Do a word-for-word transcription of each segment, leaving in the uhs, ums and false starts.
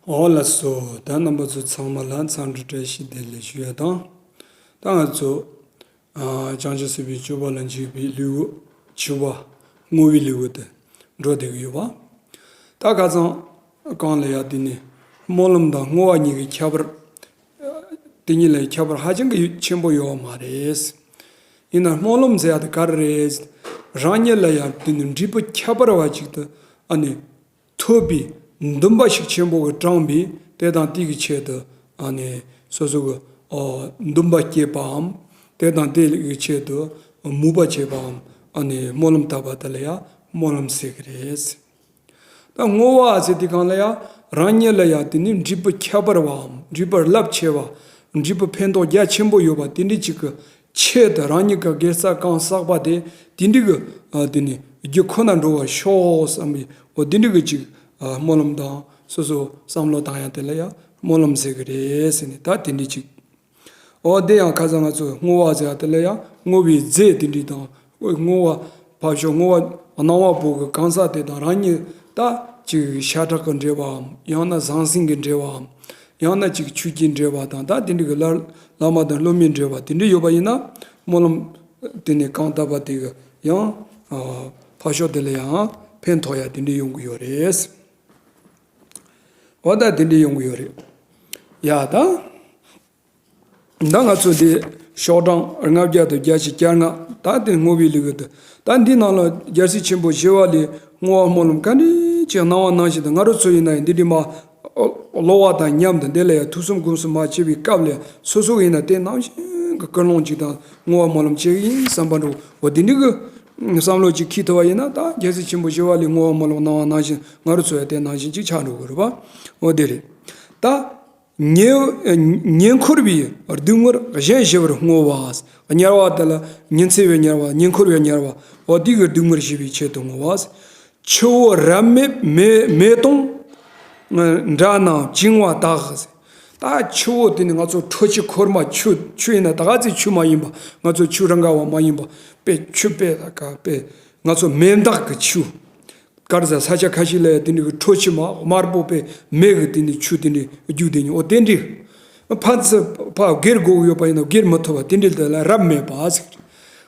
འོ་ལགས་སོ། ད་རྣམ་པ་ཚོ་ཚང་མ་ལ་འཚམས་འདྲི་བཀྲ་ཤིས་བདེ་ལེགས་ཞུ་ཡ་དང་། ད་ང་ཚོ་ཨ་བྱང་ཆུབ་སེམས་དཔའི་སྤྱོད་པ་ལ་འཇུག་པའི་ལེའུ་བཅུ་པ་བསྔོ་བའི་ལེའུ་དེ་འགྲོ་བསྡད་ཀྱི་ཡོད་པ། ད་ཁ་སང་གང་ལ་ཡ་དེ་ནི་སྨོན་ལམ་དང་བསྔོ་བ་གཉིས་ཀྱི་ཁྱད་པར། དེ་གཉིས་ལ་ཁྱད་པར་ཧ་ཅང་གི་ཆེན་པོ་ཡོད་མ་རེད། ཡིན་ན་སྨོན་ལམ་ཟེར་ཡ་དེ་ག་རེ་རེད། རང་ཉིད་ལ་ཡང་དེ་ནི་འབྲས་བུ་ཁྱད་པར་བ་ཅིག་ཏུ་ཨ་ནི་ཐོབ་པའི་འདུན་པ་ཤུགས་ཆེན་པོ་གིས་དྲངས་པའི་དེ་དང་དེ་གི་ཆེད་དུ་ཨ་ནི་སོ་སོ་གི་ཨོ་འདུན་པ་བསྐྱེད་པའམ། དེ་དང་དེ་གི་ཆེད་དུ་མོས་པ་བྱེད་པའམ། ཨ་ནི་སྨོན་ལམ་བཏབ་པ་དེ་ལ་ཡང་སྨོན་ལམ་ཟེར་གི་རེད། ད་བསྔོ་བ་ཟེར་དུས་སྒང་ལ་ཡང་རང་ཉིད་ལ་ཡང་དེ་ནི་འབྲས་བུ་ཁྱད་པར་བའམ། འབྲས་བུ་རླབས་ཆེ་བ། འབྲས་བུ་ཕན་ཐོགས་རྒྱ་ཆེན་པོ་ཡོད་པ་དེ་འདྲ་ཅིག་གི་ཆེད་དུ། རང་ཉིད་ཀྱི་དགེ་རྩ་གང་བསགས་པ་དེ་དེ་འདྲ་གི་ཨ་དེ་ནི་རྒྱུ་ཁོ་ན་འགྲོ་བར་ཤོག་བསམ་པའི་འོ་དེ་འདྲ་གི་ཅིག་ཨ་སྨོན་ལམ་དང་སོ་སོ་བསམ་བློ་བཏང་ཡ་དེ་ལ་ཡང་སྨོན་ལམ་ཟེར་གི་རེད་ཟེར་ནས། ད་དེ་འདྲ་ཅིག་འོ་དེ་ཡང་ཁ་སང་ང་ཚོ་བསྔོ་བ་ཟེར་བ་དེ་ལ་ཡང་བསྔོ་བའི་རྫས་དེ་འདྲ་དང་། བསྔོ་བ་ཕར་ཞོག་བསྔོ་བ་གནང་བ་པོ་གི་གང་ཟག་དེ་དང་རང་ཉིད་ད་ཅིག་ཤ་ཁྲག་གི་འབྲེལ་བའམ། ཡང་ན་ཟང་ཟིང་གི་འབྲེལ་བའམ། ཡང་ན་ཅིག་ཆོས་ཀྱི་འབྲེལ་བ་དང་། ད་དེ་འདྲ་གི་བླ་བླ་མ་དང་སློབ་མའི་འབྲེལ་བ་དེ་འདྲ་ཡོད་པ་ཡིན་ན། སྨོན་ལམ་དེ་ནས་གང་བཏབ་པ་དེ་གི་ཡང་ཨ་ཕར་ཞོག་དེ་ལ་ཡང་ཕན་ཐོགས་ཡ་དེ་འདྲ་ཡོང་གི་ཡོད་རེད། འོ་ད་དེ་འདྲ་ཡོང་གི་ཡོད་རེད། ཡ་ད། ད་ང་ཚོ་འདི་ཤོག་གྲངས་ལྔ་བརྒྱ་དང་བརྒྱད་ཅུ་གྱ་ལྔ། ད་དེ་བསྔོ་བའི་ལེའུ་དེ། ད་འདི་ནང་ལ་རྒྱལ་སྲས་ཆེན་པོ་ཞི་བ་ལྷས་བསྔོ་བ་སྨོན་ལམ་ག་འདྲ་ཅིག་གནང་བ་ནང་བཞིན་དུ། ང་རང་ཚོ་ཡིན་ན་ཡང་འདི་འདྲ་མ་ཀློག་པ་དང་མཉམ་དུ་འདི་ལ་ཡང་ཐུགས་བསམ་སྒོམ་གསུམ་མ་བྱས་པའི་སྐབས་ལ་སོ་སོ་ཡིན་ན་དེ་ནང་བཞིན་གྱི་ཀུན་སློང་ཅིག་དང་བསྔོ་བ་སྨོན་ལམ་བྱེད་ཀྱི་ཡིན་བསམ་པ་འདྲ་བོ་འདི་འདྲ་གི་བསམ་བློ་ཅིག་འཁྱེར་ཐུབ་པ་ཡིན་ན། ད་རྒྱལ་སྲས་ཆེན་པོ་ཞི་བ་ལྷས་བསྔོ་བ་སྨོན་ལམ་གནང་བ་ནང་བཞིན་ང་རང་ཚོ་ཡང་དེ་ནང་བཞིན་ཅིག་ཆགས་འགྲོ་དགོས་རེད་པ། འོ་དེ་རེད། ད། ཉེ་ཉེ་འཁོར་བའི་སྡུག་བསྔལ་གཞན་ཞི་བར་བསྔོ་བ། དམྱལ་བ་དེ་ལ་ཉི་ཚེ་བའི་དམྱལ་བ། ཉེ་འཁོར་བའི་དམྱལ་བ། འོ་དེ་གི་སྡུག་བསྔལ་ཞི་བའི་ཆེད་དུ་བསྔོ་བ། ཆུ་བོ་རབ་མེད་མེ་མེ་དོང་འདྲ་རྣམས་བྱིང་བ་དག། ད་ཆུ་བོ་དེ་ནི་ང་ཚོ་ཁྲོ་ཆུ་འཁོར་མ། ཆུ་ཆུ་ཡིན་ན་ད་ག་ཚོད་ཆུ་མ་ཡིན་པ། ང་ཚོ་ཆུ་རང་ག་བ་མ་ཡིན་པ། དཔེ་ཆུ་དཔེ་ད་ག་དཔེ་ང་ཚོ་མེ་མདག་གི་ཆུ། ག་རེ་ཟེར། ས་ཆ་ཁ་ཤས་ལ་ཡང་དེ་འདྲ་གི་ཁྲོ་ཆུ་མ་དམར་པོ་དཔེ་མེ་གི་དེ་འདྲ་ཆུ་དེ་འདྲ་རྒྱུག་དེ་འདྲ། འོ་དེ་འདྲ། ཕན་ཚུན་ཕར་སྒེར་དགོས་ཀྱི་ཡོད་པ་ཡིན་ན་སྒེར་མི་ཐུབ་པ་དེ་འདྲ་དེ་ལ་རབ་མེད་པ་ཟེར།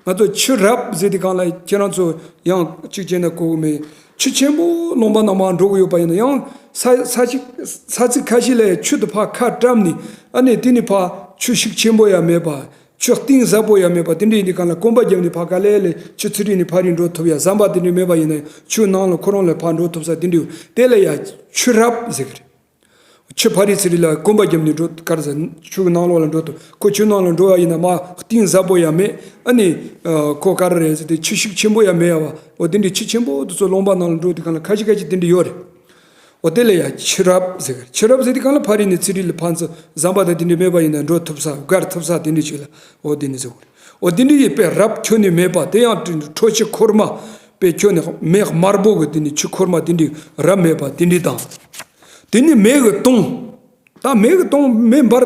ང་ཚོ་ཆུ་རབ་ཟེར་དུས་སྒང་ལ་ཁྱེད་རང་ཚོ་ཡང་གཅིག་བྱས་ན་གོ་གི་མེད། ཆུ་ཆེན་པོ་ལུང་པ་ནང་མར་འགྲོ་གི་ཡོད་པ་ཡིན་ན། ཡང་ས་ས་ཅིག་ས་ཚིགས་ཁ་ཤས་ལ་ཡང་ཆུ་དེ་ཕར་ཁ་བཀྲམ་ནས། ཨ་ནི་དེ་ནི་ཕར་ཆུ་ཤུགས་ཆེན་པོ་ཡང་མེད་པ། ཆུ་གཏིང་ཟབ་པོ་ཡང་མེད་པ། དེ་འདྲ་ཡིན་དུས་སྒང་ལ་གོམ་པ་བརྒྱབ་ནས་ཕར་ག་ལེ་ལེ་ཆུ་ཚིག་རིང་ནས་ཕར་རིང་འགྲོ་ཐུབ་ཡ། ཟམ་པ་དེ་འདྲ་མེད་པ་ཡིན་ན་ཡང་ཆུ་ནང་ལ་ཁོ་རང་ལ་ཕར་འགྲོ་ཐུབ་ས་དེ་འདྲ་ཡོད། དེ་ལ་ཡ་ཆུ་རབ་ཟེར་གི་རེད། ཆུ་ཕར་རི་ཚུར་རི་ལ་གོམ་པ་བརྒྱབ་ནས་འགྲོ། ག་རེ་ཟེར། ཆུ་གི་ནང་ལོགས་ལ་འགྲོ་ཐུབ། ཁོ་ཆུ་ནང་ལ་འགྲོ་བ་ཡིན་ན་མར་གཏིང་ཟབ་པོ་ཡང་མེད། ཨ་ནི་ཁོ་ག་རེ་རེད་ཟེར་དུས་ཆུ་ཤུགས་ཆེན་པོ་ཡང་མེད་ཡ་བ། འོ་དེ་འདྲའི་ཆུ་ཆེན་པོ་དེ་ཚོ་ལུང་པ་ནང་ལ་འགྲོ་དུས་སྒང་ལ་ཁ་ཤས་ཁ་ཤས་དེ་འདྲ་ཡོད་རེད། འོ་དེ་ལ་ཡ་ཆུ་རབ་ཟེར་གི་རེད། ཆུ་རབ་ཟེར་དུས་སྒང་ལ་ཕར་རི་ནས་ཚུར་རི་ལ་ཕན་ཚུན་ཟམ་པ་དང་དེ་འདྲ་མེད་པ་ཡིན་ན་འགྲོ་ཐུབ་ས། བཀར་ཐུབ་ས་དེ་འདྲ་ཅིག་ལ་འོ་དེ་ནི་ཟེར་གི་རེད། འོ་དེ་འདྲ་ཡི་དཔེ་རབ་ཁྱོན་ནས་མེད་པ། དེ་ཡང་ཁྲོ་ཆུ་འཁོར་མ་དཔེ་ཁྱོན་ནས་མེ་དམར་པོ་གི་དེ་ནི་ཆུ་འཁོར་མ་དེ་འདྲ་རབ་མེད་པ་དེ་འདྲ་དང་། དེ་ནི་མེ་གི་དོང་། ད་མེ་གི་དོང་མེ་འབར་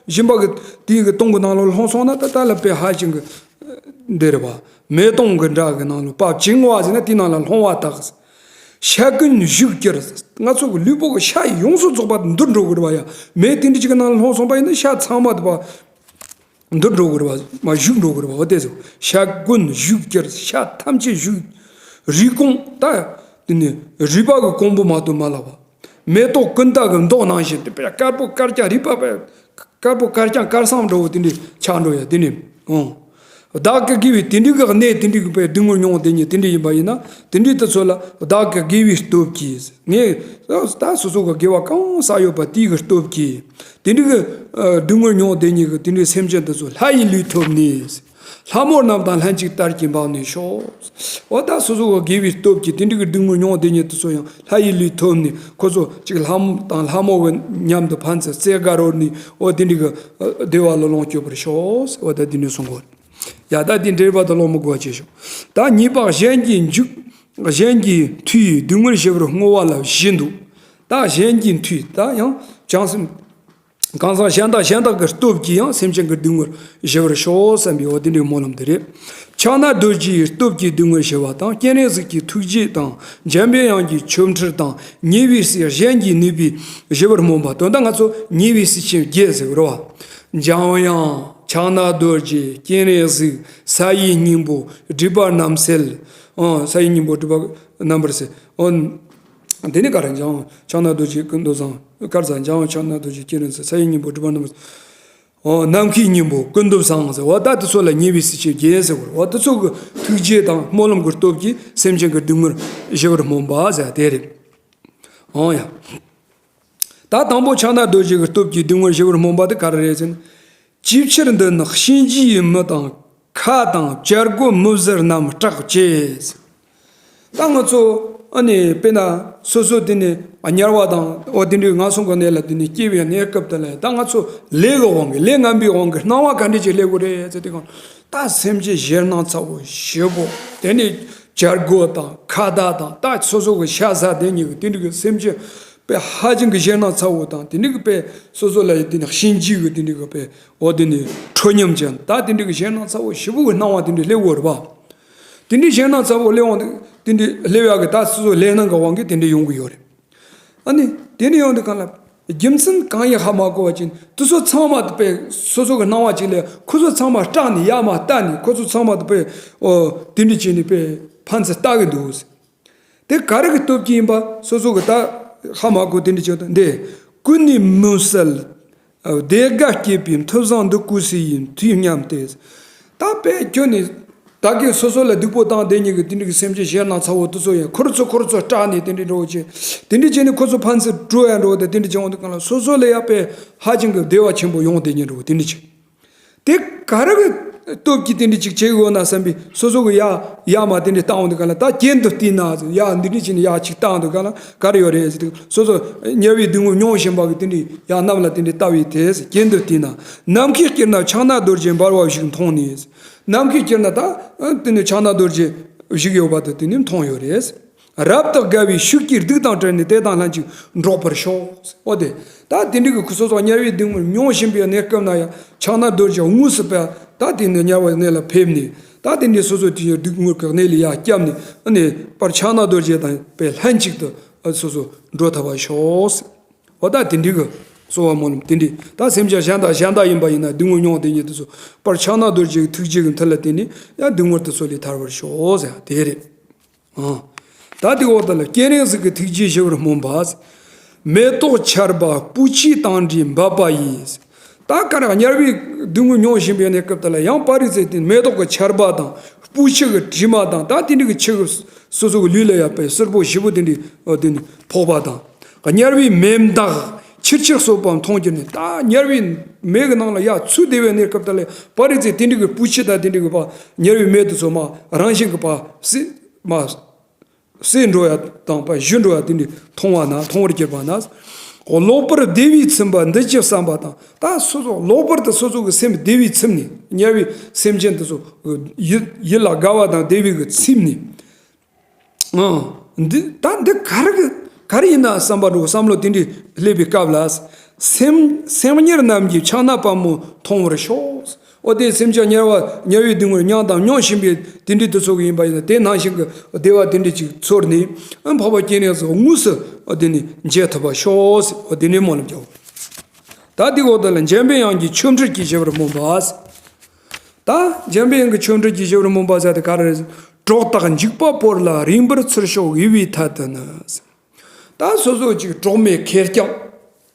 བཞིན་པ་གི་དེ་གི་དོང་གི་ནང་ལ་ལྷུང་སོང་ན་ད་ད་ལ་དཔེ་ཧ་ཅང་གི་འདི་རེད་བ། མེ་དོང་གི་འདྲ་གི་ནང་ལ་ཕར་བྱིང་བ་ཟེར་ན་དེ་ནང་ལ་ལྷུང་བ་དག། ཤ་ཀུན་བཞུས་གྱུར། ང་ཚོ་གི་ལུས་པོ་གི་ཤ་ཡོངས་སུ་རྫོགས་པ་འདུར་འགྲོ་གི་རེད་བ་ཡ། མེ་དེ་འདྲ་ཅིག་གི་ནང་ལ་ལྷུང་སོང་པ་ཡིན་ན་ཤ་ཚང་མ་དེ་བ། འདུར་འགྲོ་གི་རེད་བ། མ་བཞུས་འགྲོ་གི་རེད་བ། འོ་དེ་ཟེར། ཤ་ཀུན་བཞུས་གྱུར། ཤ་ཐམས་ཅད་བཞུས། རུས་ཀོང་། ད་དེ་ནི་རུས་པ་གི་ཀོང་བུ་མ་གཏོགས་མ་ལགས་པ། མེ་ཏོག་ཀུན་ཏ་གི་མདོག་ནང་བཞིན་དུ་དཔེ་དཀར་པོ་དཀར་རྐྱང་། རུས་པ་དཔེ་དཀར་པོ་དཀར་རྐྱང་དཀར་སང་འདྲ་བོ་དེ་འདྲ་ཆགས་འགྲོ་ཡ། དེ་ནི་ཨང་། བདག་གི་དགེ་བའི་དེ་འདྲའི་གི་གནས་དེ་འདྲའི་གི་དཔེ་སྡུག་བསྔལ་མྱོང་དེ་ཉིད་དེ་འདྲ་ཡིན་པ་ཡིན་ན། དེ་འདྲའི་དེ་ཚོ་ལ་བདག་གི་དགེ་བའི་སྟོབས་ཀྱིས། ངས་ད་སོ་སོ་གི་དགེ་བ་གང་བསགས་ཡོད་པ་དེའི་གི་སྟོབས་ཀྱིས། དེ་འདྲའི་གི་ཨ་སྡུག་བསྔལ་མྱོང་དེ་ཉིད་གི་དེ་འདྲའི་སེམས་ཅན་དེ་ཚོ་ལྷ་ཡི་ལུས་ཐོབ་ནས། ལྷ་མོ་རྣམས་དང་ལྷན་ཅིག་དར་གྱིས་འབག་ནུས་ཤོག། འོ་ད་སོ་སོ་གི་དགེ་བའི་སྟོབས་ཀྱིས་དེ་འདྲའི་གི་སྡུག་བསྔལ་མྱོང་དེ་ཉིད་དེ་ཚོ་ཡང་ལྷ་ཡི་ལུས་ཐོབ་ནས། ཁོ་ཚོ་ཅིག་ལྷ་མོ་དང་ལྷ་མོ་གི་མཉམ་དུ་ཕན་ཚུན་རྩེ་དགའ་རོལ་ནས། འོ་དེ་འདྲའི་གི་ཨ་བདེ་བ་ལ་ལོངས་སྤྱོད་པར་ཤོག། འོ་ད་དེ་འདྲའི་གསུང་གོ། ཡ་ད་དེ་འགྲེལ་པ་དང་ལོག་མི་དགོས་པ་བྱས་ཤོག། ད་གཉིས་པ་གཞན་གྱི་འཇུག། གཞན་གྱི་མཐུས་སྡུག་བསྔལ་ཞི་བར་བསྔོ་བ་ལ་བཞི་འདུག། ད་གཞན་གྱི་མཐུས་ད་ཡང་བྱང་སེམས་ གང་ཟག་གཞན་དག་གཞན་དག་གི་སྟོབས་ཀྱིས་ཡང་སེམས་ཅན་གྱི་སྡུག་བསྔལ་ཞི་བར་ཤོག་བསམ་པའི་འོ་དེ་འདྲའི་སྨོན་ལམ་དེ་རེད། ཕྱག་ན་རྡོ་རྗེའི་སྟོབས་ཀྱིས་སྡུག་བསྔལ་ཞི་བ་དང་། སྤྱན་རས་གཟིགས་ཀྱི་ཐུགས་རྗེ་དང་། འཇམ་པའི་དབྱངས་ཀྱི་ཆོ་འཕྲུལ་དང་། ཉེ་བའི་སྲས་གཞན་གྱིས་ནུས་པའི་ཞི་བར་སྨོན་པ། དོན་དག་ང་ཚོ་ཉེ་བའི་སྲས་ཆེན་བརྒྱད་ཟེར་བ་རེད་བ། འཇམ་དབྱངས། ཕྱག་ན་རྡོ་རྗེ། སྤྱན་རས་གཟིགས། ས་ཡི་སྙིང་པོ། སྒྲིབ་པ་རྣམ་སེལ། ཨོ། ས་ཡི་སྙིང་པོ་སྒྲིབ་པ་རྣམ་པར་སེལ། ཨོ། དེ་ནི་ག་རེ། འཇམ་དབྱངས་ཕྱག་ན་རྡོ་རྗེ་ཀུན་ཏུ་བཟང་། ག་རེ་ཟེར། འཇམ་དབྱངས་ཕྱག་ན་རྡོ་རྗེ་སྤྱན་རས་གཟིགས། ས་ཡི་སྙིང་པོ་སྒྲིབ་པ་རྣམ་པར། ཨོ། ནམ་མཁའི་སྙིང་པོ་ཀུན་ཏུ་བཟང་ཟེར་བ་ད་དེ་ཚོ་ལ་ཉེ་བའི་སྲས་ཆེན་བརྒྱད་ཟེར་བ་རེད་བ། དེ་ཚོ་གི་ཐུགས་རྗེ་དང་སྨོན་ལམ་གྱི་སྟོབས་ཀྱིས་སེམས་ཅན་གྱི་སྡུག་བསྔལ་ཞི་བར་སྨོན་པ་ཟེར་དེ་རེད། ཨོ་ཡ། ད་དང་པོ་ཕྱག་ན་རྡོ་རྗེ་གི་སྟོབས་ཀྱིས་སྡུག་བསྔལ་ཞི་བར་སྨོན་པ་དེ་ག་རེ་རེད་ཟེར་ན། ཅིའི་ཕྱིར་འདི་ནི་གཤིན་རྗེའི་མི་དང་ཁྭ་དང་བྱ་རྒོད་མི་བཟད་རྣམས་སྐྲག་བྱེད། ད་ང་ཚོ་ཨ་ནི་དཔེར་ན་སོ་སོ་དེ་ནི་དམྱལ་བ་དང་འོ་དེ་འདྲའི་ངན་སོང་གི་གནས་ལ་དེ་ནི་སྐྱེ་བའི་གནས་སྐབས་དེ་ལ་ད་ང་ཚོ་ལས་ཀྱི་དབང་གིས་ལས་ངན་པའི་དབང་གིས་སྣང་བ་ག་འདྲ་ཅིག་སླེབས་དགོས་རེད་ཟེར་དུས་གང་ད་སེམས་ཅན་ཞེད་སྣང་ཚ་བོ་ཞེ་པོ། དེ་ནི་བྱ་རྒོད་དང་ཁྭ་ཏ་དང་ད་སོ་སོ་གི་ཤ་ཟ་དེ་གཉིས་ཀྱི་དེ་འདྲ་གི་སེམས་ཅན་དཔེ་ཧ་ཅང་གི་ཞེད་སྣང་ཚ་བོ་དང་། དེ་འདྲ་གི་དཔེ་སོ་སོ་ལ་ཡི་དེ་ནི་གཤིན་རྗེ་གི་དེ་འདྲ་གི་དཔེ་འོ་དེ་ནི་ཁྲོ་གཉེར་ཅན་ད་དེ་འདྲ་གི་ཞེད་སྣང་ཚ་བོ་ཞེ་པོ་གི་སྣང་བ་དེ་འདྲ་སླེབས་ཡོད་རེད་པ། དེ་འདྲའི་ཞེད་སྣང་ཚ་བོ་སླེབས་འོང་དེ་འདྲའི་སླེབས་ཡག་གི་ད་སོ་སོ་ལས་སྣང་གི་དབང་གིས་དེ་འདྲ་ཡོང་གི་ཡོད་རེད། ཨ་ནི་དེ་ནས་ཡོང་དུས་གང་ལ་རྒྱུ་མཚན་གང་ཡིན་ཧ་མ་གོ་བ་ཅིན་དེ་ཚོ་ཚང་མ་དེ་དཔེ་སོ་སོ་གི་སྣང་བ་ཅིག་ལས་ཁོ་ཚོ་ཚང་མ་སྐྲག་ནས་ཡར་མར་ལྟ་ནས་ཁོ་ཚོ་ཚང་མ་དེ་དཔེ་ཨོ་དེ་འདྲ་བྱས་ནས་དཔེ་ཕན་ཚུན་ལྟ་གི་འདུག། དེ་ག་རེ་གི་སྟོབས་ཀྱིས་ཡིན་པ་སོ་སོ་གི་ད་ཧ་མ་གོ་དེ་འདྲ་བྱས་དང་འདི་ཀུན་ནས་མུན་བསལ། བདེ་དགའ་སྐྱེད་པའི་མཐུ་བཟང་འདི་ཀུན་སུ་ཡིན་དུས་སྙམ་སྟེ། ད་དཔེ་ཁྱོད་ནི་ད་གིན་སོ་སོ་ལ་སྡུག་པོ་བཏང་བསྡད་མཁན་གྱི་དེ་འདྲ་གི་སེམས་ཅན་ཞེད་སྣང་ཚ་བོ་དེ་ཚོ་ཡང་ཁོ་རང་ཚོ་ཁོ་རང་ཚོ་སྐྲག་ནས་དེ་འདྲ་འགྲོ་བྱེད། དེ་འདྲ་བྱས་ནས་ཁོ་ཚོ་ཕན་ཚུན་འགྲོ་ཡང་འགྲོ་དང་དེ་འདྲ་བྱས་འོང་དུས་གང་ལ་སོ་སོ་ལ་ཡང་དཔེ་ཧ་ཅང་གི་བདེ་བ་ཆེན་པོ་ཡོང་བསྡད་མཁན་འདྲ་བོ་དེ་འདྲ་བྱེད། དེ་ག་རེ་གི་སྟོབས་ཀྱིས་དེ་འདྲ་ཅིག་བྱེད་དགོས་ན་བསམ་པའི་སོ་སོ་གི་ཡ་ཡ་མ་དེ་འདྲ་བཏང་འོང་དུས་གང་ལ་ད་གྱེན་དུ་བལྟས་ན་ཡ་འདི་འདྲ་བྱས་ནས་ཡ་ཅིག་བཏང་འོང་དུས་གང་ལ་ག་རེ་ཡོད་རེད་ཟེར་དུས་སོ་སོ་དམྱལ་བའི་སྡུག་བསྔལ་མྱོང་བཞིན་པ་གི་དེ་འདྲ་ཡ་གནམ་ལ་དེ་འདྲ་ལྟ་བའི་དེ་གྱེན་དུ་བལྟས་ན་ནམ་མཁའི་དཀྱིལ་ན་ཕྱག་ན་རྡོ་རྗེ་འབར་བ་བཞུགས་མཐོང་ནས། ནམ་མཁའི་དཀྱིལ་ན་ད་དེ་ནི་ཕྱག་ན་རྡོ་རྗེ་བཞུགས་ཡོད་པ་དེ་དེ་ནི་མཐོང་ཡོད་རེད། རབ་ཏུ་དགའ་བའི་ཤུགས་ཀྱིས་སྡིག་དང་བྲལ་ནས་དེ་དང་ལྷན་ཅིག་འགྲོགས་པར་ཤོག། འོ་དེ་ད་དེ་འདྲ་གི་སོ་སོ་དམྱལ་བའི་སྡུག་བསྔལ་མྱོང་བཞིན་པའི་གནས་སྐབས་ན་ཡང་ཕྱག་ན་རྡོ་རྗེ་དངོས་སུ་དཔེ་ད་དེ་ནི་དམྱལ་བའི་གནས་ལ་ཕེབས་ནས་ད་དེ་འདྲའི་སོ་སོ་དེའི་སྡུག་བསྔལ་གྱི་གནས་ལས་ཡར་བསྐྱབས་ནས་ཨ་ནི་དཔེ་ཕྱག་ན་རྡོ་རྗེ་དང་དཔེ་ལྷན་ཅིག་ཏུ་ཨ་སོ་སོ་འགྲོ་ཐུབ་པར་ཤོག། འོ་ད་དེ་འདྲའི་གི་གསོལ་བ་སྨོན་ལམ་དེ་འདྲའི་ད་སེམས་ཅན་གཞན་དག་གཞན་དག་ཡིན་པ་ཡིན་ན་སྡུག་བསྔལ་མྱོང་དེ་ཉིད་དུ་སོ་དཔེ་ཕྱག་ན་རྡོ་རྗེ་གི་ཐུགས་རྗེ་གི་མཐུ་ལ་བརྟེན་ནས་ཡང་སྡུག་བསྔལ་དེ་ཚོ་ལས་ཐར་བར་ཤོག་ཟེར་དེ་རེད། ཨང་། ད་དེ་འོག་ཏུ་ལ་སྤྱན་རས་གཟིགས་ཀྱི་ཐུགས་རྗེས་ཞི་བར་སྨོན་པ། མེ་ཏོག་ཆར་པ་སྤོས་ཆུས་དང་འདྲིས་འབབ་པ་ཡིས། ད་ག་རེ་དམྱལ་བའི་སྡུག་བསྔལ་མྱོང་བཞིན་པའི་གནས་སྐབས་དེ་ལ་ཡང་པ་རི་ཙི་དེ་མེ་ཏོག་གི་ཆར་པ་དང་སྤོས་ཆུ་གི་དྲི་མ་དང་ད་དེ་འདྲ་གི་ཆུ་གི་སོ་སོ་གི་ལུས་ལ་ཡང་དཔེ་བསིལ་པོ་ཞེ་པོ་དེ་འདྲའི་དེ་ནི་ཕོག་པ་དང་། དམྱལ་བའི་མེ་མདག་ཆིར་ཆིར་བསྲེགས་པ་མཐོང་གྱུར་ནས། ད་དམྱལ་བའི་མེ་གི་ནང་ལ་ཡར་ཚུད་བསྡད་པའི་གནས་སྐབས་དེ་ལ་པ་རི་ཙི་དེ་འདྲ་གི་སྤོས་ཆུ་དང་དེ་འདྲ་གི་པ་དམྱལ་བའི་མེ་དེ་ཚོ་མ་རང་བཞིན་གི་པ་སྲེག་མ། བསྲེགས་འགྲོ་ཡ་དང་པ་བཞུ་འགྲོ་ཡ་དེ་འདྲ་མཐོང་བ་ན་མཐོང་བར་གྱུར་པ་ན། གློ་བུར་བདེ་བས་ཚིམ་པ་འདི་ཅི་བསམ་པ་དང་། ད་སོ་སོ་གློ་བུར་དུ་སོ་སོ་གི་སེམས་བདེ་བས་ཚིམ་ནས་དམྱལ་བའི་སེམས་ཅན་དེ་ཚོ་ཡིད་ཡིད་ལ་དགའ་བ་དང་བདེ་བའི་གི་ཚིམ་ནས། ཨང་། འདི་ད་འདི་ག་རེ་གི་ག་རེ་ཡིན་ན་བསམ་པ་འགྲོ་བསམ་བློ་དེ་འདྲ་སླེབས་པའི་སྐབས་ལ། སེམས་སེམས་དམྱལ་རྣམས་ཀྱི་ཕྱག་ན་པདྨོ་མཐོང་བར་ཤོག། འོ་དེ་སེམས་ཅན་དམྱལ་བ་དམྱལ་བའི་སྡུག་བསྔལ་མྱངས་དང་མྱོང་བཞིན་པའི་དེ་འདྲའི་དུས་ཚོད་ཡིན་པ་ཡིན་ན་དེ་ནང་བཞིན་གྱི་བདེ་བ་དེ་འདྲ་ཅིག་ཚོར་ནས་ཨ་འཕགས་པ་སྤྱན་རས་གཟིགས་དངོས་སུ་འོ་དེ་ནས་མཇལ་ཐུབ་པར་ཤོག། འོ་དེ་ནས་སྨོན་ལམ་རྒྱག། ད་དེ་འོག་ཏུ་ལ་འཇམ་པའི་དབྱངས་ཀྱི་ཆོ་འཕྲུལ་གྱིས་ཞི་བར་སྨོན་པ། ད་འཇམ་པའི་དབྱངས་ཀྱི་ཆོ་འཕྲུལ་གྱིས་ཞི་བར་སྨོན་པ་ཟེར་དེ་ག་རེ་རེད། གྲོགས་དག་འཇིགས་པ་བོར་ལ་རིངས་པར་ཚུར་ཤོག་དབུས་པའི་ཐད་དུ་ནི། ད་སོ་སོ་ཅིག་གྲོགས་མེད་ཁེར་རྐྱང་།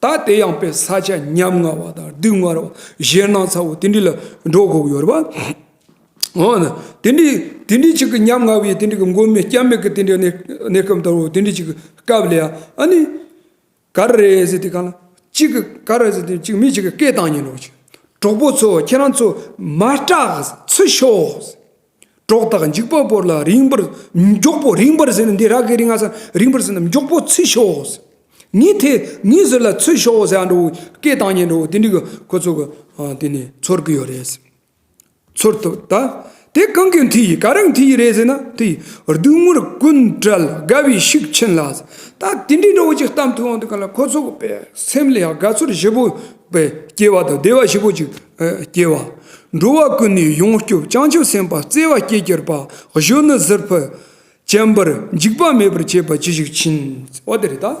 ད་དེ་ཡང་དཔེ་ས་ཆ་ཉམ་ང་བ་དང་སྡུག་བསྔལ་བ་ཞེད་སྣང་ཚ་བོ་དེ་འདྲ་ལ་འགྲོ་དགོས་ཀྱི་ཡོད་རེད་པ། འོ་ན་དེ་འདྲའི་དེ་འདྲའི་ཅིག་གི་ཉམ་ང་བའི་དེ་འདྲའི་གི་མགོན་མེད་སྐྱབས་མེད་ཀྱི་དེ་འདྲའི་གནས་གནས་སྐབས་ལྟ་བུ་དེ་འདྲའི་ཅིག་གི་སྐབས་ལ་ཡང་ཨ་ནི་ག་རེ་རེད་ཟེར་དེ་གང་ལ་ཅིག་གི་ག་རེ་ཟེར་དེ་ཅིག་མི་ཅིག་གི་སྐད་བཏང་ཉན་རོགས་ཅིག་གྲོགས་པོ་ཚོ་ཁྱེད་རང་ཚོ་མ་སྐྲག་ཚུར་ཤོག། གྲོགས་དག་འཇིགས་པ་བོར་ལ་རིངས་པར། མགྱོགས་པོ་རིངས་པར་ཟེར་ན་འདི་ར་གི་རིང་ང་ས་རིངས་པར་ཟེར་ན་མགྱོགས་པོ་ཚུར་ཤོག། ངའི་ཐད་ངའི་ཟུར་ལ་ཚུར་ཤོག་ཟེར་འགྲོ་སྐད་བཏང་ཉན་འགྲོ་དེ་འདྲ་གི་ཁོ་ཚོ་གི་ཨ་དེ་ནས་ཚོར་གི་ཡོད་རེད། ཚོར་ཐུབ་ད། དེ་གང་གི་མཐུ་ཡིས་ག་རེ་མཐུ་ཡིས་རེད་ཟེར་ན་མཐུ་ཡིས་སྡུག་བསྔལ་ཀུན་བྲལ་དགའ་བའི་ཤུགས་ཆེན་ལ། ད་དེ་འདྲའི་འགྲོ་ཅིག་གཏམ་ཐུབ་འོང་དུས་ག་ལ་ཁོ་ཚོ་གི་པའི་སེམས་ལ་ཡང་དགའ་ཚོར་ཞེ་པོ་ པའི་སྐྱེ་བ་དང་བདེ་བ་ཞིག་པོ་ཅིག་ཨ་སྐྱེ་བ། འགྲོ་བ་ཀུན་ནས་ཡོངས་སྐྱོབ་བྱང་ཆུབ་སེམས་དཔའ་བརྩེ་བ་སྐྱེས་གྱུར་པ། གཞོན་ནུ་ཟུར་ཕུད་བཅོམ་པར་འཇུག་པ་མེད་པར་བྱེད་པ་ཇི་ཞིག་མཁྱེན། འོ་དེ་རེད་ད།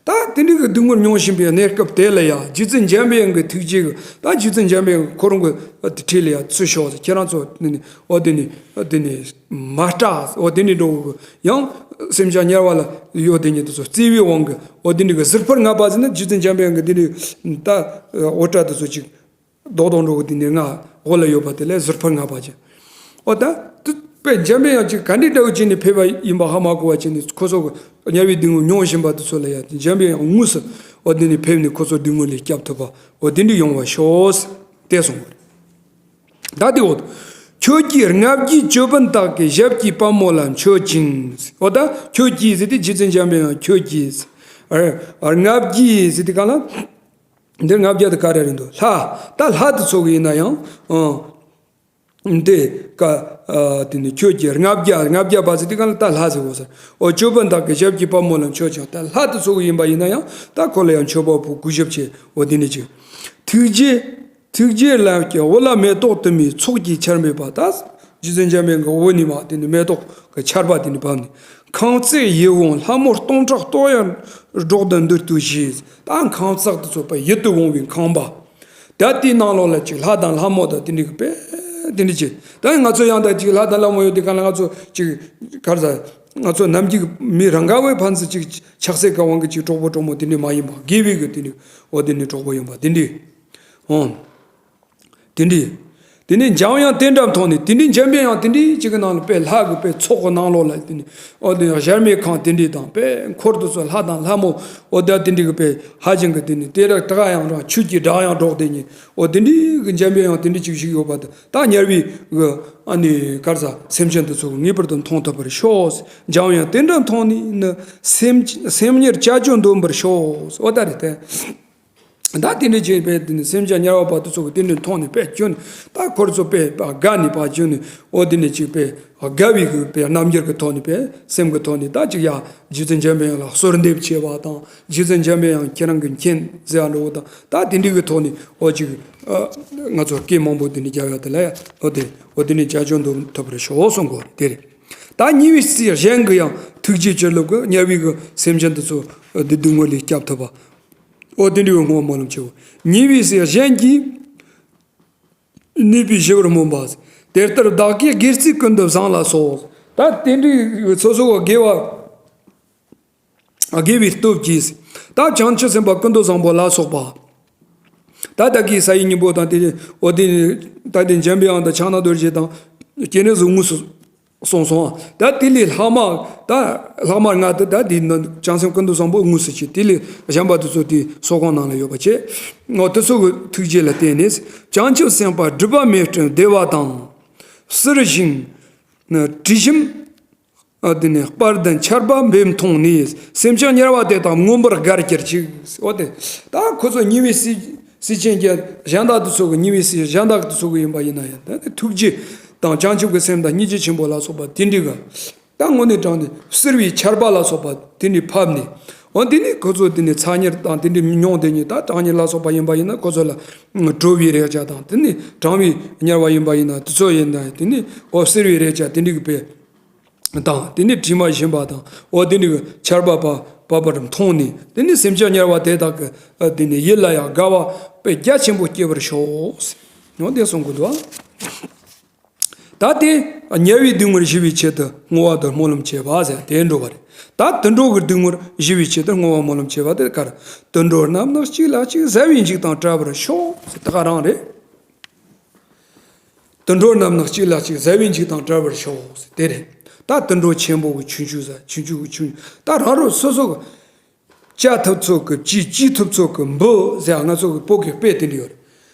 ད་དེ་འདྲའི་གི་སྡུག་བསྔལ་མྱོང་བཞིན་པའི་གནས་སྐབས་དེ་ལ་ཡང་རྗེ་བཙུན་འཇམ་པའི་དབྱངས་ཀྱི་ཐུགས་རྗེ་གི་ད་རྗེ་བཙུན་འཇམ་པའི་དབྱངས་ཁོ་རང་གི་ཨ་དེ་ཁྲིད་ལ་ཡང་ཚུར་ཤོག་ཟེར། ཁྱེད་རང་ཚོ་ནི་ནི་འོ་དེ་ནི་འོ་དེ་ནི་མ་སྐྲག་འོ་དེ་ནི་འགྲོ་གི་ཡང་སེམས་ཅན་དམྱལ་བ་ལ་ཡོད་དེ་ཉིད་དུ་སོ་བརྩེ་བའི་དབང་གི་འོ་དེ་འདྲའི་གི་ཟུར་ཕུད་ལྔ་པ་ཟེར་ན་རྗེ་བཙུན་འཇམ་པའི་དབྱངས་ཀྱི་དེ་འདྲའི་ད་འོ་སྐྲ་དེ་ཚོ་ཅིག་རྡོག་རྡོག་འགྲོ་གི་དེ་ནི་ང་འོ་ལ་ཡོད་པ་དེ་ལས་ཟུར་ཕུད་ལྔ་པ་ཅིག་འོ་ད་དུ་པའི་འཇམ་པའི་དབྱངས་ཀྱིས་ག་འདྲའི་འདྲ་བོ་བྱས་ནས་ཕེབས་པ་ཡིན་པ་ཧ་མ་གོ་བ་བྱས་ནས་ཁོ་ཚོ་གི་དམྱལ་བའི་སྡུག་བསྔལ་མྱོང་བཞིན་པ་དེ་ཚོ་ལ་ཡང་འཇམ་པའི་དབྱངས་དངོས་སུ་འོ་དེ་ནས་ཕེབས་ནས་ཁོ་ཚོ་སྡུག་བསྔལ་ལས་སྐྱབས་ཐུབ་པ་འོ་དེ་འདྲ་ཡོང་བར་ཤོག་ཟེར་དེ་གསུངས་པ་རེད། ད་དེ་འོ། ཁྱོད་ཀྱིས་ལྔ་བརྒྱའི་ཅོད་པན་དག་གི་ཞབས་ཀྱི་པད་མོ་ལ་མཆོད་ཅིང་། འོ་ད་ཁྱོད་ཀྱིས་ཟེར་དུས་རྗེ་བཙུན་འཇམ་པའི་དབྱངས་ཁྱོད་ཀྱིས། ཨ་ལྔ་བརྒྱའི་ཟེར་དུས་གང་ལ། འདིར་ལྔ་བརྒྱ་དེ་ག་རེ་རེད་འདུག་ལྷ། ད་ལྷ་དེ་ཚོ་གི་ཡིན་ན་ཡང་། ཨང་། འདི་ཀ་ཨ་དེ་ནི་ཁྱོད་ཀྱིས་ལྔ་བརྒྱ་ལྔ་བརྒྱ་པ་ཟེར་དུས་གང་ལ་ད་ལྷ་ཟེར་གོ་ཟེར། འོ་ཅོད་པན་དག་གི་ཞབས་ཀྱི་པད་མོ་ལ་མཆོད་ཅིང་། ད་ལྷ་དེ་ཚོ་གི་ཡིན་པ་ཡིན་ན་ཡང་ད་ཁོ་ལ་ཡང་མཆོད་པ་ཕུལ་གུས་ཞབས་བྱེད། འོ་དེ་ནི་ཅིག་ཐུགས་རྗེ། ཐུགས་རྗེ་ལ་ཀྱི་འོ་ལ་མེ་ཏོག་དུ་མའི་ཚོགས་ཀྱི་ཆར་འབེབས་པ། ད་རྗེ་བཙུན་འཇམ་དཔལ་གྱི་འོ་ནི་མ་དེ་ནི་མེ་ཏོག་གི་ཆར་པ་དེ་ནི་བབས་ནས། ཁང་བརྩེགས་ཡིད་འོང་ལྷ་མོ་སྟོང་ཕྲག་སྟོང་ཡང་སྒྲོག་ཏུ་འདུད་དུ་གྱིས། ད་ཁང་བརྩེགས་དེ་ཚོ་པ་ཡིད་དུ་འོང་བའི་ཁང་པ། ད་དེའི་ནང་ལོགས་ལ་ཅིག་ལྷ་དང་ལྷ་མོ་དང་དེ་འདྲའི་གི་པས་དེ་འདྲ་ཅིག་ད་ང་ཚོ་ཡང་ད་ཅིག་ལྷ་དང་ལྷ་མོ་ཡོད་དེ་ག་ལ་ང་ཚོ་ཅིག་གར་ས་ང་ཚོ་ནམ་རྒྱུན་མི་རང་ག་བའི་ཕན་ཚུན་ཅིག་ཆགས་སྲེད་ག་དབང་གི་ཅིག་གྲོགས་པོ་གྲོགས་མོ་དེ་འདྲ་མ་ཡིན་པ་དགེ་བའི་གི་དེ་འདྲ་འོ་དེ་འདྲ་གྲོགས་པོ་ཡིན་པ་དེ་འདྲ། ཨོ། དེ་འདྲའི། དེ་ནས་འཇམ་དབྱངས་དེ་འདྲ་མཐོང་ནས། དེ་འདྲའི་འཇམ་པའི་དབྱངས་དེ་འདྲའི་ཅིག་གི་ནང་ལ་དཔེ་ལྷ་གི་དཔེ་ཚོགས་གི་ནང་ལོགས་ལ་དེ་ནས་འོ་དེ་ཡང་གཞལ་མེད་ཁང་དེ་འདྲའི་དང་དཔེ་འཁོར་དུ་སོགས་ལྷ་དང་ལྷ་མོ་འོ་ད་དེ་འདྲའི་གི་དཔེ་ཧ་ཅང་གི་དེ་ནས་དེ་ར་དྲག་ཡང་རང་ཆོས་ཀྱི་སྒྲ་ཡང་སྒྲོག་དེ་ཉིད་འོ་དེ་འདྲའི་གི་འཇམ་པའི་དབྱངས་དེ་འདྲའི་ཅིག་ཞིག་ཡོད་པ་དེ་ད་དམྱལ་བའི་གི་ཨ་ནི་གར་ས་སེམས་ཅན་དེ་ཚོ་གི་ངེས་པར་དུ་མཐོང་ཐུབ་པར་ཤོག་འཇམ་དབྱངས་དེ་འདྲ་མཐོང་ནས་ནི་སེམས་སེམས་ཉིད་བྱ་སྤྱོད་འདོམས་པར་ཤོག་འོ་ད་རེད་དེ། ད་དེ་འདྲ་བྱས་པས་དེ་ནི་སེམས་ཅན་དམྱལ་བ་པ་དེ་ཚོ་གི་དེ་འདྲ་མཐོང་ནས་དཔེ་སྐྱོ་ནས་ད་ཁོ་ར་ཚོ་དཔེ་དགའ་ནས་དཔའ་སྐྱོ་ནས་འོ་དེ་ནས་ཅིག་དཔེ་དགའ་བའི་གི་དཔེ་རྣམ་འགྱུར་གི་ཐོག་ནས་དཔེ་སེམས་གི་ཐོག་ནས་ད་ཅིག་ཡ་རྗེ་བཙུན་འཇམ་པའི་དབྱངས་ལ་གསོལ་འདེབས་བྱེད་པ་དང་རྗེ་བཙུན་འཇམ་པའི་དབྱངས་ཁྱེད་རང་གི་མཁྱེན་ཟེར་བ་འགྲོ་བ་དང་ད་དེ་འདྲའི་གི་ཐོག་ནས་འོ་ཅིག་ང་ཚོ་སྐད་མང་པོ་དེ་འདྲ་རྒྱག་ཡ་དེ་ལ་ཡ་འོ་དེ་འོ་དེ་ནས་བྱ་སྤྱོད་འདོམས་ཐུབ་པར་ཤོག་གསུང་གོ་དེ་རེད། ད་ཉེ་བའི་སྲས་གཞན་གྱི་ཡང་ཐུགས་རྗེ་ཆེ་ལུགས་ཀྱི་དམྱལ་བའི་གི་སེམས་ཅན་དེ་ཚོ་འདི་སྡུག་བསྔལ་ལས་སྐྱབས་ཐུབ་པ། འོ་དེ་འདྲའི་བསྔོ་བ་སྨོན་ལམ་ཆེའོ། ཉེ་བའི་སྲས་གཞན་གྱིས་ནུས་པའི་ཞི་བར་སྨོན་པ། དེ་ལྟར་བདག་གིས་དགེ་རྩས་ཀུན་ཏུ་བཟང་ལ་སོགས། ད་དེ་འདྲའི་སོ་སོ་བ་དགེ་བ་དགེ་བའི་སྟོབས་ཀྱིས་ད་བྱང་ཆུབ་སེམས་དཔའ་ཀུན་ཏུ་བཟང་པོ་ལ་སོགས་པ། ད་ལྟ་གི་ས་ཡི་སྙིང་པོ་དང་དེ་འོ་དེ་ད་དེ་འཇམ་པའི་དབྱངས་དང་ཕྱག་ན་རྡོ་རྗེ་དང་སྐྱེ་གནས་གཟུགས་དངོས་སུ། གསུངས་སོང་། ད་དེ་ལས་ལྷག་མ་ད་ལྷག་མ་ལྔ་དེ་ད་དེ་ནི་བྱང་སེམས་ཀུན་ཏུ་བཟང་པོ་དངོས་སུ་བྱས། དེ་ལས་གཞན་པ་དེ་ཚོ་དེ་ཚོགས་ཁང་ནང་ལ་ཡོད་པ་བྱས། འོ་དེ་ཚོ་གི་ཐུགས་རྗེ་ལ་བརྟེན་ནས་བྱང་ཆུབ་སེམས་དཔའ་སྒྲིབ་པ་མེད་སྤྲིན་བདེ་བ་དང་། བསིལ་ཞིང་དྲི་ཞིམ་དེ་ནས་སྤར་ལྡན་ཆར་པ་འབེབས་མཐོང་ནས། སེམས་ཅན་དམྱལ་བ་དེ་དག་མངོན་པར་དགར་གྱུར་ཅིག་འོ་དེ་ད་ཁོ་ཚོ་ཉེ་བའི་སྲས་སྲས་ཆེན་གྱི་གཞན་དག་དེ་ཚོ་གི་ཉེ་བའི་སྲས་གཞན་དག་དེ་ཚོ་གི་ཡིན་པ་ཡིན་ན་ཡང་ད་ནི་ཐུགས་རྗེ་དང་བྱང་ཆུབ་ཀྱི་སེམས་དང་སྙིང་རྗེ་ཆེན་པོ་ལ་སོགས་པ་དེ་འདྲའི་གི་ད་དངོས་གནས་དྲང་ནས་བསིལ་བའི་ཆར་པ་ལ་སོགས་པ་དེ་འདྲའི་ཕབ་ནས། འོ་དེ་ནི་ཁོ་ཚོ་དེ་ནི་ཚ་གཉེར་དང་དེ་འདྲའི་མྱོང་དེ་ཉིད་ད་གྲང་གཉེར་ལ་སོགས་པ་ཡིན་པ་ཡིན་ན་ཁོ་ཚོ་ལ་དྲོ་བའི་རེག་བྱ་དང་དེ་ནི་གྲང་བའི་དམྱལ་བ་ཡིན་པ་ཡིན་ན་དེ་ཚོ་ཡིན་ན་དེ་ནི་འོ་བསིལ་བའི་རེག་བྱ་དེ་འདྲའི་གི་དཔེ། དང་། དེ་ནས་དྲི་མ་ཞིམ་པ་དང་འོ་དེ་ནི་ཆར་པ་བབས་པར་མཐོང་ནས་དེ་ནི་སེམས་ཅན་དམྱལ་བ་དེ་དག་གི་དེ་ནི་ཡིད་ལ་ཡང་དགའ་བ་དཔེ་རྒྱ་ཆེན་པོ་སྐྱེ་བར་ཤོག་འོ་དེ་གསུང་གི་འདུག་ད་དེ་དམྱལ་བའི་སྡུག་བསྔལ་ཞི་བའི་ཆེད་དུ་བསྔོ་བ་དང་སྨོན་ལམ་བྱེད་པ་ཟེར་དེ་འགྲོ་བ་རེད། ད་དུད་འགྲོ་གི་སྡུག་བསྔལ་ཞི་བའི་ཆེད་དུ་བསྔོ་བ་སྨོན་ལམ་བྱེད་པ་དེ་གར། དུད་འགྲོ་རྣམས་ནི་གཅིག་ལ་གཅིག་བཟའ་བའི་འཇིགས་དང་བྲལ་བར་ཤོག་ཟེར་ད་ག་རང་རེད། དུད་འགྲོ་རྣམས་ནི་གཅིག་ལ་གཅིག་བཟའ་བའི་འཇིགས་དང་བྲལ་བར་ཤོག་ཟེར་དེ་རེད། ད་དུད་འགྲོ་ཆེན་པོ་གི་ཆུང་ཆུང་ཟ་ཆུང་ཆུང་གི་ཆུང་ད་རང་རང་སོ་སོ་གི་བཅའ་ཐུབ་ཚོད་ཀྱི་བཅས་བཅས་ཐུབ་ཚོད་ཀྱི་འབུ་ཟེར་ང་ཚོ་གི་བོད་ཀྱི་དཔེ་དེ་འདྲ་ཡོད་རེད།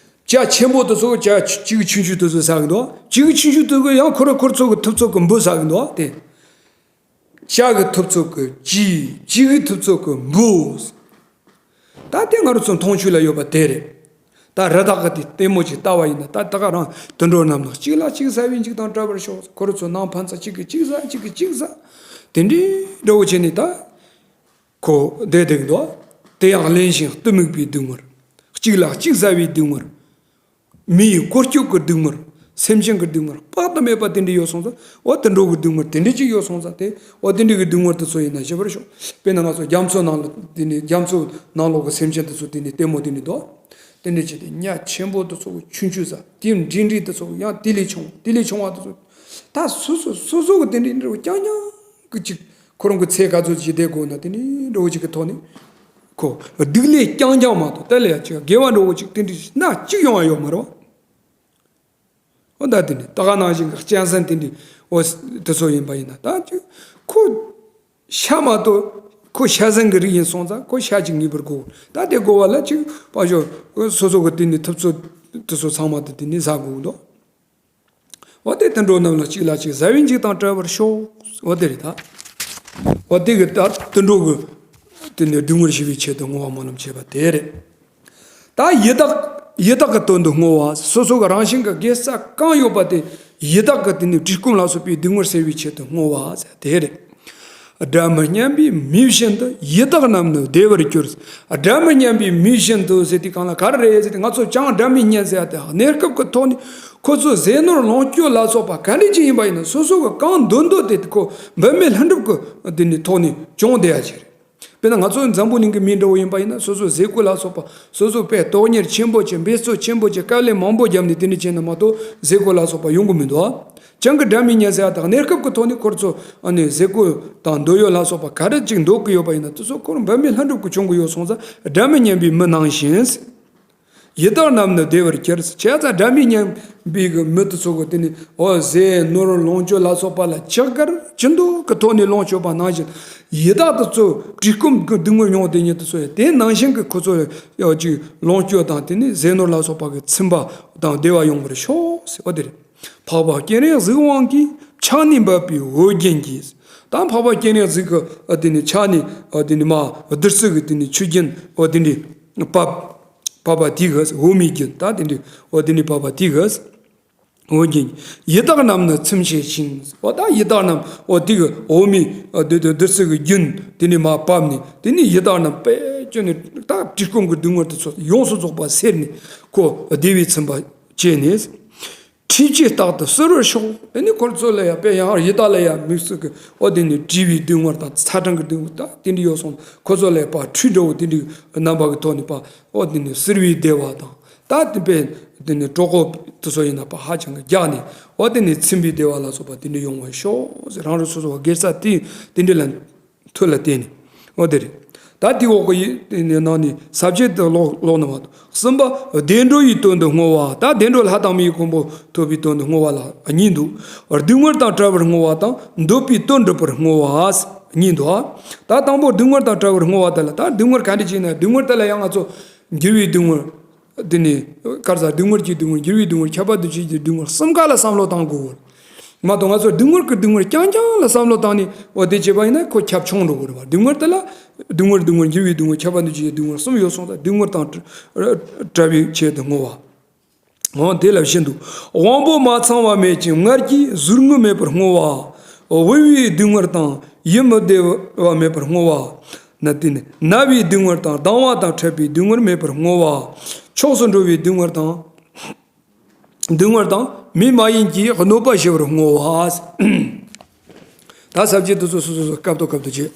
བཅའ་ཆེན་པོ་དེ་ཚོ་གི་བཅའ་གཅིག་གི་ཆུང་ཆུང་དེ་ཚོ་ཟ་གི་འདུག་གཅིག་གི་ཆུང་ཆུང་དེ་ཚོ་ཡང་ཁོ་ར་ཁོ་ར་ཚོ་གི་ཐུབ་ཚོད་ཀྱི་འབུ་ཟ་གི་འདུག་དེ། ལྕགས་ཀྱི་ཐུབ་ཚོད་ཀྱི་ལྕི། ལྕི་གི་ཐུབ་ཚོད་ཀྱི་འབུ། ད་དེ་ང་རང་ཚོ་མཐོང་ཆོས་ལ་ཡོད་པ་དེ་རེད། ད་རི་དྭགས་ཀྱི་དེ་ལྟད་མོ་ཅིག་ལྟ་བ་ཡིན་ན་ད་ད་ག་རང་དུད་འགྲོ་རྣམས་ནི་གཅིག་ལ་གཅིག་བཟའ་བའི་འཇིགས་དང་བྲལ་བར་ཤོག་ཁོ་རང་ཚོ་ནང་ཕན་ཚུན་གཅིག་གིས་གཅིག་བཟའ་གཅིག་གིས་གཅིག་བཟའ། དེ་འདྲའི་འདྲ་བོ་བྱས་ནས་ད། ཁོ་བསྡད་བསྡད་འདུག་དེ་ཡང་གླེན་ཞིང་གཏི་མུག་པའི་སྡུག་བསྔལ། གཅིག་ལ་གཅིག་ཟ་བའི་སྡུག་བསྔལ། མི་ཡི་བཀོལ་སྤྱོད་ཀྱི་སྡུག་བསྔལ། སེམས་ཅན་གྱི་སྡུག་བསྔལ་དཔག་ཏུ་མེད་པ་དེ་འདྲ་ཡོད་སོང་ཙང་། འོ་དེ་འདྲ་གི་སྡུག་བསྔལ་དེ་འདྲ་ཅིག་ཡོད་སོང་ཙང་། དེ་འོ་དེ་འདྲ་གི་སྡུག་བསྔལ་དེ་ཚོ་ཡིན་ན་ཞི་བར་ཤོག་དཔེར་ན་ང་ཚོ་རྒྱ་མཚོ་ནང་ལ་དེ་ནི་རྒྱ་མཚོ་ནང་ལོགས་ཀྱི་སེམས་ཅན་དེ་ཚོ་དེ་ནི་ལྟད་མོ་དེ་ནི་འདུག་དེ་འདྲ་བྱས་ཏེ་ཉ་ཆེན་པོ་དེ་ཚོ་གི་ཆུང་ཆུང་ཟ། དེ་འབྲིང་འབྲིང་དེ་ཚོ་ཡང་དེ་ལས་ཆུང་བ་དེ་ལས་ཆུང་བ་དེ་ཚོ། ད་སོ་སོ་སོ་སོ་གི་དེ་འདྲ་འདྲ་བོ་རྐྱང་རྐྱང་གི་ཅིག་ཁོ་རང་གི་ཚེ་ག་ཚོད་ཅིག་བསྡད་དགོས་ན། དེ་ནི་འདྲ་བོ་ཅིག་གི་ཐོག་ནས་ཁོ་སྡུག་ལས་རྐྱང་རྐྱང་མ་གཏོགས་དེ་ལས་ཡང་ཅིག་དགེ་བ་འདྲ་བོ་ཅིག་དེ་འདྲ་སྣ་གཅིག་ཡོང་བ་ཡོད་མ་རེད་བ། འོ་ད་དེ་ནི་ད་ག་ནང་བཞིན་གྱི་གཅན་གཟན་དེ་འདྲ་འོ་དེ་ཚོ་ཡིན་པ་ཡིན་ན། ད་ཅིག་ཁོ་ཤ་མ་གཏོགས་ཁོ་ཤ་ཟན་གྱི་རིགས་ཡིན་སོང་ཙང་ཁོ་ཤ་ཅིག་ངེས་པར་དགོས། ད་དེ་དགོས་པ་ལ་ཅིག་ཕར་ཞོག་སོ་སོ་གི་དེ་ནི་ཐུབ་ཚོད་དེ་ཚོ་ཚང་མ་དེ་དེ་ནི་ཟ་དགོས་འདུག་འོ་དེ་དུད་འགྲོ་རྣམས་ལ་གཅིག་ལ་གཅིག་ཟ་བའི་འཇིགས་དང་བྲལ་བར་ཤོག་འོ་དེ་རེད་ད། འོ་དེ་གི་ད་དུད་འགྲོ་གི་དེ་ནས་སྡུག་བསྔལ་ཞི་བའི་ཆེད་དུ་བསྔོ་བ་སྨོན་ལམ་བྱེད་པ་དེ་རེད། ད་ཡི་དྭགས་ཡི་དྭགས་ཀྱི་དོན་དུ་བསྔོ་བ། སོ་སོ་གི་རང་བཞིན་གྱི་དགེ་རྩ་གང་ཡོད་པ་དེ་ཡི་དྭགས་ཀྱི་དེ་ནས་བཀྲེས་སྐོམ་ལ་སོགས་པའི་སྡུག་བསྔལ་སེལ་བའི་ཆེད་དུ་བསྔོ་བ་ཟེར་དེ་རེད། སྒྲ་མི་སྙན་པའི་མི་བཞིན་དུ། ཡི་དྭགས་རྣམས་ནི་བདེ་བར་གྱུར། སྒྲ་མི་སྙན་པའི་མི་བཞིན་དུ་ཟེར་དུས་གང་ལ་ག་རེ་རེད་ཟེར་དུས། ང་ཚོ་ཅང་སྒྲ་མི་སྙན་ཟེར་ཡ་དེ་གནས་སྐབས་ཀྱི་ཐོག་ནས་ཁོ་ཚོ་ཟས་ནོར་ལོངས་སྤྱོད་ལ་སོགས་པ་ག་འདྲ་ཅིག་ཡིན་པ་ཡིན་ན། སོ་སོ་གི་གང་འདོད་འདོད་དེ་ཁོ་འབད་མེད་ལྷུན་གྲུབ་ཀྱི་དེ་ནི་ཐོག་ནས་བྱུང་བསྡད་ཡ་ཅིག་རེད། དཔེར་ན་ང་ཚོ་འཛམ་བུ་གླིང་གི་མི་འདྲ་བོ་ཡིན་པ་ཡིན་ན། སོ་སོ་ཟས་གོས་ལ་སོགས་པ་སོ་སོ་དཔེ་དོན་གཉེར་ཆེན་པོ་བྱས། འབད་རྩོལ་ཆེན་པོ་བྱས། དཀའ་ལས་མང་པོ་བརྒྱབ་ནས་དེ་འདྲ་བྱས་ན་མ་གཏོགས་ཟས་གོས་ལ་སོགས་པ་ཡོང་གི་མི་འདུག་ཅང་གི་སྒྲ་མི་སྙན་ཟེར་ཡ་དག་གནས་སྐབས་ཀྱི་ཐོག་ནས་ཁོ་ཚོ་ཨ་ནི་ཟས་གོས་དང་འདོད་ཡོན་ལ་སོགས་པ་ག་རེ་ཅིག་འདོད་ཀྱི་ཡོད་པ་ཡིན་ན། དེ་ཚོ་ཁོ་རང་འབད་མེད་ལྷུན་གྲུབ་ཀྱི་བྱུང་གི་ཡོད་སོང་ཙང་། སྒྲ་མི་སྙན་པའི་མི་ནང་བཞིན། ཡི་དྭགས་རྣམས་ནི་བདེ་བར་གྱུར། བྱས་ཙང་སྒྲ་མི་སྙན་པའི་གི་མི་དེ་ཚོ་གི་དེ་ནི་འོ་ཟས་ནོར་ལོངས་སྤྱོད་ལ་སོགས་པ་ལ་ཅི་དགར་ཅི་འདོད་ཀྱི་ཐོག་ནས་ལོངས་སྤྱོད་པ་ནང་བཞིན། ཡི་དྭགས་དེ་ཚོ་བཀྲེས་སྐོམ་གྱི་སྡུག་བསྔལ་མྱོང་དེ་ཉིད་དེ་ཚོ་ཡང་དེ་ནང་བཞིན་གྱི་ཁོ་ཚོ་ཡང་ཅིག་ལོངས་སྤྱོད་དང་དེ་ནི་ཟས་ནོར་ལ་སོགས་པ་གི་ཚིམ་པ་དང་བདེ་བ་ཡོང་བར་ཤོག་ཟེར་བ་དེ་རེད། འཕགས་པ་སྤྱན་རས་གཟིགས་དབང་གིས་ཕྱག་ནས་འབུལ་བའི་འོ་རྒྱན་གྱིས། ད་འཕགས་པ་སྤྱན་རས་གཟིགས་ཀྱི་དེ་ནི་ཕྱག་ནས་དེ་ནི་མ་བདུད་རྩི་གི་དེ་ནི་ཆུ་རྒྱུན་འོ་དེ་འདྲའི་བབས། བབས་པ་དེ་གིས། འོ་མའི་རྒྱུན་ད་དེ་འདྲའི་འོ་དེ་ནི་བབས་པ་དེ་གིས། འོ་རྒྱན། ཡི་དྭགས་རྣམས་ནི་ཚིམ་བྱས་ཤིང་། འོ་ད་ཡི་དྭགས་རྣམས་འོ་དེ་གི་འོ་མའི་བདུད་བདུད་རྩི་གི་རྒྱུན་དེ་ནི་མ་བབས་ནས། དེ་ནི་ཡི་དྭགས་རྣམས་དཔེ་ཅོ་ནས་ད་བཀྲེས་སྐོམ་གྱི་སྡུག་བསྔལ་དེ་ཚོ་ཡོངས་སུ་རྫོགས་པ་སེལ་ནས་ཁོ་བདེ་བའི་ཚིམ་པ་བྱས་ནས། འཁྲིས་ཀྱིས་རྟག་ཏུ་བསིལ་བར་ཤོག་དེ་ནི་ཁོ་ཚོ་ལ་ཡང་དཔེ་ཡང་ཡི་དྭགས་ལ་ཡང་དམིགས་སུ་གི་འོ་དེ་ནི་བཀྲེས་པའི་སྡུག་བསྔལ་དང་ཚ་གྲང་གི་སྡུག་བསྔལ་ད་དེ་འདྲ་ཡོད་སོང་། ཁོ་ཚོ་ལ་ཡང་ཕར་འཁྲིས་འདྲ་བོ་དེ་འདྲའི་རྣམ་པ་གི་ཐོག་ནས་ཕར་འོ་དེ་ནི་བསིལ་བའི་བདེ་བ་དང་། ད་དེ་དཔེ་དེ་ནི་གྲོད་ཁོག་དེ་ཚོ་ཡིན་ན་ཕར་ཧ་ཅང་གི་རྒྱགས་ནས་འོ་དེ་ནི་ཚིམ་པའི་བདེ་བ་ལ་སོགས་པ་དེ་འདྲ་ཡོང་བར་ཤོག་ཟེར། རང་རང་སོ་སོ་བ་དགེ་རྩ་དེ་དེ་འདྲ་ལ་མཐུ་ལ་བརྟེན་ནས། འོ་དེ་རེད། ད་དེའི་འོག་གི་ཡི་དེ་ནི་ནང་ནས་ས་བཅད་དུ་ཀློག་ཀློག་ན་མ་གཏོགས། གསུམ་པ་བདེ་འགྲོ་ཡི་དོན་དུ་བསྔོ་བ། ད་བདེ་འགྲོ་ལྷ་དང་མིའི་གོ་འཕང་ཐོབ་པའི་དོན་དུ་བསྔོ་བ་ལ་གཉིས་འདུག་སྡུག་བསྔལ་དང་བྲལ་བར་བསྔོ་བ་དང་འདོད་པའི་དོན་འགྲུབ་པར་བསྔོ་བ་གཉིས་འདུག་ད་དང་པོ་སྡུག་བསྔལ་དང་བྲལ་བར་བསྔོ་བ་དེ་ལ། ད་སྡུག་བསྔལ་ག་འདྲ་ཅིག་ཡིན་ན། སྡུག་བསྔལ་དེ་ལ་ཡང་ང་ཚོ་འགྱུར་བའི་སྡུག་བསྔལ། དེ་ནི་ག་རེ་ཟ། སྡུག་བསྔལ་གྱི་སྡུག་བསྔལ། འགྱུར་བའི་སྡུག་བསྔལ། ཁྱབ་པ་འདུ་བྱེད་ཀྱི་སྡུག་བསྔལ། གསུམ་ཀ་ལ་བསམ་བློ་བཏང་དགོས་པར། མ་གཏོགས་ང་ཚོ་སྡུག་བསྔལ་གྱི་སྡུག་བསྔལ་རྐྱང་རྐྱང་ལ་བསམ་བློ་བཏང་ནས་འོ་དེ་བྱས་པ་ཡིན་ན་ཁོ་ཁྱབ་ཆུང་འགྲོ་གི་རེད་པ། སྡུག་བསྔལ་དེ་ལ་སྡུག་བསྔལ། སྡུག་བསྔལ། འགྱུར་བའི་སྡུག་བསྔལ། ཁྱབ་པ་འདུ་བྱེད་ཀྱི་སྡུག་བསྔལ། གསུམ་ཡོད་སོང་ཙང་སྡུག་བསྔལ་དང་བྲལ་བའི་ཆེད་དུ་བསྔོ་བ། འོ་དེ་ལ་བཞིན་དུ། དབང་པོ་མ་ཚང་བ་མེད་ཅིང་ངལ་གྱིས་ཟུག་རྔུ་མེད་པར་བསྔོ་བ། དབུལ་བའི་སྡུག་བསྔལ་དང་ཡིད་མི་བདེ་བ་མེད་པར་བསྔོ་བ། ན་དེ་ནི་ན་བའི་སྡུག་བསྔལ་དང་སྡང་བ་དང་འཕྲད་པའི་སྡུག་བསྔལ་མེད་པར་བསྔོ་བ། མཆོག་ཏུ་འགྲོ་བའི་སྡུག་བསྔལ་དང་། སྡུག་བསྔལ་དང་མི་མ་ཡིན་གྱི་གནོད་པ་ཞི་བར་བསྔོ་བ། ད་ས་བཅད་དེ་ཚོ་སོ་སོ་སོ་སྐབས་དང་སྐབས་སུ་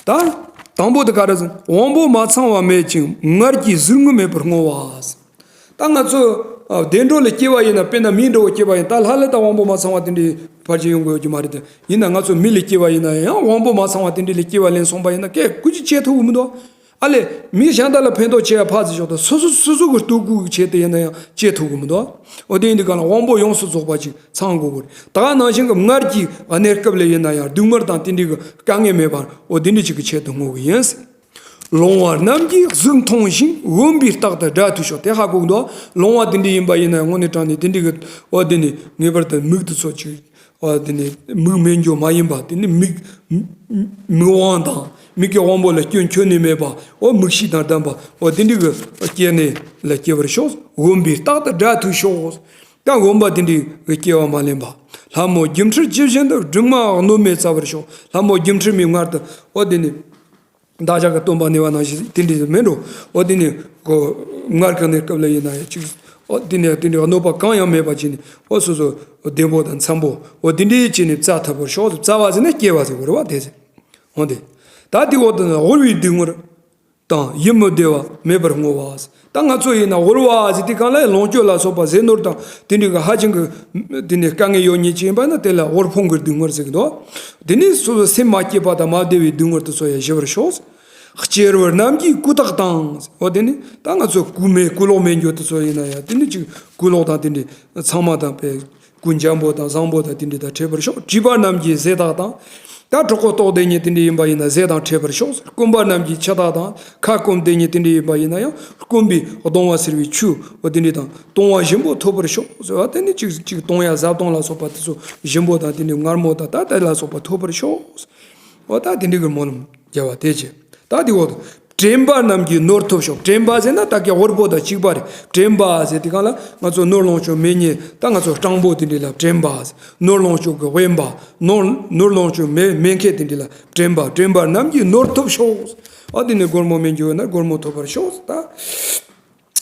བྱེད། ད་དང་པོ་དེ་ག་རེ་ཟེར། དབང་པོ་མ་ཚང་བ་མེད་ཅིང་ངལ་གྱིས་ཟུག་རྔུ་མེད་པར་བསྔོ་བ། ད་ང་ཚོ་ཨ་བདེ་འགྲོ་ལ་སྐྱེ་བ་ཡིན་ན། དཔེར་ན་མི་འདྲ་བོ་སྐྱེ་བ་ཡིན། ད་ལྷ་ལ་ད་དབང་པོ་མ་ཚང་བ་དེ་འདྲའི་ཕལ་ཆེར་ཡོང་གི་ཡོད་ཀྱི་མ་རེད་དེ། ཡིན་ན་ང་ཚོ་མི་ལ་སྐྱེ་བ་ཡིན་ན་ཡང་དབང་པོ་མ་ཚང་བ་དེ་འདྲའི་ལ་སྐྱེ་བ་ལེན་སོང་པ་ཡིན་ན་སྐད་ཀུ་ཅི་བྱེད་ཐུབ་ཀྱི་མི་འདུག་ཨ་ལས་མི་གཞན་དག་ལ་ཕན་ཐོགས་བྱེད་ཡ་ཕར་ཚུར་ཞོག་ད་སོ་སོ་སོ་སོ་གི་ལྟོ་གོས་ཀྱི་ཆེད་དུ་ཡིན་ན་ཡང་བྱེད་ཐུབ་ཀྱི་མི་འདུག་འོ་དེ་ཡིན་དུས་གང་ལ་དབང་པོ་ཡོངས་སུ་རྫོགས་པ་ཅིག་ཚང་དགོས་ཀྱི་རེད། ད་ག་ནང་བཞིན་གྱི་ངལ་གྱི་གནས་སྐབས་ལ་ཡིན་ན་ཡང་སྡུག་བསྔལ་དང་དེ་འདྲའི་གི་དཀའ་ངལ་མེད་པར་འོ་དེ་འདྲ་ཅིག་གི་ཆེད་དུ་བསྔོ་གི་ཡིན། ལོང་བ་རྣམས་ཀྱིས་གཟུགས་མཐོང་ཞིང་། འོན་པའི་རྟགས་དེ་བྲལ་དུ་ཤོག་དེ་ཧ་གོ་གི་འདུག་ལོང་བ་དེ་འདྲ་ཡིན་པ་ཡིན་ན་དངོས་གནས་དྲང་གནས་དེ་འདྲའི་གི་འོ་དེ་ནི་ངེས་པར་དུ་མིག་དེ་ཚོ་ཅིག་འོ་དེ་ནི་མིག་མེད་འགྱོ་མ་ཡིན་པ། དེ་ནི་མིག་མིག་དབང་དང་མིག་གི་དབང་པོ་ལ་སྐྱོན་ཁྱོན་ནས་མེད་པ། འོ་མིག་ཤེས་དང་ལྡན་པ། འོ་དེ་འདྲའི་གི་སྐྱེ་གནས་ལ་སྐྱེ་བར་ཤོག་འོན་པའི་རྟགས་དེ་བྲལ་དུ་ཤོག་ད་འོན་པ་དེ་འདྲའི་གི་སྐྱེ་བ་མ་ལེན་པ། ལྷ་མོ་སྒྱུ་འཕྲུལ་ཇི་བཞིན་དུ། སྒྲོན་མ་གནོད་མེད་བཙའ་བར་ཤོག་ལྷ་མོ་སྒྱུ་འཕྲུལ་མའི་མངལ་དུ་འོ་དེ་ནི། བདག་ཅག་གི་སྟོན་པ་ནི་བ་ནང་བཞིན་དེ་འདྲ་མིན་འགྲོ། འོ་དེ་ནི་གོ་སྔར་གང་ནས་སྐབས་ལ་ཡིན་ན་ཡང་ཅིག་འོ་དེ་ནི་དེ་འདྲ་གནོད་པ་གང་ཡང་མེད་པ་ཅིག་ནི་འོ་སོ་སོ་བདེ་པོ་དང་འཚམ་པོ་འོ་དེ་འདྲའི་ཅིག་ནི་བཙའ་ཐུབ་པར་ཤོག། བཙའ་བ་ཟེར་ན་སྐྱེ་བ་ཟེར་དགོས་རེད་བ། དེ་ཟེར་འོ་དེ། ད་དེ་འོ་དེ་ན་དབུལ་བའི་སྡུག་བསྔལ་དང་ཡིད་མི་བདེ་བ་མེད་པར་བསྔོ་བ། ད་ང་ཚོ་ཡིན་ན་དབུལ་བ་ཟེར་དུས་སྒང་ལ་ལོངས་སྤྱོད་ལ་སོགས་པ་ཟས་ནོར་དང་དེ་འདྲའི་གི་ཧ་ཅང་གི་དེ་ནས་དཀའ་ངལ་ཡོད་མཁན་ཅིག་ཡིན་པ་ན་དེ་ལ་དབུལ་ཕོངས་ཀྱི་སྡུག་བསྔལ་ཟེར་གི་འདུག། དེ་ནས་སོ་སོ་སེམས་མ་སྐྱིད་པ་དང་མ་བདེ་བའི་སྡུག་བསྔལ་དེ་ཚོ་ཡང་ཞི་བར་ཤོག། སྐྱེ་བོ་རྣམས་ཀྱི་ཀུན་བརྟགས་དང་། འོ་དེ་ནས་ད་ང་ཚོ་ཀུན་མེད་ཀུན་ལོག་མེད་འགྱུར་དེ་ཚོ་ཡིན་ན་ཡང་དེ་ནས་ཅིག་ཀུན་ལོག་དང་དེ་འདྲའི་ཚང་མ་དང་པའི་ཀུན་འཇམ་པོ་དང་བཟང་པོ་དང་དེ་འདྲ་དང་འཕྲད་པར་ཤོག། བྱིས་པ་རྣམས་ཀྱི་ཟས་དག་དང་། ད་གྲོད་ཁོག་ལྟོགས་བསྡད་མཁན་དེ་འདྲ་ཡིན་པ་ཡིན་ན་ཟས་དང་འཕྲད་པར་ཤོག། སྐོམ་པ་རྣམས་ཀྱི་ཆུ་དག་དང་། ཁ་སྐོམ་བསྡད་མཁན་དེ་འདྲ་ཡིན་པ་ཡིན་ན་ཡང་སྐོམ་པས་གདུང་བ་སེལ་བའི་ཆུ་འོ་དེ་འདྲ་དང་བཏུང་བ་ཞིམ་པོ་ཐོབ་པར་ཤོག་ཟེར་བ། དེ་ནི་ཅིག་ཅིག་བཏུང་ཡ་བཟའ་བཏུང་ལ་སོགས་པ་དེ་ཚོ་ཞིམ་པོ་དང་དེ་འདྲ་མངར་མོ་དང་ད་དེ་ལ་སོགས་པ་ཐོབ་པར་ཤོག། འོ་ད་དེ་འདྲ་གི་སྨོན་ལམ་རྒྱབ་པ་དེ་བྱས། ད་དེ་འོ་དྲན་པ་རྣམས་ཀྱི་ནོར་ཐོབ་ཤོག། དྲན་པ་ཟེར་ན་ད་གའི་དབུལ་པོ་དང་གཅིག་པ་རེད། དྲན་པ་ཟེར་དུས་སྒང་ལ་ང་ཚོ་ནོར་ལོངས་སྤྱོད་མེད་མཁན་ད་ང་ཚོ་སྤྲང་པོ་དེ་འདྲ་ལ་དྲན་པ་ཟེར། ནོར་ལོངས་སྤྱོད་ཀྱི་དབེན་པ། ནོར་ནོར་ལོངས་སྤྱོད་མེད་མེད་མཁན་དེ་འདྲ་ལ་དྲན་པ། དྲན་པ་རྣམས་ཀྱི་ནོར་ཐོབ་ཤོག། འོ་དེ་ནས་སྒོར་མོ་མེད་འགྱུར་ན་སྒོར་མོ་ཐོབ་པར་ཤོག། ད་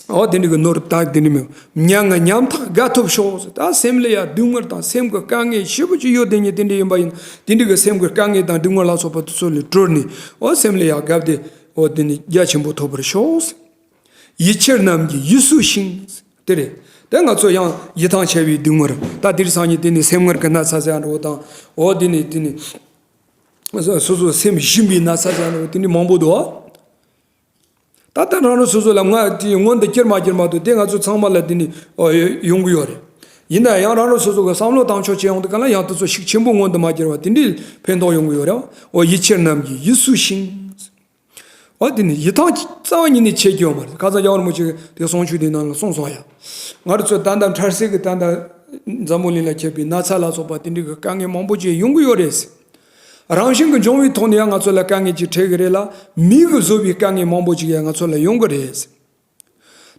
འོ་དེ་འདྲ་གི་ནོར་ད་དེ་འདྲ་མེད། མྱ་ངན་ཉམ་ཐག་དགའ་ཐོབ་ཤོག། ད་སེམས་ལ་ཡ་སྡུག་བསྔལ་དང་སེམས་ཀྱི་དཀའ་ངལ་ཞེ་པོ་ཅིག་ཡོད་དེ་ཉིད་དེ་འདྲ་ཡིན་པ་ཡིན་དེ་འདྲ་གི་སེམས་ཀྱི་དཀའ་ངལ་དང་སྡུག་བསྔལ་ལ་སོགས་པ་དེ་ཚོ་ལས་གྲོལ་ནས་འོ་སེམས་ལ་ཡ་དགའ་བདེ་འོ་དེ་ནི་རྒྱ་ཆེན་པོ་ཐོབ་པར་ཤོག། ཡིད་ཆེས་རྣམས་ཀྱི་ཡིད་སུ་ཞིང་། དེ་རེད། དེ་ང་ཚོ་ཡང་ཡིད་ཐང་ཆད་པའི་སྡུག་བསྔལ་ད་དེ་རིང་སང་ཉིན་དེ་ནི་སེམས་ངལ་གྱི་ན་ཚ་ཟེར་ཡ་འདྲ་བོ་དང་འོ་དེ་ནི་དེ་ནི་སོ་སོ་སེམས་ཞུམ་པའི་ན་ཚ་ཟེར་ཡ་འདྲ་བོ་དེ་འདྲ་མང་པོ་འདུག། ད་ལྟ་རང་རང་སོ་སོ་ལ་ང་དེ་སྔོན་དུ་ཁྱེར་མ་ཁྱེར་མ་གཏོགས་དེ་ང་ཚོ་ཚང་མ་ལ་དེ་ནི་ཨོ་ཡོང་གི་ཡོད་རེད། ཡིན་ན་ཡང་རང་རང་སོ་སོ་གི་བསམ་བློ་བཏང་ཕྱོགས་བྱེད་ཡོང་དུས་ག་ལ་ཡང་དེ་ཚོ་ཤུགས་ཆེན་པོ་སྔོན་དུ་མ་ཁྱེར་བ་དེ་འདྲའི་ཕན་ཐོགས་ཡོང་གི་ཡོད་རེད། ཨོ་ཡིད་ཆེས་རྣམས་ཀྱི་ཡིད་སུ་ཞིང་། ཨོ་དེ་ནི་ཡིད་ཐང་རྩ་བ་ཉིད་ནས་ཆད་ཀྱི་ཡོད་མ་རེད། ཁ་སང་རྒྱལ་བ་རིན་པོ་ཆེ་གི་དེ་གསུང་ཆོས་དེ་ནང་ལ་གསུངས་སོང་ཡ། ང་རང་ཚོ་ད་ལྟ་འཕྲལ་སེལ་གི་ད་ལྟ་འཛམ་བུ་གླིང་ལ་ཁྱབ་པའི་ན་ཚ་ལ་སོགས་པ་དེ་འདྲའི་གི་དཀའ་ངལ་མང་པོ་ཅིག་ཡོང་གི་ཡོད་རེད། རང་བཞིན་གྱི་འབྱུང་བའི་ཐོག་ནས་ཡང་ང་ཚོ་ལ་དཀའ་ངལ་ཅིག་འཕྲད་གི་རེད་ལ། མི་གིས་བཟོས་པའི་དཀའ་ངལ་མང་པོ་ཅིག་ཡང་ང་ཚོ་ལ་ཡོང་གི་རེད།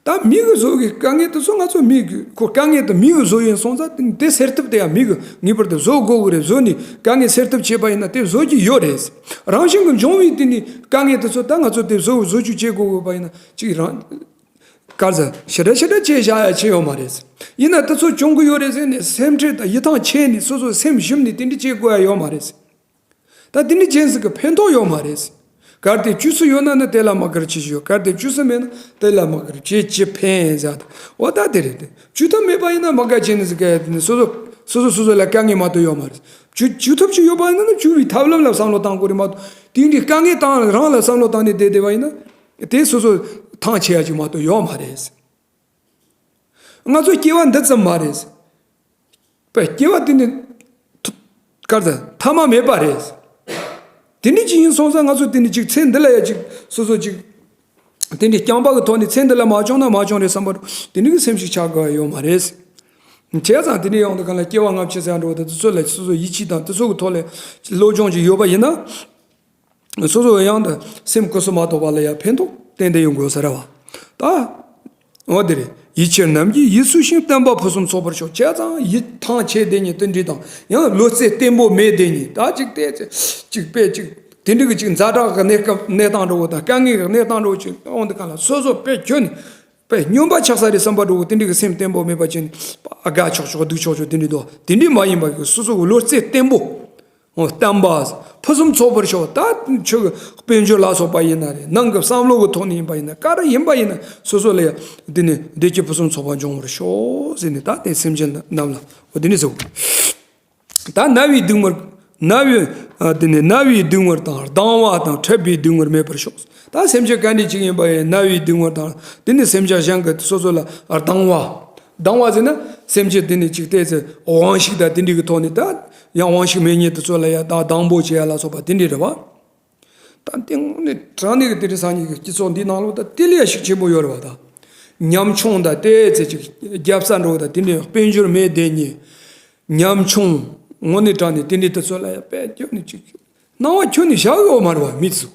ད་མི་གིས་བཟོས་པའི་དཀའ་ངལ་དེ་ཚོ་ང་ཚོ་མི་གི་ཁོ་དཀའ་ངལ་དེ་མི་གིས་བཟོས་ཡིན་སོང་ཙང་དེ་སེལ་ཐབས་དེ་ཡང་མི་གིས་ངེས་པར་དུ་བཟོ་དགོས་གི་རེད། བཟོས་ནས་དཀའ་ངལ་སེལ་ཐབས་བྱས་པ་ཡིན་ན་དེ་བཟོ་གི་ཡོད་རེད། རང་བཞིན་གྱི་འབྱུང་བའི་དེ་ནི་དཀའ་ངལ་དེ་ཚོ་ད་ང་ཚོ་དེ་བཟོ་བཟོ་བཅོས་བྱེད་དགོས་དགོས་པ་ཡིན་ན་ཅིག་རང་། ག་རེ་ཟེར་ཞེ་དྲག་ཞེ་དྲག་བྱས་བཞག་ཡ་བྱས་ཡོད་མ་རེད། ཡིན་ན་དེ་ཚོ་བྱུང་གི་ཡོད་རེད་ཟེར་ནས་སེམས་ཁྲལ་དང་ཡིད་ཐང་ཆད་ནས་སོ་སོ་སེམས་ཞུམ་ནས་དེ་འདྲ་བྱེད་དགོས་ཡ་ཡོད་མ་རེད། ད་དེ་འདྲ་བྱས་ཟིག་གི་ཕན་ཐོགས་ཡོད་མ་རེད། གལ་ཏེ་བཅོས་སུ་ཡོད་ན་ནི་དེ་ལ་དམིགས་བཀར་བྱེད་ཀྱི་ཡོད། གལ་ཏེ་བཅོས་སུ་མེད་ན་དེ་ལ་དམིགས་བཀར་བྱེད་ཀྱི་ཕན་ཟེར། འོ་ད་དེ་རེད་དེ། བཅོས་ཐབས་མེད་པ་ཡིན་ན་དམིགས་བཀར་བྱས་ནས་ཟིག་གི་སོ་སོ་སོ་སོ་སོ་སོ་ལ་དཀའ་ངལ་མ་གཏོགས་ཡོད་མ་རེད། བཅོས་བཅོས་ཐབས་ཅིག་ཡོད་པ་ཡིན་ན་ནི་བཅོས་པའི་ཐབས་ལམ་ལ་བསམ་བློ་བཏང་དགོས་རེད་མ་གཏོགས་དེ་འདྲའི་དཀའ་ངལ་དང་རང་ལ་བསམ་བློ་བཏང་ནས་བསྡད་བསྡད་པ་ཡིན་ན། དེ་སོ་སོ་ཐང་ཆད་ཡ་ཅིག་མ་གཏོགས་ཡོད་མ་རེད། ང་ཚོ་སྐྱེ་བ་འདི་ཙམ་མ་རེད། པའི་སྐྱེ་བ་དེ་ནི་ཐ་ག་རེ་ཟེར་ཐ་མ་མེད་པ་རེད། དེ་འདྲ་ཅིག་ཡིན་སོང་ཙང་ང་ཚོ་དེ་འདྲ་ཅིག་ཚེ་འདི་ལ་ཡ་ཅིག་སོ་སོ་ཅིག་དེ་འདྲའི་རྐྱང་པ་གི་ཐོག་ནས་ཚེ་འདི་ལ་མ་བྱུང་ན་མ་བྱུང་རེད་བསམ་པ་དེ་འདྲ་གི་སེམས་ཤིག་ཆགས་དགོས་ཡ་ཡོད་མ་རེད། བྱས་ཙང་དེ་འདྲ་ཡོང་དུས་གང་ལ་སྐྱེ་བ་སྔ་ཕྱི་ཟེར་ཡ་འདྲ་བོ་དེ་ཚོ་ལ་སོ་སོ་ཡིད་ཆེས་དང་དེ་ཚོ་གི་ཐོག་ལ་སློབ་སྦྱོང་ཅིག་ཡོད་པ་ཡིན་ན། སོ་སོ་ཡང་དུ་སེམས་ཀུན་སུ་མ་གཏོགས་པ་ལ་ཡང་ཕན་ཐོགས་ཏན་ཏན་ཡོང་དགོས་ས་རེད་བ། ད། འོ་དེ་རེད། ཡིད་ཆེས་རྣམས་ཀྱིས་ཡིད་སུ་ཞིང་བསྟན་པ་ཕུན་སུམ་ཚོགས་པར་ཤོག། བྱས་ཙང་ཡིད་ཐང་ཆད་དེ་ཉིད་དེ་འདྲ་དང་ཡང་བློ་རྩེ་བརྟན་པོ་མེད་དེ་ཉིད་ད་ཅིག་བལྟས་ཚེ་ཅིག་དཔེ་ཅིག་དེ་འདྲ་གི་ཅིག་ཛ་དྲག་གི་གནས་སྐབས་གནས་སྟངས་འདྲ་བོ་དང་དཀའ་ངལ་གི་གནས་སྟངས་འདྲ་བོ་ཅིག་འོང་དུས་གང་ལ་སོ་སོ་དཔེ་ཁྱོད་ནི་དཔེ་སྨྱོན་པ་ཆགས་ས་རེད་བསམ་པ་འདྲ་བོ་དེ་འདྲ་གི་སེམས་བརྟན་པོ་མེད་པ་ཅིག་ནི་དགའ་ཆོག་ཆོག་སྡུག་ཆོག་ཆོག་དེ་འདྲ་འདུག། དེ་འདྲ་མ་ཡིན་པ་གི་སོ་སོ་གི་བློ་རྩེ་བརྟན་པོ། འོ་བསྟན་པ། ཕུན་སུམ་ཚོགས་པར་ཤོག། ད་ཆོས་ཀྱི་དཔལ་འབྱོར་ལ་སོགས་པ་ཡིན་ན་རེད། ནང་གི་བསམ་བློ་གི་ཐོག་ནས་ཡིན་པ་ཡིན་ན་ག་རེ་ཡིན་པ་ཡིན་ན་སོ་སོ་ལ་ཡང་འདི་ནི་བདེ་སྐྱིད་ཕུན་སུམ་ཚོགས་པ་འབྱུང་བར་ཤོག་ཟེར་ནས་ད་དེ་སེམས་ཅན་རྣམས་ལ་འོ་འདི་ནི་ཟེར། ད་ན་བའི་སྡུག་བསྔལ། ན་བའི་ཨ་འདི་ནི་ན་བའི་སྡུག་བསྔལ་དང་སྡང་བ་དང་འཁྲབ་པའི་སྡུག་བསྔལ་མེད་པར་ཤོག། ད་སེམས་ཅན་ག་འདྲ་ཅིག་ཡིན་པ་ཡིན་ན་བའི་སྡུག་བསྔལ་དང་འདི་ནི་སེམས་ཅན་གཞན་གྱི་སོ་སོ་ལ་སྡང་བ། སྡང་བ་ཟེར་ན་སེམས་ཅན་དེ་ནི་ཅིག་བལྟས་ཚེ་དབང་ཤུགས་དང་དེ་འདྲའི་གི་ཐོག་ནས་ད་ཡང་དབང་ཤུགས་མེད་མཁན་དེ་ཚོ་ལ་ཡང་ད་སྡང་པོ་བྱེད་ཡ་ལ་སོགས་པ་དེ་འདྲའི་རེད་བ། ད་དེ་དངོས་གནས་དྲང་གནས་ཀྱི་དེ་རིང་སང་ཉིན་གྱི་སྤྱི་ཚོགས་འདིའི་ནང་ལོགས་ད་དེ་ལས་ཤུགས་ཆེན་པོ་ཡོད་རེད་བ། ད་ཉམ་ཆུང་དང་བལྟས་ཚེ་ཅིག་རྒྱབ་ས་འགྲོ་དང་དེ་འདྲའི་དཔལ་འབྱོར་མེད་བསྡད་མཁན་ཉམ་ཆུང་དངོས་གནས་དྲང་གནས་དེ་འདྲའི་དེ་ཚོ་ལ་ཡང་དཔེ་ཁྱོན་ནས་ཅིག་སྣང་བ་ཁྱོན་ནས་བཞག་ཡོད་མ་རེད་བ་མི་ཚོ།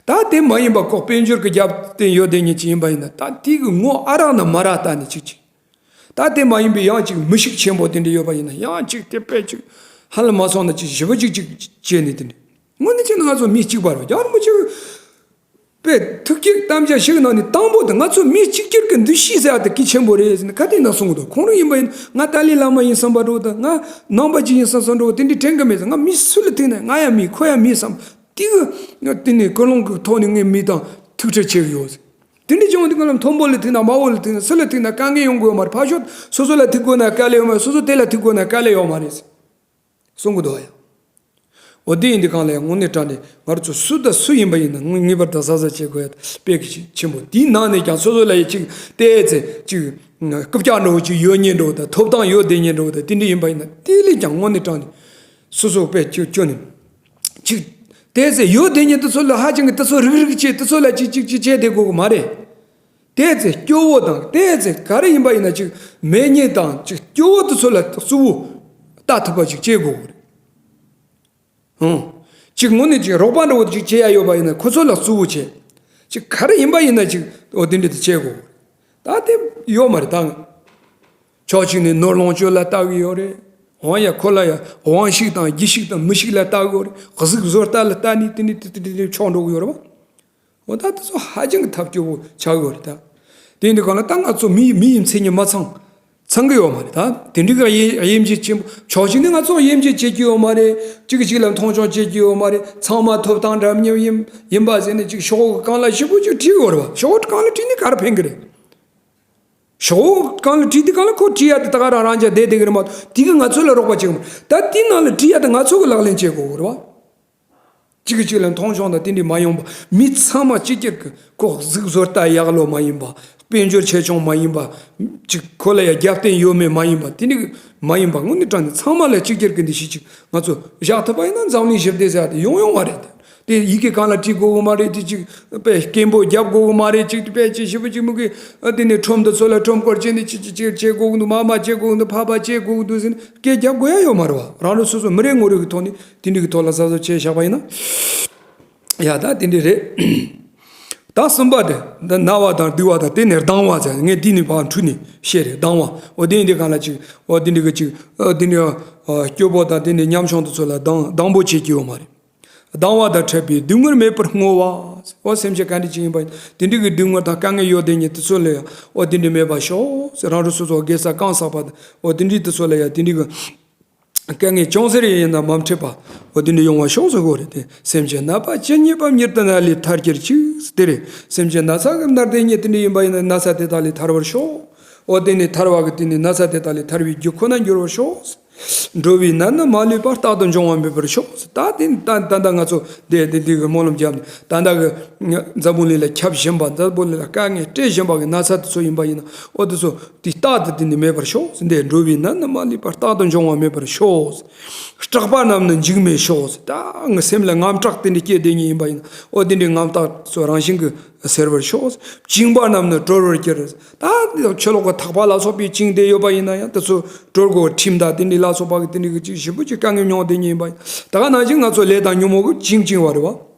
ད་དེ་མ་ཡིན་པ་ཁོ་དཔལ་འབྱོར་གྱི་རྒྱབ་རྟེན་ཡོད་དེ་ཉིད་ཅིག་ཡིན་པ་ཡིན་ན་ད་དེ་གི་ངོ་ཨ་རག་ན་མ་རག་ལྟ་ནས་ཅིག་ཅིག། ད་དེ་མ་ཡིན་པའི་ཡང་ཅིག་མི་ཤུགས་ཆེན་པོ་དེ་འདྲ་ཡོད་པ་ཡིན་ན་ཡང་ཅིག་དེ་དཔེ་ཅིག་ཧ་ལམ་མ་སོང་ན་ཅིག་ཞི་བ་ཅིག་ཅིག་བྱས་ནས་དེ་འདྲ་ དངོས་གནས་བྱས་ན་ང་ཚོ་མི་གཅིག་པ་རེད། རྒྱལ་བ་རིན་པོ་ཆེ་པས་ཐུགས་བསྐྱེད་དམ་བཅའ་ཞིག་གནང་ནས། དང་པོ་དེ་ང་ཚོ་མི་གཅིག་གྱུར་གྱི་འདུ་ཤེས་ཟེར་བ་དེ་གལ་ཆེན་པོ་རེད་ཟེར་ནས་ག་དེ་ན་གསུང་གི་འདུག་ཁོང་རང་ཡིན་པ་ཡིན་ན། ང་ཏཱ་ལའི་བླ་མ་ཡིན་བསམ་པ་འདྲ་བོ་དང་། ང་ནང་པ་ཅིག་ཡིན་བསམ་བསམ་འདྲ་བོ་དེ་འདྲའི་དྲན་གི་མེད་ཟེར། ང་མི་སུ་ལ་ཐུག་ན་ང་ཡང་མི་ཁོ་ཡང་མི་བསམ། དེ་གི་དེ་ནས་ཀུན་སློང་གི་ཐོག་ནས་ངས་མི་དང་ཐུག་འཕྲད་བྱེད་གི་ཡོད་ཟེར། དེ་འདྲ་བྱུང་དུས་གང་ལ་མཐོན་པོ་ལ་ཐུག་ན་དམའ་བོ་ལ་ཐུག་ན་སུ་ལ་ཐུག་ན་དཀའ་ངལ་ཡོང་གི་ཡོད་མ་རེད། ཕར་ཕྱོགས་སོ་སོ་ལ་ཐུག་དགོས་ན་དཀའ་ལས་ཡོད་མ་རེད། སོ་སོ་དེ་ལ་ཐུག་དགོས་ན་དཀའ་ལས་ཡོད་མ་རེད་ཟེར། གསུང་གི་འདུག་ཡ། འོ་དེ་ཡིན་དུས་གང་ལ་ཡང་དངོས་གནས་དྲང་གནས་ང་རང་ཚོ་སུ་དང་སུ་ཡིན་པ་ཡིན་ན་ངེས་པར་དུ་གཟབ་གཟབ་བྱེད་དགོས་ཡ་དཔེ་གལ་ཆེན་པོ། དེའི་ནང་ནས་ཀྱང་སོ་སོ་ལ་ཡ་ཅིག་བལྟས་ཚེ་ཅིག་རྐུབ་བཀྱག་འདྲ་བོ་ཅིག་ཡོད་མཁན་འདྲ་བོ་དང་། ཐོབ་ཐང་ཡོད་བསྡད་མཁན་འདྲ་བོ་དང་དེ་འདྲ་ཡིན་པ་ཡིན་ན། དེ་ལས་ཀྱང་དངོས་གནས་དྲང་གནས་སོ་སོ་དཔེ་ཅིག་ཅོ་ནས་ཅིག་བལྟས་ཚེ་ཡོད་བསྡད་མཁན་དེ་ཚོ་ལ་ཧ་ཅང་གི་དེ་ཚོ་རིག་རིག་བྱེད། དེ་ཚོ་ལ་ཅིག་ཅིག་ཅིག་བྱེད་བསྡད་དགོས་གི་མ་རེད། བལྟས་ཚེ་སྐྱོ་བོ་དང་། བལྟས་ཚེ་ག་རེ་ཡིན་པ་ཡིན་ན་ཅིག་མེད་མཁན་དང་ཅིག་སྐྱོ་བོ་དེ་ཚོ་ལ་གཙོ་བོ་ལྟ་ཐུབ་པ་ཅིག་བྱེད་དགོས་གི་རེད། ཧུང་། ཅིག་དངོས་གནས་ཅིག་རོགས་པ་འདྲ་བོ་ཅིག་བྱེད་ཡ་ཡོད་པ་ཡིན་ན་ཁོ་ཚོ་ལ་གཙོ་བོ་བྱེད། ཅིག་ག་རེ་ཡིན་པ་ཡིན་ན་ཅིག་འོ་དེ་འདྲ་དེ་བྱེད་དགོས་གི་རེད། ད་དེ་ཡོད་མ་རེད་ད། ཕྱོགས་གཅིག་ནས་ནོར་ལོངས་སྤྱོད་ལ་ལྟ་གི་ཡོད་རེད། འོ་ཡ་ཁོ་ལ་ཡ་དབང་ཤུགས་དང་རྒྱུ་ཤུགས་དང་མི་ཤུགས་ལ་ལྟ་གི་ཡོད་རེད། གཟུགས་བཟོ་ལྟ་ལ་ལྟ་ནས་དེ་ནས་དེ་དེ་དེ་དེ་ཆོག་འགྲོ་གི་ཡོད་རེད་བ། འོ་ད་དེ་ཚོ་ཧ་ཅང་གི་ཐབས་སྐྱོ་བོ་ཆགས་ཡོད་རེད་ད། དེ་འདི་གང་ལ་ད་ང་ཚོ་མི་མི་ཡི་མཚན་ཉིད་མ་ཚང་ཚང་གི་ཡོད་མ་རེད་ད། དེ་འདྲའི་གི་དབྱེ་དབྱེ་འབྱེད་ཆེན་པོ། ཕྱོགས་གཅིག་ནས་ང་ཚོ་དབྱེ་འབྱེད་བྱེད་ཀྱི་ཡོད་མ་རེད། གཅིག་གིས་གཅིག་ལ་མཐོང་ཆུང་བྱེད་ཀྱི་ཡོད་མ་རེད། ཚང་མ་ཐོབ་ཐང་འདྲ་མཉམ་ཡིན་ཡིན་པ་ཟེར་ནས་ཅིག་ཤོག་བུ་གང་ལ་ཞིབ་པོ་ཅིག་བྲིས་ཡོད་རེད་བ། ཤོག་བུ་གང་ལ་བྲིས་ནས་ག་རེ་ཕན་གི་རེད། ཤོག་བུ་གང་ལ་བྲིས་དུས་གང་ལ་ཁོ་བྲིས་ཡ་དེ་ད་ག་རང་རང་ཅག་བསྡད་བསྡད་གི་རེད་མ་གཏོགས་དེ་གིས་ང་ཚོ་ལ་རོགས་པ་བྱེད་གི་མ་རེད། ད་དེའི་ནང་ལ་བྲིས་ཡ་དེ་ང་ཚོ་གིས་ལག་ལེན་བྱེད་དགོས་གི་རེད་བ། གཅིག་གིས་གཅིག་ལ་མཐོང་ཆུང་དང་དེ་འདྲའི་མ་ཡོང་བ། མི་ཚང་མ་གཅིག་གྱུར་གྱི་ཁོ་གཟུགས་བཟོ་ལྟ་ཡག་ལོས་མ་ཡིན་པ། དཔལ་འབྱོར་ཆེ་ཆུང་མ་ཡིན་པ། གཅིག་ཁོ་ལ་ཡ་རྒྱབ་རྟེན་ཡོད་མེད་མ་ཡིན་པ། དེ་འདྲའི་མ་ཡིན་པ། དངོས་གནས་དྲང་གནས་ཚང་མ་ལ་གཅིག་གྱུར་གྱི་འདུ་ཤེས་ཅིག་ང་ཚོ་བཞག་ཐུབ་པ་ཡིན་ན་འཛམ་གླིང་ཞི་བདེ་ཟེར་བ་དེ་ཡོང་ཡོང་མ་རེད། དེ་ཡི་གེ་གང་ལ་བྲིས་དགོས་གི་མ་རེད། དེ་ཅིག་དཔེ་སྐད་འབོད་རྒྱབ་དགོས་གི་མ་རེད། ཅིག་དཔེ་ཅིག་ཞིབ་པོ་ཅིག་མི་དགོས། ཨ་དེ་ནས་ཁྲོམ་དུ་ཚོ་ལ་ཁྲོམ་སྐོར་བྱས་ནས་ཅིག་ཅིག་ཅིག་བྱེད་དགོས་གི་འདུག་མ་མ་བྱེད་དགོས་གི་འདུག་ཕ་ཕ་བྱེད་དགོས་གི་འདུག་ཟེར་ནས་སྐད་རྒྱབ་དགོས་ཡ་ཡོད་མ་རེད་བ། རང་རང་སོ་སོ་མི་རེ་ངོ་རེ་གི་ཐོག་ནས་དེ་འདྲའི་གི་ཐོག་ལ་གཟབ་གཟབ་བྱས་བཞག་པ་ཡིན་ན། ཡ་ད་དེ་འདྲ་རེད། ད་གསུམ་པ་དེ་འདི་ན་བ་དང་སྡུད་པ་དང་། དེ་ནས་སྡང་བ་ཟེར། ངས་འདི་ནས་ཕར་འཁྲུལ་ནས་བཤད་རེད། སྡང་བ། འོ་དེ་འདི་གང་ལ་ཅིག་འོ་དེ་འདི་གི་ཅིག་འོ་དེ་འདི་ཨ་སྐྱོ་པོ་དང་དེ་ནས་ཉམ་ཆུང་དེ་ཚོ་ལ་སྡང་སྡང་པོ་བྱེད་ཀྱི་ཡོད་མ་རེད། སྡང་བ་དང་ཕྲད་པའི་སྡུག་བསྔལ་མེད་པར་བསྔོ་བ། འོ་སེམས་ཅན་ག་འདྲ་ཅིག་ཡིན་པ་ཡིན་དེ་འདྲ་གི་སྡུག་བསྔལ་དང་དཀའ་ངལ་ཡོད་དེ་ཉིད་དེ་ཚོ་ལ་ཡང་འོ་དེ་འདྲ་མེད་པར་ཤོག་ཟེར། རང་རང་སོ་སོ་དགེ་རྩ་གང་བསགས་པ་དང་འོ་དེ་འདྲ་དེ་ཚོ་ལ་ཡང་དེ་འདྲ་གི་དཀའ་ངལ་ཅུང་ཟད་རེ་ཡིན་ན་མ་འཕྲད་པ་འོ་དེ་འདྲ་ཡོང་བ་ཤོག་ཟེར་གོ་རེད་དེ། སེམས་ཅན་ན་བ་ཇི་སྙེད་པ། མྱུར་དུ་ནད་ལས་ཐར་གྱུར་ཅིག་དེ་རེད། སེམས་ཅན་ན་ཚ་གི་མནར་དེ་ཉིད་དེ་འདྲ་ཡིན་པ་ཡིན་ན་ན་ཚ་དེ་དག་ལས་ཐར་བར་ཤོག་འོ་དེ་ནས་ཐར་བ་གི་དེ་ནས་ན་ཚ་དེ་དག་ལས་ཐར་བའི་རྒྱུ་ཁོ་ན་འགྱུར་བར་ཤོག་འགྲོ་བའི་ནད་ནི་མ་ལུས་པ། རྟག་ཏུ་འབྱུང་བ་མེད་པར་ཤོག་ད་དེ་ད་ད་ལྟ་ང་ཚོ་དེ་དེ་དེ་གི་སྨོན་ལམ་བརྒྱབ་ནས་ད་ལྟ་གི་འཛམ་བུ་གླིང་ལ་ཁྱབ་བཞིན་པ། འཛམ་བུ་གླིང་ལ་དཀའ་ངལ་སྤྲད་བཞིན་པ་གི་ན་ཚ་དེ་ཚོ་ཡིན་པ་ཡིན་ན་འོ་དེ་ཚོ་དེ་རྟག་ཏུ་དེ་ནི་མེད་པར་ཤོག་འདས་འགྲོ་བའི་ནད་ནི་མ་ལུས་པ། རྟག་ཏུ་འབྱུང་བ་མེད་པར་ཤོག་སྐྲག་པ་རྣམས་ནི་འཇིགས་མེད་ཤོག་ད་ངའི་སེམས་ལ་དངངས་སྐྲག་དེ་འདྲ་སྐྱེས་བསྡད་མཁན་ཡིན་པ་ཡིན་ན་འོ་དེ་འདྲའི་དངངས་སྐྲག་ཚོ་རང་བཞིན་གྱིས་སེལ་བར་ཤོག་བཅིངས་པ་རྣམས་ནི་གྲོལ་བར་གྱུར། ད་ཆུ་ལོག་གི་ཐག་པ་ལ་སོགས་པས་བཅིངས་བསྡད་ཡོད་པ་ཡིན་ན་ཡང་དེ་ཚོ་གྲོལ་དགོས། ཁྲིམས་དང་དེ་འདྲའི་ལ་སོགས་པ་གི་དེ་འདྲའི་གི་ཅིག་ཞིབ་པོ་ཅིག་དཀའ་ངལ་མྱོང་བསྡད་མཁན་ཡིན་པ་ཡིན་ད་ག་ནང་བཞིན་ང་ཚོ་ལས་དང་ཉོན་མོངས་གིས་བཅིངས་བཅིངས་པ་རེད་བ།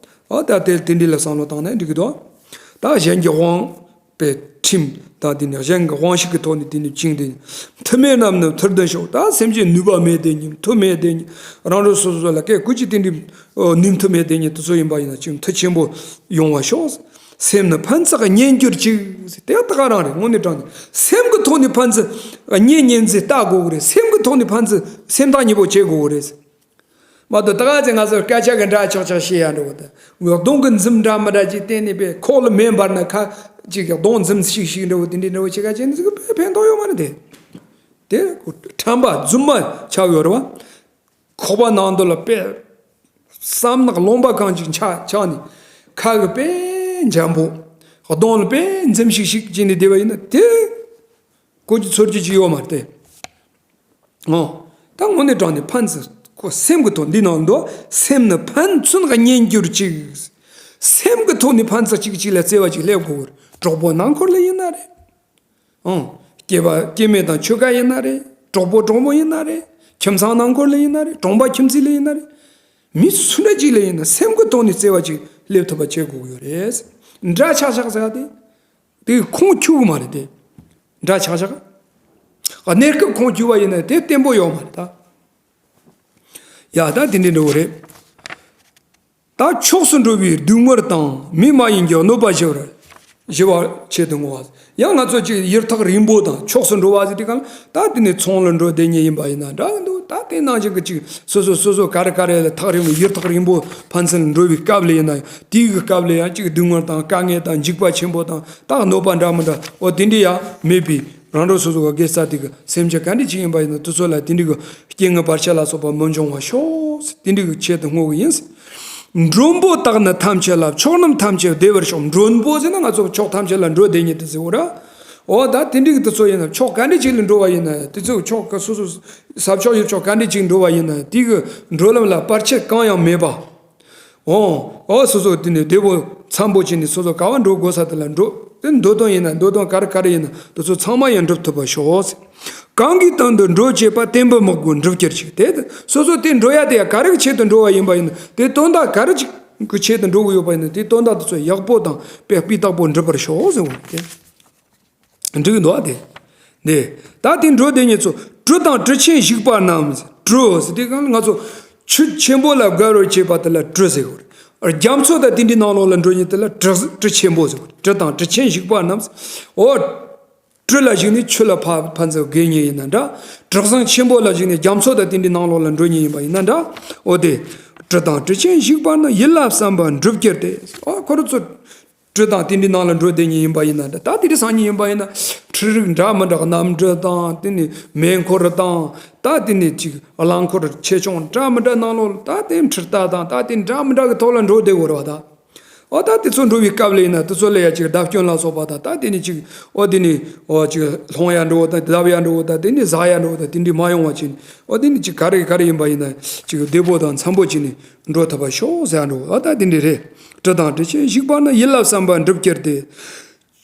འོ་ད་དེ་དེ་འདྲའི་ལ་བསམ་བློ་བཏང་ན་འགྲིག་གི་འདུག་ད་གཞན་གྱི་དབང་པའི་ཁྲིམས་དང་དེ་ནས་གཞན་གྱི་དབང་ཤུགས་ཀྱི་ཐོག་ནས་དེ་ནས་བཅིངས་ཏེ། མཐུ་མེད་རྣམས་ནི་མཐུར་ལྡན་ཤོག་ད་སེམས་ཅན་ནུས་པ་མེད་དེ་ཉིད་མཐུ་མེད་དེ་ཉིད་རང་རང་སོ་སོ་ལ་སྐད་ཀུ་ཅི་དེ་འདྲའི་ནུས་མཐུ་མེད་དེ་ཉིད་དེ་ཚོ་ཡིན་པ་ཡིན་ན་ཅིག་མཐུ་ཆེན་པོ་ཡོང་བ་ཤོག་སེམས་ནི་ཕན་ཚུན་གཉེན་གྱུར་ཅིག་དེ་ད་ག་རང་རེད། དངོས་གནས་དྲང་གནས་སེམས་ཀྱི་ཐོག་ནས་ཕན་ཚུན་གཉེན་ཉེ་འཛིན་ལྟ་དགོས་གི་རེད། སེམས་ཀྱི་ཐོག་ནས་ཕན་ཚུན་སེམས་ཐག་ཉེ་པོ་བྱེད་དགོས་གི་རེད། མ་གཏོགས་ད་ག་ཚེ་ང་ཚོར་སྐད་ཆ་གི་འདྲ་ཆག་ཆག་བཤད་ཡ་འདྲ་བོ་དང་། གདོང་གི་འཛུམ་འདྲ་མི་འདྲ་ཅིག་བསྟན་ནས་པས་ཁོག་ལ་མེ་འབར་ན་ཁ་ཅིག་གདོང་འཛུམ་ཤིག་ཤིག་འདྲ་བོ་དེ་འདྲའི་འདྲ་བོ་བྱེད་ཀ་བྱེད་ནི་ཟིག་གི་ཕན་ཐོགས་ཡོད་མ་རེད་དེ། དེ་ཁྲམ་པ་རྫུན་མ་ཆགས་ཡོད་རེད་བ། ཁོག་པ་ནང་དུ་ལ་པས་བསམ་ནག་ལུང་པ་གང་ཅིག་ཆགས་ཆགས་ནས་ཁ་གི་པས་འཇམ་པོ། གདོང་ལ་པས་འཛུམ་ཤིག་ཤིག་བྱས་ནས་བསྡད་པ་ཡིན་ན་དེ། གོ་རྒྱུ་ཚོར་རྒྱུ་ཅིག་ཡོད་མ་རེད་དེ། ཨོ། ད་དངོས་གནས་དྲང་གནས་ཕན་ཚུན་ཁོ་སེམས་ཀྱི་ཐོག་འདི་ནང་དུ་སེམས་ནི་ཕན་ཚུན་གཉེན་གྱུར་ཅིག་སེམས་ཀྱི་ཐོག་ནས་ཕན་ཚུན་གཅིག་གཅིག་ལ་བརྩེ་བ་ཅིག་སླེབས་དགོས། གྲོགས་པོ་ནང་འཁོར་ལ་ཡིན་ན་རེད། ཨོ། སྐྱེས་པ་སྐྱེ་དམན་དང་ཆོས་སྐལ་ཡིན་ན་རེད། གྲོགས་པོ་གྲོགས་མོ་ཡིན་ན་རེད། ཁྱིམ་ཚང་ནང་འཁོར་ལ་ཡིན་ན་རེད། གྲོང་པ་ཁྱིམ་མཚེས་ལ་ཡིན་ན་རེད། མི་སུ་འདྲ་ཅིག་ལ་ཡིན་ན་སེམས་ཀྱི་ཐོག་ནས་བརྩེ་བ་ཅིག་སླེབས་ཐུབ་པ་བྱེད་དགོས་ཀྱི་ཡོད་རེད། འདྲ་ཆགས་ཆགས་ཟེར་བ་དེ། དེ་ཁུངས་འཁྱོལ་གི་མ་རེད་དེ། འདྲ་ཆགས་ཆགས། གནས་སྐབས་ཁུངས་འཁྱོལ་བ་ཡིན་ན་དེ་བརྟན་པོ་ཡོད་མ་རེད་ད། ཡ་ད་དེ་འདྲ་འདྲ་བོ་རེད། ད་ཕྱོགས་སུ་འགྲོ་བའི་སྡུག་བསྔལ་དང་མི་མ་ཡིན་གྱི་གནོད་པ་ཞི་བར་ཞི་བ་ཆེད་དུ་བསྔོ་བ། ཡང་ང་ཚོ་ཅིག་ཡུལ་ཐག་རིང་པོ་དང་ཕྱོགས་སུ་འགྲོ་བ་ཟེར་དུས་གང་ལ་ད་དེ་ནས་ཚོང་ལ་འགྲོ་བསྡད་མཁན་ཡིན་པ་ཡིན་ན་འདྲ་གི་འདུག་ད་དེ་ནང་བཞིན་གྱི་ཅིག་སོ་སོ་སོ་སོ་ག་རེ་ག་རེ་ལ་ཐག་རིང་བའི་ཡུལ་ཐག་རིང་པོ་ཕན་ཚུན་འགྲོ་བའི་སྐབས་ལ་ཡིན་ན་དེའི་གི་སྐབས་ལ་ཡང་ཅིག་སྡུག་བསྔལ་དང་དཀའ་ངལ་དང་འཇིགས་པ་ཆེན་པོ་དང་ད་གནོད་པ་འདྲ་མི་འདྲ་འོ་དེ་འདྲ་ཡང་མེད་པའི། རང་གྲོལ་སོ་སོ་གི་དགེ་རྩ་དེ་གི་སེམས་ཅན་ག་འདྲ་ཅིག་ཡིན་པ་ཡིན་ན་དེ་ཚོ་ལ་དེ་འདྲ་གི་རྐྱེན་ངན་བར་ཆད་ལ་སོགས་པ་མི་འབྱུང་བ་ཤོག་ཟེར་དེ་འདྲ་གི་ཆེད་དུ་བསྔོ་གི་ཡིན་ཟེར། མགྲོན་པོ་དག་ནི་ཐམས་ཅད་ལ་ཕྱོགས་རྣམས་ཐམས་ཅད་བདེ་བར་ཤོག་མགྲོན་པོ་ཟེར་ན་ང་ཚོ་ཕྱོགས་ཐམས་ཅད་ལ་འགྲོ་བསྡད་མཁན་དེ་ཟེར་བ་རེད། འོ་ད་དེ་འདྲ་གི་དེ་ཚོ་ཡིན་ན་ཕྱོགས་ག་འདྲ་ཅིག་ལ་འགྲོ་བ་ཡིན་ན་དེ་ཚོ་ཕྱོགས་ག་སོ་སོ་ས་ཕྱོགས་ཡུལ་ཕྱོགས་ག་འདྲ་ཅིག་འགྲོ་བ་ཡིན་ན་དེ་གི་འགྲོ་ལམ་ལ་བར་ཆད་གང་ཡང་མེད་པ། འོ། འོ་སོ་སོ་དེ་ནས་བདེ་པོ་འཚམ་པོ་བྱས་ནས་སོ་སོ་ག་བ་འགྲོ་དགོས་ས་དེ་ལ་འགྲོ། དེ་འདོད་དོན་ཡིན་ན་འདོད་དོན་ག་རེ་ག་རེ་ཡིན་ན་དེ་ཚོ་ཚང་མ་ཡང་འགྲུབ་ཐུབ་པར་ཤོག་གང་གི་དོན་དུ་འགྲོ་བྱེད་པ་བརྟན་པོ་མི་དགོས་འགྲུབ་གྱུར་ཅིག་དེ་སོ་སོ་དེ་འགྲོ་ཡ་དེ་ཡ་ག་རེ་གི་ཆེད་དུ་འགྲོ་བ་ཡིན་པ་ཡིན་ན་དེ་དོན་དག་ག་རེ་ཅིག་གི་ཆེད་དུ་འགྲོ་གི་ཡོད་པ་ཡིན་ན་དེ་དོན་དག་དེ་ཚོ་ཡག་པོ་དང་དཔེ་སྤུས་དག་པོ་འགྲུབ་པར་ཤོག་ཟེར་བ་དེ། འགྲིག་འདུག་ཨ་དེ། འདི། ད་དེ་འགྲོ་དེ་ཉིད་ཚོ་གྲུ་དང་གྲུ་ཆེན་ཞིག་པ་རྣམས། གྲུ་ཟེར་དུས་གང་ལ་ང་ཚོ་ཆུ་ཆེན་པོ་ལ་བརྒལ་བར་བྱེད་པ་དེ་ལ་གྲུ་ཟེར་གོ། རྒྱ་མཚོ་དང་དེ་འདྲའི་ནང་ལོགས་ལ་འགྲོ་ཉིད་དེ་ལ་གྲུ་གྲུ་ཆེན་པོ་ཟེར་གོ། གྲུ་དང་གྲུ་ཆེན་ཞིག་པ་རྣམས། འོ། གྲུ་ལ་གཞིགས་ནས་ཆུ་ལ་ཕ་ཕན་ཚུན་བརྒལ་ཉིད་ཡིན་ན་འདྲ། གྲུ་གཟིངས་ཆེན་པོ་ལ་གཞིགས་ནས་རྒྱ་མཚོ་དང་དེ་འདྲའི་ནང་ལོགས་ལ་འགྲོ་ཉིད་ཡིན་པ་ཡིན་ན་འདྲ། འོ་དེ། གྲུ་དང་གྲུ་ཆེན་ཞིག་པ་ནི་ཡིད་ལ་བསམ་པ་འགྲུབ་གྱུར་ཏེ། འོ་ཁོ་རང་ཚོ། གྲུ་དང་དེ་འདྲའི་ནང་ལ་འགྲོ་བསྡད་མཁན་ཡིན་པ་ཡིན་ན་འདྲ། ད་དེ་འདྲའི་སང་ཉིན་ཡིན་པ་ཡིན་ན་འཕྲུལ་རིག་འདྲ་མི་འདྲ་གནམ་གྲུ་དང་དེ་ནི་མེ་འཁོར་དང་ད་དེ་ནི་ཅིག་རླངས་འཁོར་ཆེ་ཆུང་འདྲ་མི་འདྲ་ནང་ལོགས་ད་དེ་འཕྲུལ་རྟ་དང་ད་དེ་འདྲ་མི་འདྲ་གི་ཐོག་ལ་འགྲོ་བསྡད་དགོས་རེད་བ་ད། འོ་ད་དེ་ཚོ་འགྲོ་བའི་སྐབས་ལ་ཡིན་ན་དེ་ཚོ་ལ་ཡ་ཅིག་བརྡབ་སྐྱོན་ལ་སོགས་པ་དང་ད་དེ་ནི་ཅིག་འོ་དེ་ནི་འོ་ཅིག་ལྷུང་ཡ་འགྲོ་དང་བརྡབ་ཡ་འགྲོ་དང་དེ་ནི་ཟག་ཡ་འགྲོ་དང་དེ་འདྲའི་མ་ཡོང་བ་ཅིག་འོ་དེ་ནི་ཅིག་ག་རེ་ག་རེ་ཡིན་པ་ཡིན་ན་ཅིག་བདེ་པོ་དང་འཚམ་པོ་ཅིག་ནི། འགྲོ་ཐུབ་པར་ཤོག་ཟེར་འགྲོ། ཨ་ད་དེ་འདྲ་རེད། གྲུ་དང་གྲུ་ཆེན་ཞིག་པ་ན་ཡིད་ལ་བསམ་པ་འགྲུབ་གྱུར་ཏེ།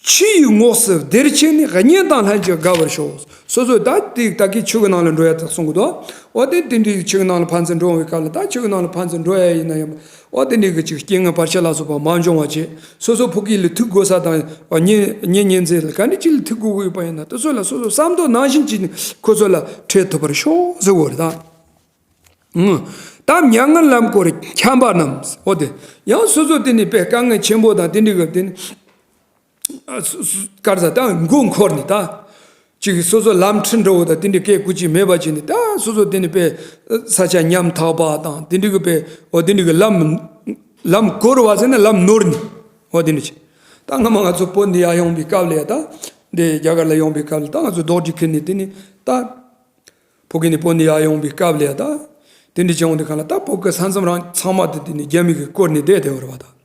ཆུ་ཡི་ངོགས་སུ་བདེར་ཕྱིན་ནས་གཉེན་དང་ལྷན་ཅིག་དགའ་བར་ཤོག་སོ་སོ་ད་དེ་ད་གི་ཆུ་གི་ནང་ལ་འགྲོ་ཡ་དག་གསུང་གི་འདུག་འོ་དེ་དེ་འདྲའི་ཆུ་གི་ནང་ལ་ཕན་ཚུན་འགྲོ་འོང་བའི་སྐབས་ལ་ད་ཆུ་གི་ནང་ལ་ཕན་ཚུན་འགྲོ་ཡ་ཡིན་ན་ཡང་འོ་དེ་འདྲའི་གི་ཅིག་རྐྱེན་ངན་བར་ཆད་ལ་སོགས་པ་མ་འབྱུང་བ་བྱེད། སོ་སོ་ཕ་གི་ལ་ཐུག་དགོས་ས་དང་ཉེ་ཉེ་ཉེ་ཚན་ལ་ག་འདྲ་ཅིག་ལ་ཐུག་དགོས་ཀྱི་ཡོད་པ་ཡིན་ན་དེ་ཚོ་ལ་སོ་སོ་བསམ་དོན་ནང་བཞིན་གྱིས་ཁོ་ཚོ་ལ་འཕྲད་ཐུབ་པར་ཤོག་ཟེར་བ་རེད་ད། ད་མྱ་ངན་ལམ་སྐོར་འཁྱམས་པ་རྣམས། འོ་དེ། ཡང་སོ་སོ་དེ་ནི་དཔེ་དཀའ་ངལ་ཆེན་པོ་དང་དེ་འདྲ་གི་དེ་ནི། ཨ་སུ་སུ་གར་ས་ད་མགོ་འཁོར་ནས་ད། ཅིག་སོ་སོ་ལམ་ཁྲིད་འགྲོ་བ་དང་དེ་འདྲ་སྐད་ཀུ་ཅི་མེད་པ་ཅིག་ནི་ད་སོ་སོ་དེ་ནི་དཔེ་ས་ཆ་ཉམ་ཐག་པ་དང་དེ་འདྲ་གི་དཔེ་འོ་དེ་འདྲ་གི་ལམ། ལམ་སྐོར་བ་ཟེར་ན་ལམ་ནོར་ནས། འོ་དེ་འདྲ་ཅིག་ད་སྔ་མ་ང་ཚོ་བོད་འདི་ཡར་ཡོང་བའི་སྐབས་ལ་ཡ་ད། འདི་རྒྱ་གར་ལ་ཡོང་བའི་སྐབས་ལ་ད་ང་ཚོ་རྡོག་རྫིས་ཁུར་ནས་དེ་ནི་ད། ཕ་གི་ནས་བོད་ནས་ཡར་ཡོང་བའི་སྐབས་ལ་ཡ་ད། དེ་འདྲ་བྱུང་དུས་གང་ལ་ད་བོད་ཀྱི་ས་མཚམས་རང་ཚང་མ་དེ་དེ་ནས་རྒྱ་མི་གིས་བསྐོར་ནས་བསྡད་བསྡད་པ་རེད་བ་ད།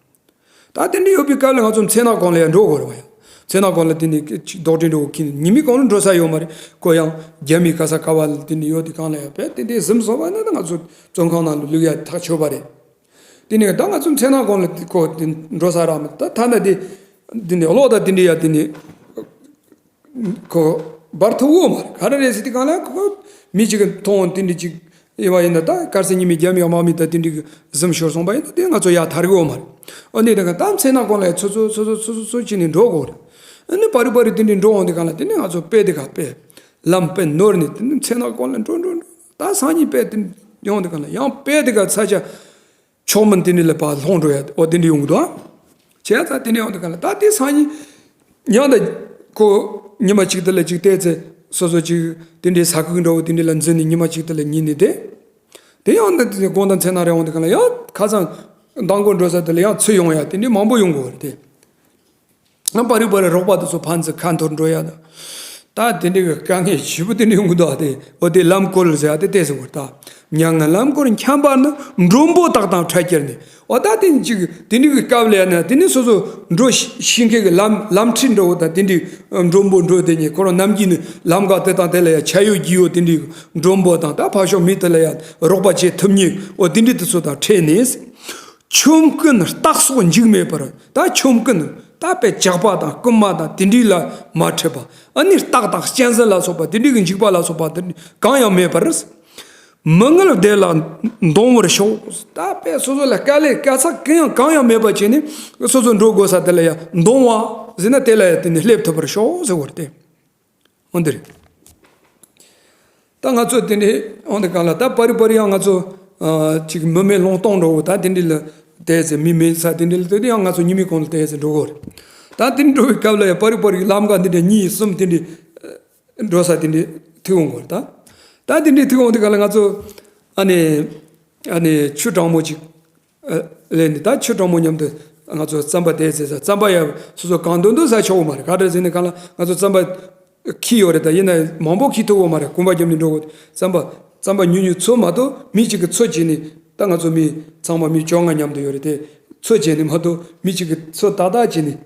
ད་དེ་འདྲ་ཡོད་པའི་སྐབས་ལ་ང་ཚོ་མཚན་ནག་གོང་ལ་ཡ་འགྲོ་དགོས་རེད་བ་ཡ། མཚན་ནག་གོང་ལ་དེ་ནས་ཅིག་རྡོག་རྫིས་འགྲོ་དགོས་ཁྱི་ཉི་མའི་གོང་ལ་འགྲོ་ས་ཡོད་མ་རེད་ཁོ་ཡང་རྒྱ་མི་ག་ས་ག་བ་ལ་དེ་ནས་ཡོད་དུས་གང་ལ་ཡ་བས་དེ་འདྲའི་གཟིམ་སོང་བ་ན་ད་ང་ཚོ་བཙོན་ཁང་ནང་ལ་ལུས་ཡ་ཐག་ཆོད་པ་རེད། དེ་ནས་ད་ང་ཚོ་མཚན་ནག་གོང་ལ་དེ་ཁོ་དེ་འགྲོ་ས་རག་མ་ད་ཐ་ན་དེ་དེ་ནས་གློག་ད་དེ་འདྲ་ཡ་དེ་ནས། ཁོ་འབར་ཐུབ་ཡོད་མ་རེད། ག་རེ་རེད་ཟེར་དུས་གང་ལ་ཁོ་མི་གཅིག་གིས་མཐོང་དེ་འདྲ་ཅིག་ཡིན་པ་ཡིན་ན་ད་གར་སེ་ཉི་མའི་རྒྱ་མི་དམག་མི་ད་དེ་འདྲ་གི་གཟིམ་ཤོར་སོང་པ་ཡིན་ན་དེ་ང་ཚོ་ཡར་ཐར་གི་ཡོད་མ་རེད། ཨ་ནི་དེ་ག་ད་མཚན་ནག་གོང་ལ་ཚོ་ཚོ་ཚོ་ཚོ་ཚོ་ཚོ་བྱས་ནས་འགྲོ་དགོས་རེད། ཨ་ནི་བར་བར་དེ་འདྲ་འགྲོ་འོང་དུས་གང་ལ་དེ་ནས་ང་ཚོ་དཔེ་དེ་ག་དཔེ་ལམ་དཔེ་ནོར་ནས་དེ་ནས་མཚན་ནག་གོང་ལ་འགྲོ་འགྲོ་འགྲོ་ད་སང་ཉིན་དཔེ་དེ་ཡོང་དུས་གང་ལ་ཡང་དཔེ་དེ་ག་ཚ་ཆ། མཆོག་མིན་དེ་འདྲ་ལ་ཕར་ལྷུང་འགྲོ་ཡ་འོ་དེ་འདྲ་ཡོང་གི་འདུག་ཨ། བྱས་ཙང་དེ་འདྲ་ཡོང་དུས་གང་ལ་ད་དེ་སང་ཉིན་ཡང་ད་ཁོ་ཉི་མ་གཅིག་དེ་ལ་གཅིག་བལྟས་ཚེ་སོ་སོ་གཅིག་དེ་འདྲའི་ས་ཁུག་འདྲ་བོ་དེ་འདྲ་ལ་འཛུལ་ནས་ཉི་མ་གཅིག་དེ་ལ་ཉལ་ནས་བསྡད། དེ་ཡང་ད་དེ་དགོང་དག་མཚན་ནག་རེ་ཡོང་དུས་གང་ལ་ཡང་ཁ་སང་མདང་དགོང་འགྲོ་ས་དེ་ལ་ཡང་ཚུར་ཡོང་ཡ་དེ་འདྲ་མང་པོ་ཡོང་གི་ཡོད་རེད་དེ། ང་པ་རི་པ་རི་རོགས་པ་དེ་ཚོ་ཕན་ཚུན་ཁ་འཐོར་འགྲོ་ཡ་ད། ད་དེ་འདྲའི་གི་དཀའ་ངལ་ཞེ་པོ་དེ་འདྲ་ཡོང་གི་འདུག་ཨ་དེ་འོ་དེ་ལམ་སྐོར་ཟེར་ཡ་དེ་བལྟས་སོང་བར་ད། མྱ་ངན་ལམ་སྐོར་འཁྱམས་པ་ན་མགྲོན་པོ་དག་དང་འཕྲད་གྱུར་ནས་འོ་ད་དེ་ཅིག་དེ་འདྲའི་གི་སྐབས་ལ་ཡ་ན་དེ་ནི་སོ་སོ་འགྲོ་ཤི་ཤི་མཁན་གི་ལམ་ལམ་ཁྲིད་འདྲ་བོ་དང་དེ་འདྲའི་མགྲོན་པོ་འགྲོ་དེ་ཉིད་ཁོ་རང་ནམ་རྒྱུན་ནི་ལམ་ཀ་དེ་དང་དེ་ལ་ཡ་ཆ་ཡོད་རྒྱུས་ཡོད་དེ་འདྲའི་མགྲོན་པོ་དང་ད་ཕར་ཕྱོགས་མི་དེ་ལ་ཡ་རོགས་པ་བྱེད་ཐུབ་མཁན་འོ་དེ་འདྲའི་དེ་ཚོ་དང་འཕྲད་ནས། ཆོམ་རྐུན་སྟག་སོགས་འཇིགས་མེད་པར་ད་ཆོམ་རྐུན་ད་དཔེ་ཇག་པ་དང་རྐུན་མ་དང་དེ་འདྲའི་ལ་མ་འཕྲད་པ་ཨ་ནི་སྟག་དང་གཅན་གཟན་ལ་སོགས་པ་དེ་འདྲའི་གི་འཇིགས་པ་ལ་སོགས་པ་དེ་གང་ཡང་མེད་པར། མི་ངལ་བདེ་ལ་འདོང་བར་ཤོག་ད་དཔེ་སོ་སོ་ལ་དཀའ་ལས་དཀའ་ཚེགས་གང་ཡང་གང་ཡང་མེད་པ་བྱས་ནས་སོ་སོ་འགྲོ་དགོས་ས་དེ་ལ་ཡང་འདོང་བ་ཟེར་ན་དེ་ལ་ཡང་དེ་ནས་སླེབས་ཐུབ་པར་ཤོག་ཟེར་བ་རེད་དེ། འོ་འདིར། ད་ང་ཚོ་དེ་འདྲའི་འོང་དེ་གང་ལ་ད་པ་རི་པ་རི་ཡང་ང་ཚོ་ཨ་ཅིག་མི་མེད་ལུང་སྟོང་འགྲོ་བོ་ད་དེ་འདྲའི་ལ་ དེ་ཚེ་མི་མེད་ས་དེ་འདྲ་ལ་དེ་ཡང་ང་ཚོ་ཉི་མའི་གུང་ལ་དེ་ཚེ་འགྲོ་དགོས་རེད། ད་དེ་འགྲོ་བའི་སྐབས་ལ་ཡང་པར་རིས་པར་རིས་ལམ་ཁ་འདི་འདྲ་གཉིས་གསུམ་དེ་འདྲ་འགྲོ་ས་དེ་འདྲ་ཐུག་འོང་དགོས་རེད་ད། ད་དེ་འདྲ་ཐུག་འོང་དུས་ག་ལ་ང་ཚོ་ཨ་ནི་ཨ་ནི་ཆུ་གྲང་མོ་ཅིག་ཨ་ལེན་ནས། ད་ཆུ་གྲང་མོ་མཉམ་དུ་ང་ཚོ་རྩམ་པ་དེ་ཚེ་ཟ། རྩམ་པ་ཡང་སོ་སོ་གང་འདོད་འདོད་ཟ་ཆོག་གི་མ་རེད། ག་རེ་ཟེར་ན་གང་ལ་ང་ཚོ་རྩམ་པ་ཁྱེར་ཡོད་རེད། ད་ཡིན་ན་མང་པོ་ཁྱེར་ཐུབ་ཀྱི་མ་རེད། གོམ་པ་བརྒྱབ་ནས་འགྲོ་དགོས། རྩམ་པ་རྩམ་པ་ཉུང་ཉུང་ཚོ་མ་གཏོགས་མི་གཅིག་གིས་ཚོ་བྱས་ནས། ད་ང་ཚོ་མི་ཚང་མ་མི་བཅོ་ལྔ་མཉམ་དུ་ཡོད་རེད་དེ། ཚོ་བྱས་ནས་མ་གཏོགས་མི་གཅིག་གིས་ཚོ་ཏག་ཏག་བྱས་ནས་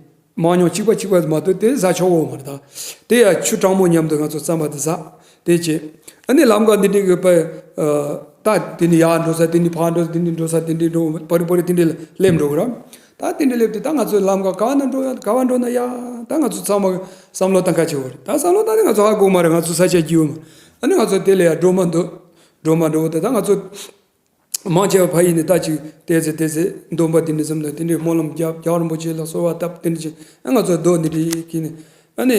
མང་ཉུང་གཅིག་པ་གཅིག་པ་མ་གཏོགས་དེ་ཟ་ཆོག་གི་མ་རེད། ད་དེ་ཡང་ཆུ་གྲང་མོ་མཉམ་དུ་ང་ཚོ་རྩམ་པ་དེ་ཟ། དེ་བྱས། ཨ་ནི་ལམ་ཁ་འདི་འདྲའི་གི་པ་ད་དེ་ནས་ཡར་འགྲོ་ས་དེ་ནས་ཕར་འགྲོ་ས་དེ་ནས་འགྲོ་ས་དེ་འདྲའི་འགྲོ་པར་རིས་པར་རིས་དེ་འདྲའི་སླེབས་འགྲོ་གི་རེད། ད་དེ་འདྲའི་སླེབས་དུས་ད་ང་ཚོའི་ལམ་ཁ་ག་ན་འགྲོ་ཡ་ག་བ་འགྲོ་ན་ཡ། ད་ང་ཚོ་ཚང་མ་བསམ་བློ་བཏང་ཁ་ཆེ་བོ་རེད། ད་བསམ་བློ་བཏང་ནས་ང་ཚོ་ཧ་གོ་མ་རེད། ང་ཚོ་ས་ཆ་རྒྱུས་ཡོད་མ། ཨ་ནི་ང་ཚོ་དེ་ལ་ཡ་འགྲོ་མ་འདུག་འགྲོ་མ་འགྲོ་བོ་དེ་ད་ང་ཚོ་མང་ཆེ་བ་ཕ་ཡུལ་ནས་ད་ཅིག་དེ་ཚེ་དེ་ཚེ་འདོན་པ་དེ་འདྲ་ཙམ་དང་དེ་འདྲའི་སྨོན་ལམ་རྒྱབ། རྒྱལ་བ་རིན་པོ་ཆེ་ལ་གསོལ་བ་བཏབ། དེ་འདྲ་བྱས། ཨ་ང་ཚོ་རྡོ་འདི་འདྲའི་ཁྱེར་ནས་ཨ་ནི་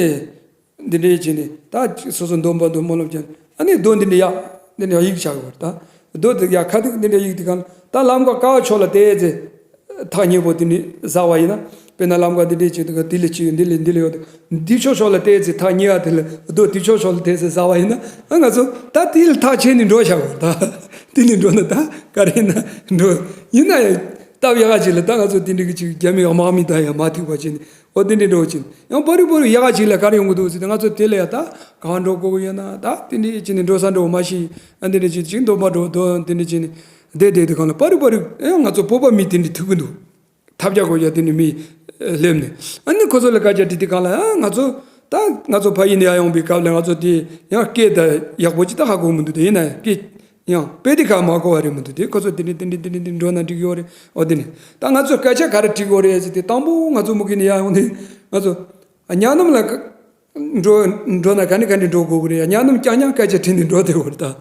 འདི་འདྲའི་བྱས་ནས་ད་སོ་སོ་འདོན་པ་འདོན་སྨོན་ལམ་རྒྱབ། ཨ་ནི་རྡོ་འདི་འདྲ་ཡ་འདི་འདྲ་ཡིག་ཆགས་ཡོད་ད། རྡོ་དེ་ཡ་ཁ་ཐུག་འདི་འདྲ་ཡིག་དེ་གང་ད་ལམ་ཁ་ཀ་བ་ཕྱོགས་ལ་དེ་ཚེ་ཐག་ཉེ་པོ་དེ་ནས་ཟ་བ་ཡིན་ན། དཔེར་ན་ལམ་ཁ་འདི་འདྲའི་ཆེད་དུ་དེ་ལས་ཆེ་འདི་ལས་འདི་ལས་ཡོད་དེ། འདི་ཕྱོགས་ཕྱོགས་ལ་དེ་ཚེ་ཐག་ཉེ་བ་དེ་ལ་རྡོ་དེ་ཕྱོགས་ཕྱོགས་ལ་དེ་ཚེ་ཟ་བ་ཡིན་ན། ཨ་ང་ཚོ་ད་དེ་ལ་ཐག་ཆད་ནས་འགྲོ་བཞག་གོ་ད། དེ་ནས་འགྲོ་ན་ད་ག་རེ་ཡིན་ན་འགྲོ། ཡིན་ན་ཡང་སྟབས་ཡག་ག་ཅིག་ལ་ད་ང་ཚོ་དེ་འདྲའི་གི་ཅིག་རྒྱ་མི་དམག་མི་དང་ཡང་མ་ཐུག་པ་བྱས་ནས་འོ་དེ་འདྲའི་འགྲོ་བ་བྱས་ནས་ཡང་པར་རིས་པར་རིས་ཡག་ག་ཅིག་ལ་ག་རེ་ཡོང་གི་འདུག་ཟེར་ཏེ། ང་ཚོ་དེ་ལ་ཡང་ད་གང་འགྲོ་དགོས་ཀྱི་ཡོད་ན་ད་དེ་འདྲའི་བྱས་ནས་འགྲོ་ས་འགྲོ་མ་ཤེས། ཨ་འདི་འདྲ་བྱས་ཅིག་འདོན་པ་འགྲོ་འདོན་དེ་འདྲ་བྱས་ནས་བསྡད་བསྡད་དུས་གང་ལ་པར་རིས་པར་རིས་ཡང་ང་ཚོ་བོད་པ་མི་དེ་འདྲའི་ཐུག་གི་འདུག་ཐབས་ཆག་གོ་ཡ་དེ་ནི་མི་སླེབས་ནས། ཨ་ནི་ཁོ་ཚོ་ལ་སྐད་ཆ་དྲིས་དུས་གང་ལ་ཡང་ང་ཚོ་ད་ང་ཚོ་ཕ་ཡུལ་ནས་ཡར་ཡོང་པའི་སྐབས་ལ་ང་ཚོ་དེ་ཡང་སྐད་ད་ཡག་པོ་ཅིག་ད་ཧ་གོ་མི་འདུག་དེ་ཡིན་ན་ཡང་སྐད་ཡང་དཔེ་དེ་ག་མ་གོ་བ་རེད་མི་འདུག་དེ་ཁོ་ཚོ་དེ་འདྲ་དེ་འདྲ་དེ་འདྲ་དེ་འགྲོ་ན་འགྲིག་གི་ཡོད་རེད། འོ་དེ་ནི་ད་ང་ཚོ་སྐད་ཆ་ག་རེ་དྲིས་དགོས་རེད་ཟེར་དུས་དང་པོ་ང་ཚོ་མུ་གེ་ནས་ཡར་ཡོང་དུས་ང་ཚོ་ཉ་ནུབ་ལ་འགྲོ་འགྲོ་ན་ག་ནས་ག་ནས་འགྲོ་དགོས་གི་རེད། ཉ་ནུབ་རྐྱང་རྐྱང་སྐད་ཆ་དྲིས་ནས་འགྲོ་བསྡད་ཡོད་རེད་ད།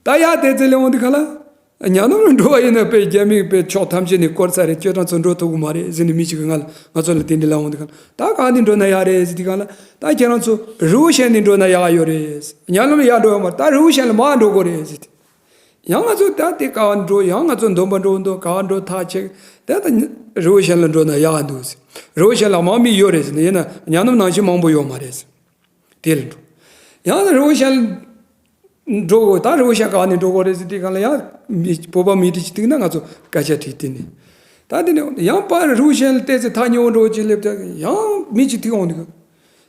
ད་ཡར་དེ་ཚེ་ལས་འོང་དུས་ག་ལ། ཉ་ནུབ་ལ་འགྲོ་བ་ཡིན་ན་དཔེ་རྒྱ་མི་དཔེ་ཕྱོགས་ཐམས་ཅད་ནས་བསྐོར་ཚར་རེད། ཁྱོད་རང་ཚོ་འགྲོ་ཐུབ་ཀྱི་མ་རེད་ཟེར་ནས་མི་གཅིག་གིས་ང་ལ་ང་ཚོ་ལ་དེ་འདྲ་ལབ་འོང་དུས་ག་ལ། ད་གང་ནས་འགྲོ་ན་ཡག་རེད་ཟེར་དུས་ག་ལ། ད་ཁྱེད་རང་ཚོ་རི་བོ་ཤན་ནས་འགྲོ་ན་ཡག་ཡོད་རེད། ཉ་ནུབ་ལ་ཡར་འགྲོ་ཡོད་མ་རེད། ད་རི་བོ་ཤན་ལ་མར་འགྲོ་དགོས་རེད་ཟེར་དུས། ཡང་ང་ཚོ་ད་དེ་ག་བ་འགྲོ། ཡང་ང་ཚོ་འདོན་པ་འགྲོ་འདོན་ག་བ་འགྲོ་ཐག་ཆད། ད་ད་རི་བོ་ཤན་ལ་འགྲོ་ན་ཡག་འདུག་ཟེར། རི་བོ་ཤན་ལ་དམག་མི་ཡོད་རེད་ཟེར་ནས། ཡིན་ན་ཉ་ནུབ་ནང་བཞིན་མང་པོ་ཡོད་མ་རེད་ཟེར། དེ་ལ་འགྲོ། ཡང་རི་བོ་ཤན་འགྲོ་དགོས། ད་རི་བོ་ཤན་ག་ནས་འགྲོ་དགོས་རེད་ཟེར་དུས་གང་ལ་ཡང་མི་བོད་པ་མི་དེ་ཅིག་ཐུག་ན་ང་ཚོ་སྐད་ཆ་དྲིས། དེ་ནས་ད་དེ་ནས་ཡང་པར་རི་བོ་ཤན་ལ་བལྟས་ཚེ་ཐག་ཉེ་བོ་འགྲོ་ཅིག་སླེབས་ཚེ་ཡང་མི་ཅིག་ཐུག་འོང་དུས།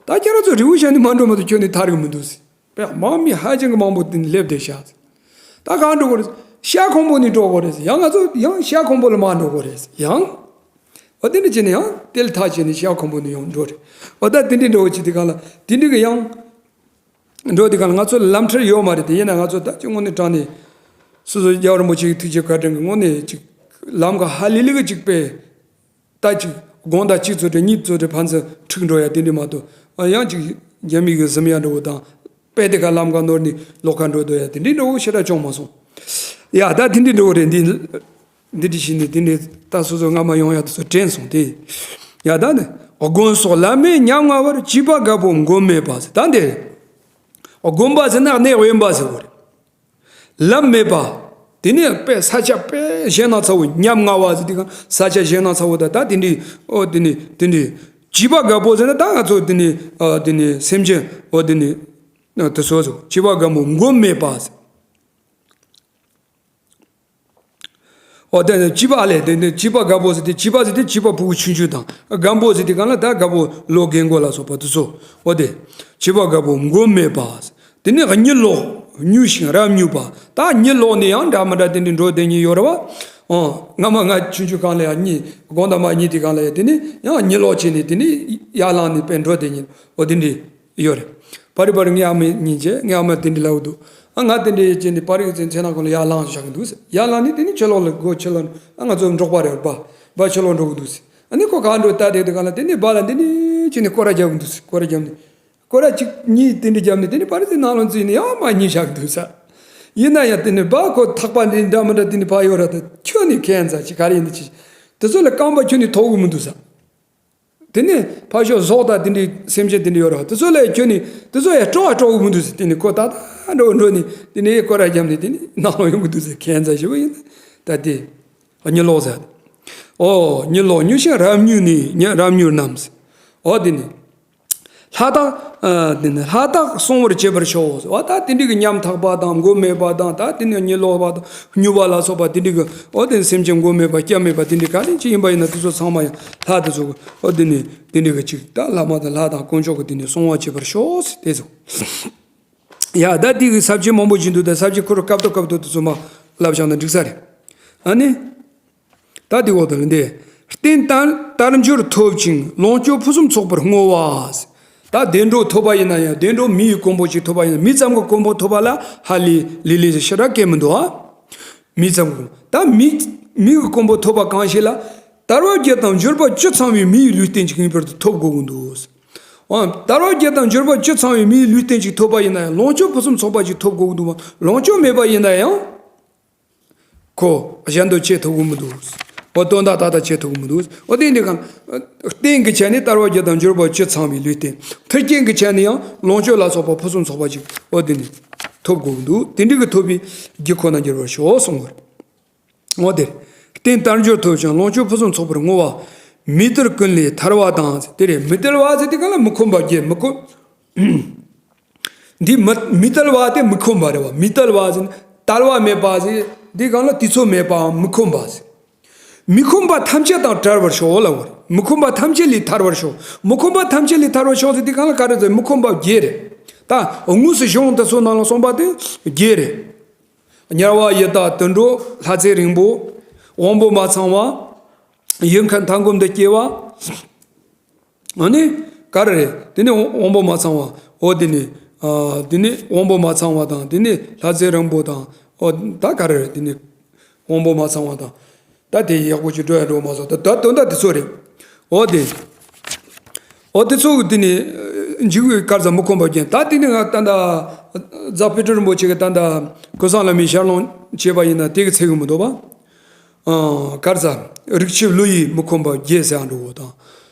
ད་ཁྱེད་རང་ཚོ་རི་བོ་ཤན་ནས་མ་འགྲོ་མ་གཏོགས་ཁྱོན་ནས་ཐར་གི་མི་འདུག་ཟེར། དཔེ་དམག་མི་ཧ་ཅང་གི་མང་པོ་དེ་ནས་སླེབས་བསྡད་ཤག་ཟེར། ད་གང་འགྲོ་དགོས་རེད། ཤར་ཁུང་པོ་ནས་འགྲོ་དགོས་རེད་ཟེར། ཡང་ང་ཚོ་ཡང་ཤར་ཁུང་པོ་ལ་མར་འགྲོ་དགོས་རེད་ཟེར། ཡང་། འོ་དེ་འདྲ་བྱས་ནས་ཡང་དེ་ལ་ཐག་བཅད་ནས་ཤར་ཁུང་པོ་ནས་ཡང་འགྲོ་རེད། འོ་ད་དེ་འདྲའི་འགྲོ་བྱེད་དུས་གང་ལ་དེ་འདྲའི་གི་ཡང་། འགྲོ་དུས་གང་ལ་ང་ཚོ་ལ་ལམ་ཁྲིད་ཡོད་མ་རེད་དེ། ཡིན་ན་ང་ཚོ་ད་ཅིག་དངོས་གནས་དྲང་གནས་སོ་སོ་རྒྱལ་བ་རིན་པོ་ཆེ་གི་ཐུགས་རྗེ་བཀའ་དྲིན་གྱིས་དངོས་གནས་ཅིག་ལམ་ཁ་ཧ་ལས་ལས་གི་ཅིག་དཔེ། ད་ཅིག་དགོང་དག་གཅིག་ཙམ་རེ་གཉིས་ཙམ་རེ་ཕན་ཚུན་འཁྲུག་འགྲོ་ཡ་དེ་འདྲ་མ་གཏོགས། ཡང་ཅིག་རྒྱ་མི་གི་གཟིམ་ཡ་འདྲ་བོ་དང་། དཔེ་དེ་ག་ལམ་ཁ་ནོར་ནས་ལོག་ཁ་འགྲོ་འདོད་ཡ་དེ་འདྲའི་འདྲ་བོ་ཞེ་དྲག་བྱུང་མ་སོང་། ཡ་ད་དེ་འདྲའི་འདྲ་བོ་རེད། འདི་འདི་འདྲ་བྱས་ནས་དེ་འདྲའི་ད་སོ་སོ་སྔ་མ་ཡོང་ཡ་དེ་ཚོ་དྲན་སོང་སྟེ། ཡ་ད་ནི་དགོན་སོགས་ལམ་མེད་ཉམ་ང་བར། བྱིས་པ་རྒད་པོ་མགོན་མེད་པ་ཟེར། ད་འདི་རེད། དགོན་པ་ཟེར་ན་གནས་དབེན་པ་ཟེར་བ་རེད། ལམ་མེད་པ། དེ་ནས་དཔེ་ས་ཆ་དཔེ་ཞེད་སྣང་ཚ་བོ། ཉམ་ང་བ་ཟེར་དུས་གང་ས་ཆ་ཞེད་སྣང་ཚ་བོ་དང་ད་དེ་འདྲའི་ཨོ་དེ་ནས་དེ་འདྲའི་བྱིས་པ་རྒད་པོ་ཟེར་ན་ད་ང་ཚོ་དེ་ནས་ཨ་དེ་ནས་སེམས་ཅན་ཨོ་དེ་ནས་དེ་ཚོ་ཚོ་བྱིས་པ་རྒད་པོ་མགོན་མེད་པ་ཟེར། ཨོ་དེ་ནས་བྱིས་པ་ལས་དེ་ནས་བྱིས་པ་རྒད་པོ་ཟེར་དུས་བྱིས་པ་ཟེར་དུས་བྱིས་པ་ཕྲུ་གུ་ཆུང་ཆུང་དང་། རྒད་པོ་ཟེར་དུས་གང་ལ་ད་རྒད་པོ་ལོ་རྒན་རྒོན་ལ་སོགས་པ་དེ་ཚོ། ཨོ་དེ་བྱིས་པ་རྒད་པོ་མགོན་མེད་པ་ཟེར། དེ་ནས་གཉིད་ལོག་མྱོས་ཤིང་རབ་མྱོས་པ། ད་གཉིད་ལོག་ནས་ཡང་འདྲ་མི་འདྲ་དེ་འདྲའི་འགྲོ་བསྡད་མཁན་ཡོད་རེད་བ། ཨོ། སྔ་མ་ང་ཆུང་ཆུང་སྒང་ལ་ཡང་གཉིད་དགོང་དག་མ་གཉིད་དེ་སྒང་ལ་ཡང་དེ་ནས་ཡང་གཉིད་ལོག་བྱས་ནས་དེ་ནས་ཡར་ལངས་ནས་དཔེ་འགྲོ་བསྡད་མཁན་ཨོ་དེ་འདྲའི་ཡོད་རེད། ཕ་རི་ཕ་རི་ངའི་ཨ་མའི་སྙིང་རྗེ། ངའི་ཨ་མ་དེ་འདྲའི་ལབ་འདུག་ཨ་ང་དེ་འདྲའི་བྱས་ནས་ཕ་རི་གི་མཚན་ནང་ཁོ་ལ་ཡར་ལངས་བཞག་གི་འདུག་ཟེར། ཡར་ལངས་ནས་དེ་ནས་ཕྱི་ལོགས་ལ་སྒོ་ཕྱི་ལོགས་ཨ་ང་ཚོ་འབྲོག་པ་རེད་བ། བ་ཕྱི་ལོགས་འགྲོ་གི་འདུག་ཟེར། ཨ་ནི་ཁོ་ག་འགྲོ་ལྟ་བསྡད་དུས་སྒང་ལ་དེ་ནས་བ་ལ་འདི་ནས་བྱས་ནས་སྐོར་ར་རྒྱབ་གི་འདུག་ཟེར། སྐོར་ར་རྒྱབ་ནས། སྐོར་ར་གཅིག་གཉིས་དེ་འདྲ་བརྒྱབ་ནས་དེ་ནས་ཕར་ཚུར་ནང་ལོགས་འཛུལ་ནས་ཡང་མར་ཉལ་བཞག་འདུག་ས། ཡིན་ན་ཡང་དེ་ནས་བ་ཁོ་ཐག་པ་འདི་འདྲ་མི་འདྲ་དེ་ནས་ཕར་གཡུག་ར་ད་ཁྱོན་ནས་ཁྱད་མཚར་ཅིག་ག་རེ་ཡིན་འདི་ཅིག་དེ་ཚོ་ལ་རྐང་པ་ཁྱོན་ནས་ཐོགས་གི་མི་འདུག་ས། དེ་ནས་ཕར་ཕྱོགས་ཟོག་དང་དེ་འདྲའི་སེམས་ཅན་དེ་འདྲ་ཡོད་ར་བ། དེ་ཚོ་ལ་ཡང་ཁྱོན་ནས་དེ་ཚོ་ཡང་སྤྲོ་བ་སྤྲོ་གི་མི་འདུག་ས། དེ་ནས་ཁོ་ད་ད་འགྲོ་འགྲོ་ནས་དེ་ནས་སྐོར་ར་བརྒྱབ་ནས་དེ་ནས་ནང་ལོགས་ཡོང་གི་འདུག་ས། ཁྱད་མཚར་ཞེ་པོ་ཡིན། ད་དེ་གཉིད་ལོག་ས། ཨོ་གཉིད་ལོག་མྱུར་ཞིང་རབ་མྱུར་ནས། ཉ་རབ་མྱུར་རྣམས། ཨོ་དེ་ནི། ལྷ་དག་ཨ་དེ་ནི་ལྷ་དག་བསྲུང་བར་བྱེད་པར་ཤོག། འོ་ད་དེ་འདྲའི་གི་ཉམ་ཐག་པ་དང་མགོ་མེད་པ་དང་། ད་དེ་ནི་གཉིད་ལོག་པ་དང་སྨྱུག་པ་ལ་སོགས་པ་དེ་འདྲའི་གི། ཨོ་དེ་ནི་སེམས་ཅན་མགོ་མེད་པ་སྐྱ་མེད་པ་དེ་འདྲའི་ག་ནས་ཅི་ཡིན་པ་ཡིན་ན་དེ་ཚོ་ཚང་མ་ཡང་ལྷ་དེ་ཚོ་གི། ཨོ་དེ་ནི་དེ་འདྲའི་གི་ཅིག་ད་ལྷ་མ་དང་ལྷ་དང་དཀོན་མཆོག་གི་དེ་ནི་བསྲུང་བ་བྱེད་པར་ཤོག་ཟེར་དེ་ཚོ། ཡ་ད་དེ་གི་ས་བཅད་མང་པོ་ཅིག་འདུག་ད་ས་བཅད་ཁོ་རང་སྐབས་ཐོག་སྐབས་ཐོག་ཏུ་ཚོད་མ་ལབ་བཞག་ན་འགྲིག་ས་རེད། ཨ་ནི། ད་དེ་འོག་ཏུ་ལ་འདི། རྟེན་དལ་དལ་འབྱོར་ཐོབ་ཅིང་ལོངས་སྤྱོད་ཕུན་སུམ་ཚོགས་པར་བསྔོ་བ། ད་བདེ་འགྲོ་ཐོབ་པ་ཡིན་ན་ཡང་བདེ་འགྲོ་མི་ཡི་གོ་འཕང་ཅིག་ཐོབ་པ་ཡིན་ན། མི་ཙམ་གྱི་གོ་འཕང་ཐོབ་པ་ལ་ཧ་ལས་ལི་ལི་ཞེ་དྲག་གལ་མི་འདུག་ཨ། མི་ཙམ་གྱི། ད་མི་མི་གི་གོ་འཕང་ཐོབ་པ་གང་ཞིག་ལ། དལ་བ་བརྒྱད་དང་འབྱོར་པ་བཅུ་ཚང་བའི་མི་ཡི་ལུས་རྟེན་ཅིག་ངེས་པར་དུ་ཐོབ་དགོས་ཀྱི་འདུག། འོ་དལ་བ་བརྒྱད་དང་འབྱོར་པ་བཅུ་ཚང་བའི་མི་ཡི་ལུས་རྟེན་ཅིག་ཐོབ་པ་ཡིན་ན་ཡང་ལོངས་སྤྱོད་ཕུན་སུམ་ཚོགས་པ་ཅིག་ཐོབ་དགོས་ཀྱི་འདུག། ལོངས་སྤྱོད་མེད་པ་ཡིན་ན་ཡང་། ཁོ་གཞན་དོན་བྱེད་ཐུབ་ཀྱི་མི་འདུག། འོ་དོན་དག་ཏག་ཏག་བྱེད་ཐུབ་ཀྱི་མི་འདུག། འོ་དེ་འདི་གང་། རྟེན་གྱི་ཆ་ནས་དལ་བ་བརྒྱད་དང་འབྱོར་པ་བཅུ་ཚང་བའི་ལུས་རྟེན། མཐུན་རྐྱེན་གྱི་ཆ་ནས་ཡང་ལོངས་སྤྱོད་ལ་སོགས་པ་ཕུན་སུམ་ཚོགས་པ་ཅིག། འོ་དེ་ནི་ཐོབ་དགོས་ཀྱི་འདུག། དེ་འདྲའི་གི་ཐོབ་པའི་རྒྱུ་ཁོ་ན་འགྱུར་བར་ཤོག་གསུངས་པར། འོ་དེ། རྟེན་དལ་འབྱོར་ཐོབ་ཅིང་ལོངས་སྤྱོད་ཕུན་སུམ་ཚོགས་པར་བསྔོ་བ། མི་དལ་ཀུན་ལས་ཐར་བ་དང་། དེ་རེད། མི་དལ་བ་ཟེར་དེ་གང་ལ་མི་ཁོམ་པ་བརྒྱད་མི་ཁོམ། འདི་མི་མི་དལ་བ་དེ་མི་ཁོམ་པ་རེད་བ། མི་དལ་བ་ཟེར་ན་དལ་བ་མེད་པ་ཟེར། འདི་གང་ལ་དུས་ཚོད་མེད་པའམ་མི་ཁོམ་པ་ཟེར། མི་ཁོམ་པ་ཐམས་ཅད་དང་བྲལ་བར་ཤོག་ལབ་པ་རེད། མི་ཁོམ་པ་ཐམས་ཅད་ལས་ཐར་བར་ཤོག། མི་ཁོམ་པ་ཐམས་ཅད་ལས་ཐར་བར་ཤོག་ཟེར་དེ་གང་ལ་ག་རེ་ཟེར། མི་ཁོམ་པ་བརྒྱད་རེད། ད་དངོས་སུ་གཞུང་དེ་ཚོ་ནང་ལ་གསུངས་པ་དེ་བརྒྱད་རེད། དམྱལ་བ་ཡི་དྭགས་དུད་འགྲོ་ལྷ་ཚེ་རིང་པོ། དབང་པོ་མ་ཚང་བ། ཡུལ་མཁན་མཐའ་འཁོབ་འདི་སྐྱེ་བ། ཨ་ནི། ག་རེ་རེད། དེ་ནི་དབང་པོ་མ་ཚང་བ། འོ་དེ་ནི། ཨ་དེ་ནི་དབང་པོ་མ་ཚང་བ་དང་། དེ་ནི་ལྷ་ཚེ་རིང་པོ་དང་། འོ་ད་ག་རེ་རེད། དེ་ནི་དབང་པོ་མ་ཚང་བ་དང་། ད་དེ་ཡག་པོ་ཅིག་འགྲོ་ཡ་འགྲོ་མ་སོང་། ད་ད་དོན་དག་དེ་ཚོ་རེད། འོ་དེ། འོ་དེ་ཚོ་གི་དེ་ནི་འཇིགས་པའི་དཀར་ཟ་མི་ཁོམ་པ་རྒྱན། ད་དེ་ནི་ང་ད་ད་རྫ་དཔེ་སྤྲུལ་རིན་པོ་ཆེ་གི་ད་ད་ཀུན་བཟང་བླ་མའི་ཞལ་ལུང་བྱས་པ་ཡིན་ན་དེ་གི་ཚད་གི་མི་འདུག་པ། ཨ་དཀར་ཟ་རིགས་ཆད་བློ་ཡི་མི་ཁོམ་པ་བརྒྱད་ཟེར་ཡ་འགྲོ་གོ་དང་།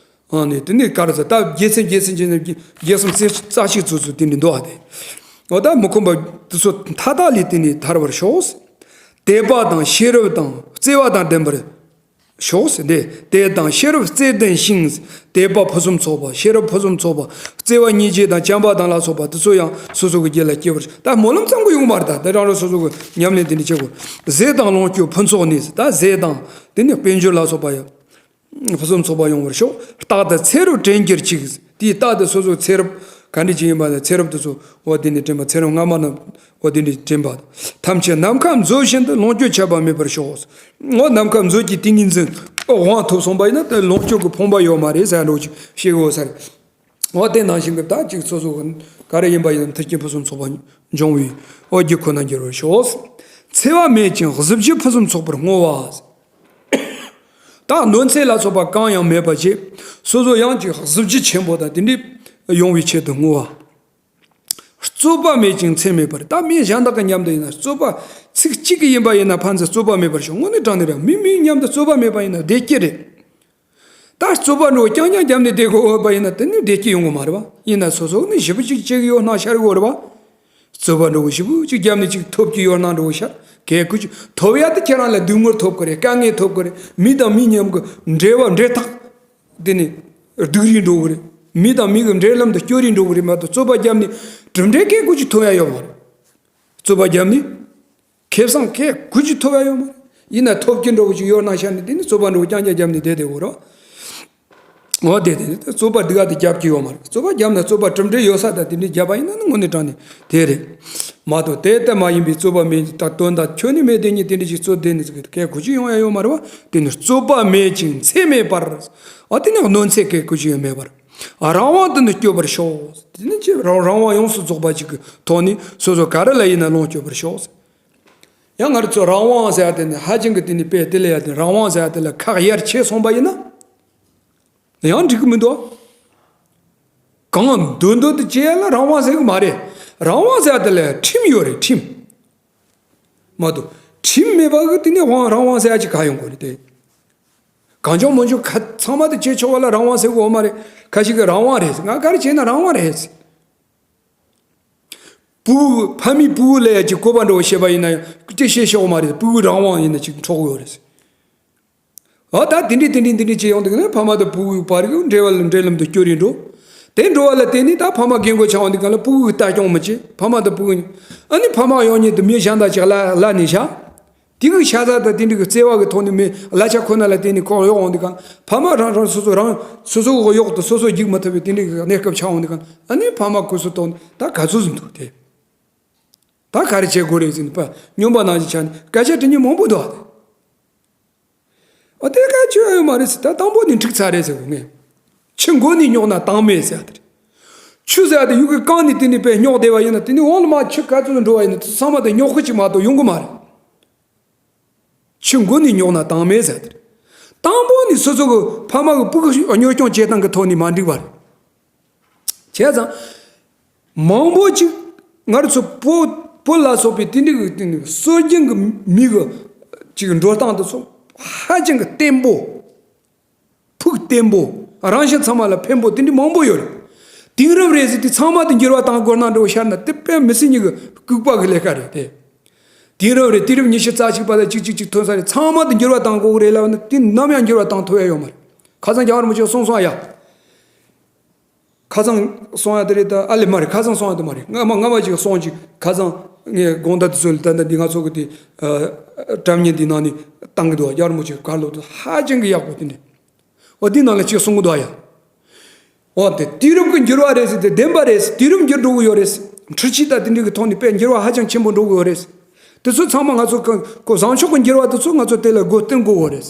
ཨ་ནི་དེ་ནི་དཀར་ཟ་ད་བརྒྱད་ཚན་བརྒྱད་ཚན་བརྒྱད་ཚན་བརྒྱད་གསུམ་རྩ་གཅིག་ཚོ་ཚོ་དེ་ནི་འདུག་ཨ་དེ། འོ་ད་མི་ཁོམ་པ་དེ་ཚོ་མཐའ་དག་ལས་དེ་ནི་ཐར་བར་ཤོག། དད་པ་དང་ཤེས་རབ་དང་བརྩེ་བ་དང་ལྡན་པར་ཤོག་ཟེར་ཏེ། དད་དང་ཤེས་རབ་བརྩེ་ལྡན་ཞིང་། དད་པ་ཕུན་སུམ་ཚོགས་པ། ཤེས་རབ་ཕུན་སུམ་ཚོགས་པ། བརྩེ་བ་སྙིང་རྗེ་དང་བྱམས་པ་དང་ལ་སོགས་པ་དེ་ཚོ་ཡང་སོ་སོ་གི་རྒྱུད་ལ་སྐྱེ་བར། ད་སྨོན་ལམ་ཙམ་གྱིས་ཡོང་མ་རེད། ད་དེ་རང་རང་སོ་སོ་གི་ཉམས་ལེན་དེ་འདྲ་བྱེད་དགོས། ཟས་དང་ལོངས་སྤྱོད་ཕུན་ཚོགས་ནི། ད་ཟས་དང་དེ་ནི་དཔལ་འབྱོར་ལ་སོགས་པ་ཡང་ཕུན་སུམ་ཚོགས་པ་ཡོང་བར་ཤོག། རྟག་ཏུ་ཚེ་རབས་དྲན་གྱུར་ཅིག། དེའི་རྟགས་དེ་སོ་སོའི་ཚེ་རབས་ག་འདྲ་ཅིག་ཡིན་པ་དང་། ཚེ་རབས་དེ་ཚོ་འོ་དེ་ནས་དྲན་པ། ཚེ་རབས་སྔ་མ་ན་འོ་དེ་འདྲ་དྲན་པ། ཐམས་ཅད་ནམ་མཁའ་མཛོད་བཞིན་དུ། ལོངས་སྤྱོད་ཆད་པ་མེད་པར་ཤོག། འོ་ནམ་མཁའ་མཛོད་ཀྱི་ཏིང་ངེ་འཛིན་དབང་ཐོབ་སོང་པ་ཡིན་ན་དེ་ལོངས་སྤྱོད་ཀྱི་ཕོངས་པ་ཡོད་མ་རེད་ཟེར་འགྲོ་ཅིག་ཤེས་དགོས་ས་རེད། འོ་དེ་ནང་བཞིན་གྱི་ད་ཅིག་སོ་སོ་ག་རེ་ཡིན་པ་ཡིན་ན་མཐུན་རྐྱེན་ཕུན་སུམ་ཚོགས་པ་འབྱུང་བའི་འོ་རྒྱུ་ཁོ་ན་འགྱུར་བར་ཤོག། འཚེ་བ་མེད་ཅིང་གཟི་བརྗིད་ཕུན་སུམ་ཚོགས་པར་བསྔོ་བ། ད་གནོད་འཚེ་ལ་སོགས་པ་གང་ཡང་མེད་པ་བྱས། སོ་སོ་ཡང་ཅིག་གཟི་བརྗིད་ཆེན་པོ་དང་དེ་འདྲའི་ཡོང་བའི་ཆེད་དུ་བསྔོ་བ། རྩོད་པ་མེད་ཅིང་མཚན་མེད་པར། ད་མི་གཞན་དག་གི་མཉམ་དུ་ཡིན་ན་རྩོད་པ་ཚིག་གཅིག་གི་ཡིན་པ་ཡིན་ན་ཕན་ཚུན་རྩོད་པ་མེད་པར་ཤོག། དངོས་གནས་དྲང་གནས་རེད། མི་མིའི་མཉམ་དུ་རྩོད་པ་མེད་པ་ཡིན་ན་བདེ་སྐྱིད་རེད། ད་རྩོད་པ་འགྲོ་རྐྱང་རྐྱང་བརྒྱབ་ནས་བསྡད་དགོས་པ་ཡིན་ན་དེ་ནི་བདེ་སྐྱིད་ཡོང་གི་མ་རེད་པ། ཡིན་ན་སོ་སོ་ནི་ཞེ་པོ་ཅིག་སྐྱེ་གི་ཡོད་སྣང་ཤར་གི་ཡོད་རེད་པ། རྩོད་པ་འགྲོ་ཞེ་པོ་ཅིག་བརྒྱབ་ནས་ཅིག་ཐོབ་ཀྱི་ཡོད་སྣང་འགྲོ་ཤར། གལ་ཀུ་ཅིག་ཐོབ་ཡ་དེ་ཁྱེད་རང་ལ་སྡུག་བསྔལ་ཐོབ་གི་རེད། དཀའ་ངལ་ཐོབ་གི་རེད། མི་དང་མི་མཉམ་གི་འབྲེལ་བ་འབྲེལ་ཐག་དེ་ནི་སྡུག་རུས་འགྲོ་གི་རེད། མི་དང་མི་གི་འབྲེལ་ལམ་དུ་སྐྱོ་རུས་འགྲོ་གི་རེད་མ་གཏོགས། རྩོད་པ་བརྒྱབ་ནས་གྲུབ་འབྲས་གལ་ཀུ་ཅིག་ཐོབ་ཡ་ཡོད་མ་རེད། རྩོད་པ་བརྒྱབ་ནས། ཁེ་བཟང་གལ་ཀུ་ཅིག་ཐོབ་ཡ་ཡོད་མ་རེད། ཡིན་ན་ཐོབ་ཀྱི་འགྲོ་གི་ཅིག་ཡོད་སྣང་ཤར་ནས་དེ་ནི་རྩོད་པ་འགྲོ་རྐྱང་རྐྱང་བརྒྱབ་ནས་བསྡད་བསྡད་དགོས་རེད། འོ་དེ་དེ་ནི་རྩོད་པ་སྡུག་ག་དེ་རྒྱབ་ཀྱི་ཡོད་མ་རེད། རྩོད་པ་བརྒྱབ་ན་རྩོད་པ་གྲུབ་འབྲས་ཡོད་ས་དང་དེ་འདྲའི་བརྒྱབ་པ་ཡིན་ན་ནི་དངོས་གནས་དྲང་གནས་དེ་རེད་མ་གཏོགས། དེ་ལྟ་མ་ཡིན་པའི་རྩོད་པ་མེད་ད་དོན་དག་ཁྱོན་ནས་མེད་དེ་ཉིད་དེ་འདྲ་ཅིག་རྩོད་བསྡད་ནས་ཟིག་གལ་ཀུ་ཅིག་ཡོང་ཡ་ཡོད་མ་རེད་པ། དེ་ནི་རྩོད་པ་མེད་ཅིང་འཚེ་མེད་པར། འོ་དེ་ནི་གནོད་འཚེ་གལ་ཀུ་ཅིག་ཡང་མེད་པར། རང་དབང་དུ་ནི་སྤྱོད་པར་ཤོག། དེ་ནི་ཅི་རང་རང་དབང་ཡོངས་སུ་རྫོགས་པ་ཅིག་གི་ཐོག་ནས་སོ་སོ་ག་རེ་ལ་ཡིན་ན་ལོངས་སྤྱོད་པར་ཤོག། ཡང་ང་རང་ཚོ་རང་དབང་ཟེར་ཡ་དེ་ནི་ཧ་ཅང་གི་དེ་ནི་དཔེ་དེ་ལ་ཡ་དེ་རང་དབང་ཟེར་ཡ་དེ་ལ་ཁག་ཡར་ཆེ་སོང་པ་ཡིན་ན་ཡང་འགྲིག་གི་མི་འདུག། གང་འདོད་འདོད་དུ་བྱེད་ཡ་ལ་རང་དབང་ཟེར་གི་མ་རེད། རང་དབང་ཟེར་ཡ་དེ་ལ་ཁྲིམས་ཡོད་རེད། ཁྲིམས་མ་གཏོགས་ཁྲིམས་མེད་པ་གི་དེ་ནི་དབང་རང་དབང་ཟེར་ཡ་ཅིག་ག་ཡོང་གི་རེད་དེ། གང་བྱུང་མང་བྱུང་ཁ་ཚང་མ་དེ་བྱེད་ཆོག་པ་ལ་རང་དབང་ཟེར་གི་ཡོད་མ་རེད། ཁ་ཤས་ཀྱིས་རང་དབང་རེད་ཟེར། ང་ག་རེ་བྱས་ན་རང་དབང་རེད་ཟེར། ཕྲུ་གུ་ཕ་མས་ཕྲུ་གུ་ལ་ཡ་ཅིག་བཀོད་པ་འདྲ་བོ་བྱས་པ་ཡིན་ན་ཡང་ཅིག་བྱེད་ཆོག་གི་མ་རེད། ཕྲུ་གུ་རང་དབང་ཡིན་ན་ཅིག་འཕྲོག་གི་ཡོད་རེད། ཨ་ད་དེ་འདྲས་དེ་འདྲས་དེ་འདྲས་བྱས་ཡོང་དུས་ན་ཕ་མ་དང་ཕྲུ་གུའི་བར་གྱི་འབྲེལ་བ་ལ་འབྲེལ་ལམ་དུ་སྐྱོར་རེ་འགྲོ། དེ་འགྲོ་བ་ལ་བརྟེན་ནས་ད་ཕ་མ་རྒན་རྒོན་ཆགས་ཡོང་དུས་གང་ལ་ཕྲུ་གུ་གིས་ལྟ་སྐྱོང་མི་བྱེད། ཕ་མ་དང་ཕྲུ་གུ་གཉིས་ཨ་ནི་ཕ་མ་ཡང་ཉིད་དུ་མི་གཞན་དག་ཅིག་གླ་གླ་ནས་བཞག་དེ་གི་ཤ་ཚ་དང་དེ་འདྲ་གི་བརྩེ་བ་གི་ཐོག་ནས་མི་གླ་ཆ་ཁོ་ན་ལ་བརྟེན་ནས་ཁོ་གཡོག་འོང་དུས་གང་ཕ་མ་རང་རང་སོ་སོ་རང་སོ་སོ་གི་གཡོག་ཏུ་སོ་སོ་རྒྱུག་མི་ཐུབ་པའི་དེ་འདྲ་གི་གནས་སྐབས་ཆགས་འོང་དུས་གང་ཨ་ནི་ཕ་མ་ཁོ་ཚོ་ཐོག་ནས་ད་ག་ཚོད་ཟིན་འདུག་དེ་ད་ག་རེ་བྱེད་དགོས་རེད་ཟེར་ནས་ཕ་སྨྱོན་པ་ནང་བཞིན་ཆགས་ནས་སྐད་ཆ་དྲི་མཁན་མང་པོ་འདུག་ཨ། ཨ་དེ་ག་ཆོད་ཡོད་མ་རེད་ཟེར། ད་དང་པོ་ནས་འགྲིག་ཚར་རེད་ཟེར་གོ་ངས། ཆུ་མགོ་ནས་རྙོག་ན་དྭངས་མེད་ཟེར་ཡ་དེ་རེད། ཆུ་ཟེར་ཡ་དེ་ཡུལ་གི་རྐང་ནས་དེ་ནས་པས་རྙོག་བསྡད་པ་ཡིན་ན་དེ་ནས་འོག་ལ་མ་ཆུ་ག་ཚོད་འགྲོ་བ་ཡིན་ན་དེ་ཚང་མ་དེ་རྙོག་གི་ཅིག་མ་གཏོགས་ཡོང་གི་མ་རེད། ཆུ་མགོ་ནས་རྙོག་ན་དྭངས་མེད་ཟེར་ཡ་དེ་རེད། དང་པོ་ནས་སོ་སོ་གི་ཕ་མ་གི་ཕྲུ་གུ་གཉོར་སྐྱོང་བྱེད་སྟངས་ཀྱི་ཐོག་ནས་མ་འགྲིག་པ་རེད། བྱས་ཙང་། མང་པོ་ཅིག་ང་རང་ཚོ་བོད་བོད་ལ་སོགས་པའི་དེ་འདྲའི་གི་དེ་འདྲའི་སྲོལ་རྒྱུན་གི་མི་གི་ཅིག་འགྲོ་སྟངས་དེ་ཚོ་ཧ་ཅང་གི་བརྟན་པོ། ཕུགས་བརྟན་པོ། རང་གཞན་ཚང་མ་ལ་ཕན་པོ་དེ་འདྲའི་མང་པོ་ཡོད་རེད། དེང་རབས་རེད་ཟེར་དུས་ཚང་མ་དེ་འགྱུར་བ་བཏང་དགོས་ན་འགྲོ་ཤར་ན་དེ་དཔེ་མི་སྲིད་ཉིད་གི་ལྐུགས་པ་གི་ལས་ཀ་རེད་དེ། དེང་རབས་རེད། དུས་རབས་ཉི་ཤུ་རྩ་གཅིག་པ་དང་གཅིག་གཅིག་གཅིག་ཐོན་ས་རེད། ཚང་མ་དེ་འགྱུར་བ་བཏང་དགོས་གི་རེད་ལབ་ན་དེ་ནམ་ཡང་འགྱུར་བ་བཏང་ཐུབ་ཡ་ཡོད་མ་རེད། ཁ་སང་རྒྱལ་བ་རིན་པོ་ཆེ་གསུངས་སོང་ཡ། ཁ་སང་སོང་ཡ་དེ་རེད་ད། ཨ་ལེ་མ་རེད། ཁ་སང་སོང་ཡ་དེ་མ་རེད། སྔ་མ་སྔ་མ་ཅིག་སོང་ཅིག་ཁ་སང་ངས་དགོང་དག་དེ་ཚོ་ལ་ད་ལྟ་འདི་ང་ཚོ་གི་དེ་ཨ་དྲ་བརྙན་འདི་ནང་ནས་བཏང་གི་འདུག་རྒྱལ་བ་རིན་པོ་ཆེ་གར་ལོ་དུ་ཧ་ཅང་གི་ཡག་པོ་དེ་འདྲ། འོ་འདི་ནང་ལ་ཅིག་གསུང་གི་འདུག་ཡ། འོ་དེ་དུས་རབས་ཀྱི་འགྱུར་བ་རེད་ཟེར་དེ་བདེན་པ་རེད། དུས་རབས་འགྱུར་འགྲོ་གི་ཡོད་རེད། འཕྲུལ་ཆས་དང་དེ་འདྲ་གི་ཐོག་ནས་དཔེ་འགྱུར་བ་ཧ་ཅང་ཆེན་པོ་འགྲོ་གི་ཡོད་རེད། དེ་ཚོ་ཚང་མ་ང་ཚོ་གི་གོ་བཟང་ཕྱོགས་ཀྱི་འགྱུར་བ་དེ་ཚོ་ང་ཚོ་དེ་ལ་སྒོ་བསྟུན་དགོས་ཡོད་རེད།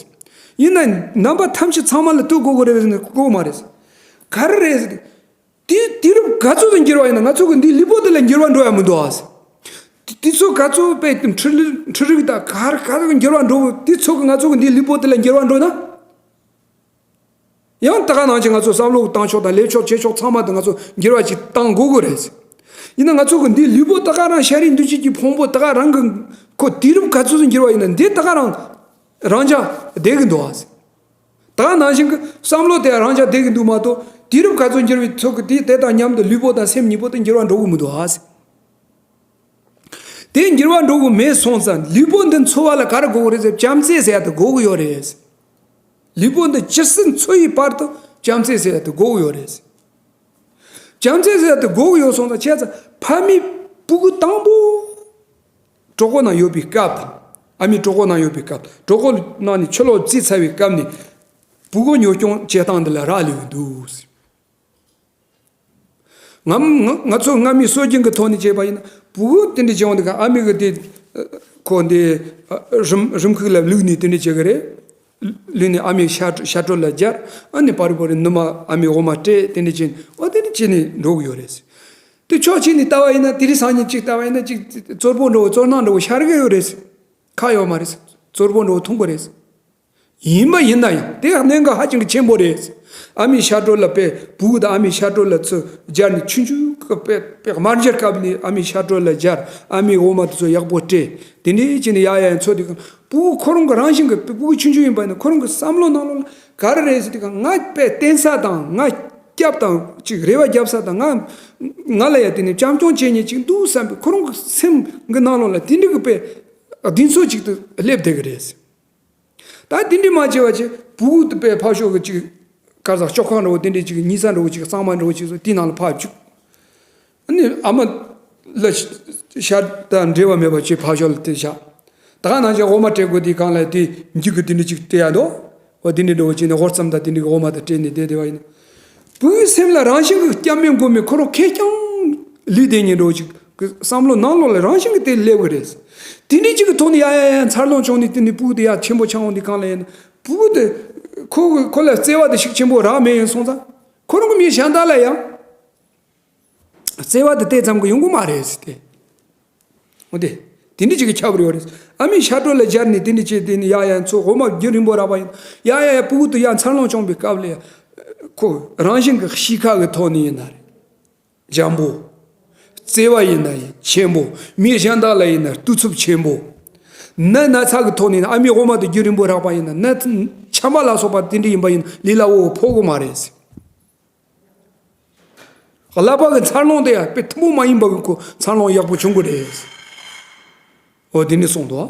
ཡིན་ན་རྣམ་པ་ཐམས་ཅད་ཚང་མ་ལ་ལྟོས་དགོས་གི་རེད་ཟེར་ནས་དགོས་མ་རེད། ག་རེ་རེད་ཟེར་དེ། དེ་དུས་རབས་ག་ཚོད་དུ་འགྱུར་བ་ཡིན་ན་ང་ཚོ་གི་འདིའི་ལུས་པོ་དེ་ལ་འགྱུར་བ་འགྲོ་ཡ་མི་འདུག་ཨ། དེ་དེ་ཚོ་ག་ཚོད་དཔེ་འཕྲུལ་འཕྲུལ་རིག་དང་ག་རེ་ག་རེ་འགྱུར་བ་འགྲོ་དེ་ཚོ་གི་ང་ཚོ་གི་འདིའི་ལུས་པོ་དེ་ལ་འགྱུར་བ་འགྲོ་ན། ཡང་ད་ག་ནང་བཞིན་ང་ཚོ་བསམ་བློ་བཏང་ཕྱོགས་དང་ལས་ཕྱོགས་བྱེད་ཕྱོགས་ཚང་མ་དེ་ང་ཚོ་འགྱུར་བ་ཅིག་བཏང་དགོས་དགོས་རེད། ཡིན་ན་ང་ཚོ་གི་འདིའི་ལུས་པོ་ད་ག་རང་ཤ་རུས་འདུ་བྱེད་ཀྱི་ཕུང་པོ་ད་ག་རང་གི་ཁོ་དུས་རབས་ག་ཚོད་དུ་འགྱུར་བ་ཡིན་ན་འདི་ད་ག་རང་རང་འཇགས་བསྡད་གི་འདུག་ཨ། ད་ནང་བཞིན་གྱི་བསམ་བློ་དེ་རང་འཇགས་བསྡད་ཀྱི་འདུག་མ་གཏོགས་དུས་རབས་ག་ཚོད་འགྱུར་བའི་ཚོད་ཀྱི་དེ་དེ་དང་མཉམ་དུ་ལུས་པོ་དང་སེམས་གཉིས་པོ་དེ་འགྱུར་བ་འགྲོ་གི་མི་འདུག་ཨ། དེ་འགྱུར་བ་འགྲོ་གི་མེད་སོང་ཙང་ལུས་པོ་འདི་འཚོ་བ་ལ་ག་རེ་དགོས་ཀྱི་རེད་ཟེར་བྱམས་བརྩེ་ཟེར་ཡ་དེ་དགོས་ཀྱི་ཡོད་རེད། ལུས་པོ་འདི་ཇི་སྲིད་འཚོ་ཡི་བར་དུ་བྱམས་བརྩེ་ཟེར་ཡ་དེ་དགོས་ཀྱི་ཡོད་རེད། བྱམས་བརྩེ་ཟེར་ཡ་དེ་དགོས་ཀྱི་ཡོད་སོང་ཙང་བྱས་ཙང་ཕ་མས་ཕྲུ་གུ་དང་པོ། གྲོད་ཁོག་ནང་ཡོད་པའི་སྐབས་དང་། ཨ་མའི་གྲོད་ཁོག་ནང་ཡོད་པའི་སྐབས། གྲོད་ཁོག་ནང་ནས་ཕྱི་ལོགས་བརྫིས་ཚར་བའི་སྐབས་ནས་ཕྲུ་གུ་གཉོར་སྐྱོང་བྱེད་སྟངས་འདི་ལ་རག་ལས་ཀྱི་འདུག་ང་ང་ང་ཚོ་སྔ་མའི་སྲོལ་རྒྱུན་གྱི་ཐོག་ནས་བྱས་པ་ཡིན་ན་ཕྲུ་གུ་དེ་འདྲ་བྱུང་དུས་ཨ་མའི་གི་དེ་ཁོ་འདི་རིམ་རིམ་ཁུག་ལ་བླུགས་ནས་དེ་འདྲ་བྱེད་གི་རེད། ལུས་ནི་ཨ་མའི་ཤ་ཤ་དྲོད་ལ་སྦྱར། ཨ་ནི་པར་པོ་རི་ནུ་མ་ཨ་མའི་འོ་མ་སྤྲད་དེ་འདྲ་བྱས་ནས་འོ་དེ་འདྲ་བྱས་ནས་འགྲོ་གི་ཡོད་རེད། དེ་ཕྱོགས་གཅིག་ནས་ལྟ་བ་ཡིན་ན་དེ་རིང་སང་ཉིན་གཅིག་ལྟ་བ་ཡིན་ན་གཅིག་གཙོར་པོ་འགྲོ་གཙོར་སྣང་འགྲོ་ཤར་གི་ཡོད་རེད། ཁ་ཡོད་མ་རེད། གཙོར་པོ་འགྲོ་ཐུང་པོ་རེད། ཡིན་པ་ཡིན་ན་ཡང་དེ་གནད་འགག་ཧ་ཅང་གི་ཆེན་པོ་རེད། ཨ་མའི་ཤ་དྲོད་ལ་དཔེ་ཕྲུ་གུ་དང་ཨ་མའི་ཤ་དྲོད་ལ་ཚུར་སྦྱར་ནས་ཆུང་ཆུང་གི་དཔེ་དཔེ་དམར་འབྱར་སྐབས་ནས་ཨ་མའི་ཤ་དྲོད་ལ་སྦྱར། ཨ་མའི་འོ་མ་དེ་ཚོ་ཡག་པོ་སྤྲད། དེ་འདྲའི་བྱས་ནས་ཡ་ཡ་ཡ་འཚོ་དུས་ཕྲུ་གུ་ཁོ་རང་གི་རང་བཞིན་གྱི་ཕྲུ་གུ་ཆུང་ཆུང་ཡིན་པ་ཡིན་ན་ཁོ་རང་གི་བསམ་བློ་ནང་ལོགས་ལ་ག་རེ་རེད་ཟེར་དུས་ང་དཔེ་བསྟེན་ས་དང་ང་སྐྱབས་དང་ཅིག་རེ་བ་རྒྱབ་ས་དང་ང་ང་ལ་ཡ་དེ་ནས་བྱམས་སྐྱོང་བྱེད་མཁན་ཅིག་འདུག་བསམ་པའི་ཁོ་རང་གི་སེམས་གི་ནང་ལོགས་ལ་དེ་འདྲ་གི་དཔེ་གདེང་ཚོད་ཅིག་ཏུ་སླེབས་བསྡད་གི་རེད། ད་དེ་འདྲ་མ་བྱས་པ་བྱས་ཕྲུ་གུ་དེ་དཔེ་ཕར་ཕྱོགས་གི་ཅིག་ག་རེ་ཟ་ཤོག་ཁང་འདྲ་བོ་དེ་འདྲ་ཅིག་ཉལ་ས་འདྲ་བོ་ཅིག་གཙང་མ་འདྲ་བོ་ཅིག་སོ་དེའི་ནང་ལ་ཕར་བཅུག་ཨ་ནི་ཨ་མ་ལ་ཤ་དང་འབྲེལ་བ་མེད་པ་ཅིག་ཕར་ཕྱོགས་ལ་དེ་བཞག་ད་ག་ནང་བཞིན་འོ་མ་སྤྲད་དགོས་དེའི་སྒང་ལ་དེ་འགྱིག་གི་དེ་འདྲ་ཅིག་སྤྲད་ཡ་འདུག་འོ་དེ་འདྲ་འདྲ་བོ་ཅིག་ནས་འོ་རྩམ་དང་དེ་འདྲ་གི་འོ་མ་དང་སྤྲད་ནས་བསྡད་བསྡད་པ་ཡིན་ན། བུའི་སེམས་ལ་རང་བཞིན་གྱི་སྐྱབས་མེད་མགོན་མེད་ཁོ་རང་ཁེར་རྐྱང་ལུས་བསྡད་མཁན་འདྲ་བོ་ཅིག་གི་བསམ་བློ་ནང་ལོགས་ལ་རང་བཞིན་གྱི་དེ་སླེབས་གི་རེད། དེ་འདྲ་ཅིག་གི་ཐོག་ནས་ཡ་ཡ་ཡ་འཚར་ལོངས་བྱུང་ནས་དེ་ནས་ཕྲུ་གུ་དེ་ཡ་ཆེན་པོ་ཆགས་འོང་དུས་སྒང་ལ་ཡིན་ན་ཕྲུ་གུ་དེ་ཁོ་ཁོ་ལ་བརྩེ་བ་དེ་ཤུགས་ཆེན་པོ་རག་མེད་ཡིན་སོང་ཙང་ཁོ་རང་གི་མི་གཞན་དག་ལ་ཡང་བརྩེ་བ་དེ་དེ་ཙམ་གྱི་ཡོང་གི་མ་རེད་ཟེར་ཏེ། འོ་དེ། དེ་འདྲ་ཅིག་གི་ཁྱབ་རེ་ཡོད་རེད། ཨ་མའི་ཤ་དྲོད་ལ་སྦྱར་ནས་དེ་འདྲ་བྱས་དེ་ནི་ཡ་ཡ་འཚོ་འོ་མ་རྒྱུན་རིང་པོ་རག་པ་ཡིན། ཡ་ཡ་ཡ་ཕྲུ་གུ་དེ་ཡ་འཚར་ལོངས་བྱུང་བའི་སྐབས་ལ་ཡ། ཁོ་རང་བཞིན་གྱི་གཤིས་ཀ་གི་ཐོག་ནས་ཡིན་ན་རེད། འཇམ་པོ། བརྩེ་བ་ཡིན་ན་ཡིན་ཆེན་པོ། མི་གཞན་དག་ལ་ཡིན་ན་བཏུབ་ཚུབ་ཆེན་པོ། ན་ན་ཚ་གི་ཐོག་ནས་ཡིན་ན་ཨ་མའི་འོ་མ་དེ་རྒྱུན་རིང་པོ་རག་པ་ཡིན་ན་ན་ཆམ་པ་ལ་སོགས་པ་དེ་འདྲ་ཡིན་པ་ཡིན་ན་ལུས་ལ་འོ་ཕོག་གི་མ་རེད། ཀླད་པ་གི་འཚར་ལོངས་དེ་ཡང་དཔེ་ཐུན་མོང་མ་ཡིན་པ་གི་ཁོ་འཚར་ལོངས་ཡག་པོ་བྱུང་གི་རེད། འོ་དེ་ནི་གསུངས་འདུག་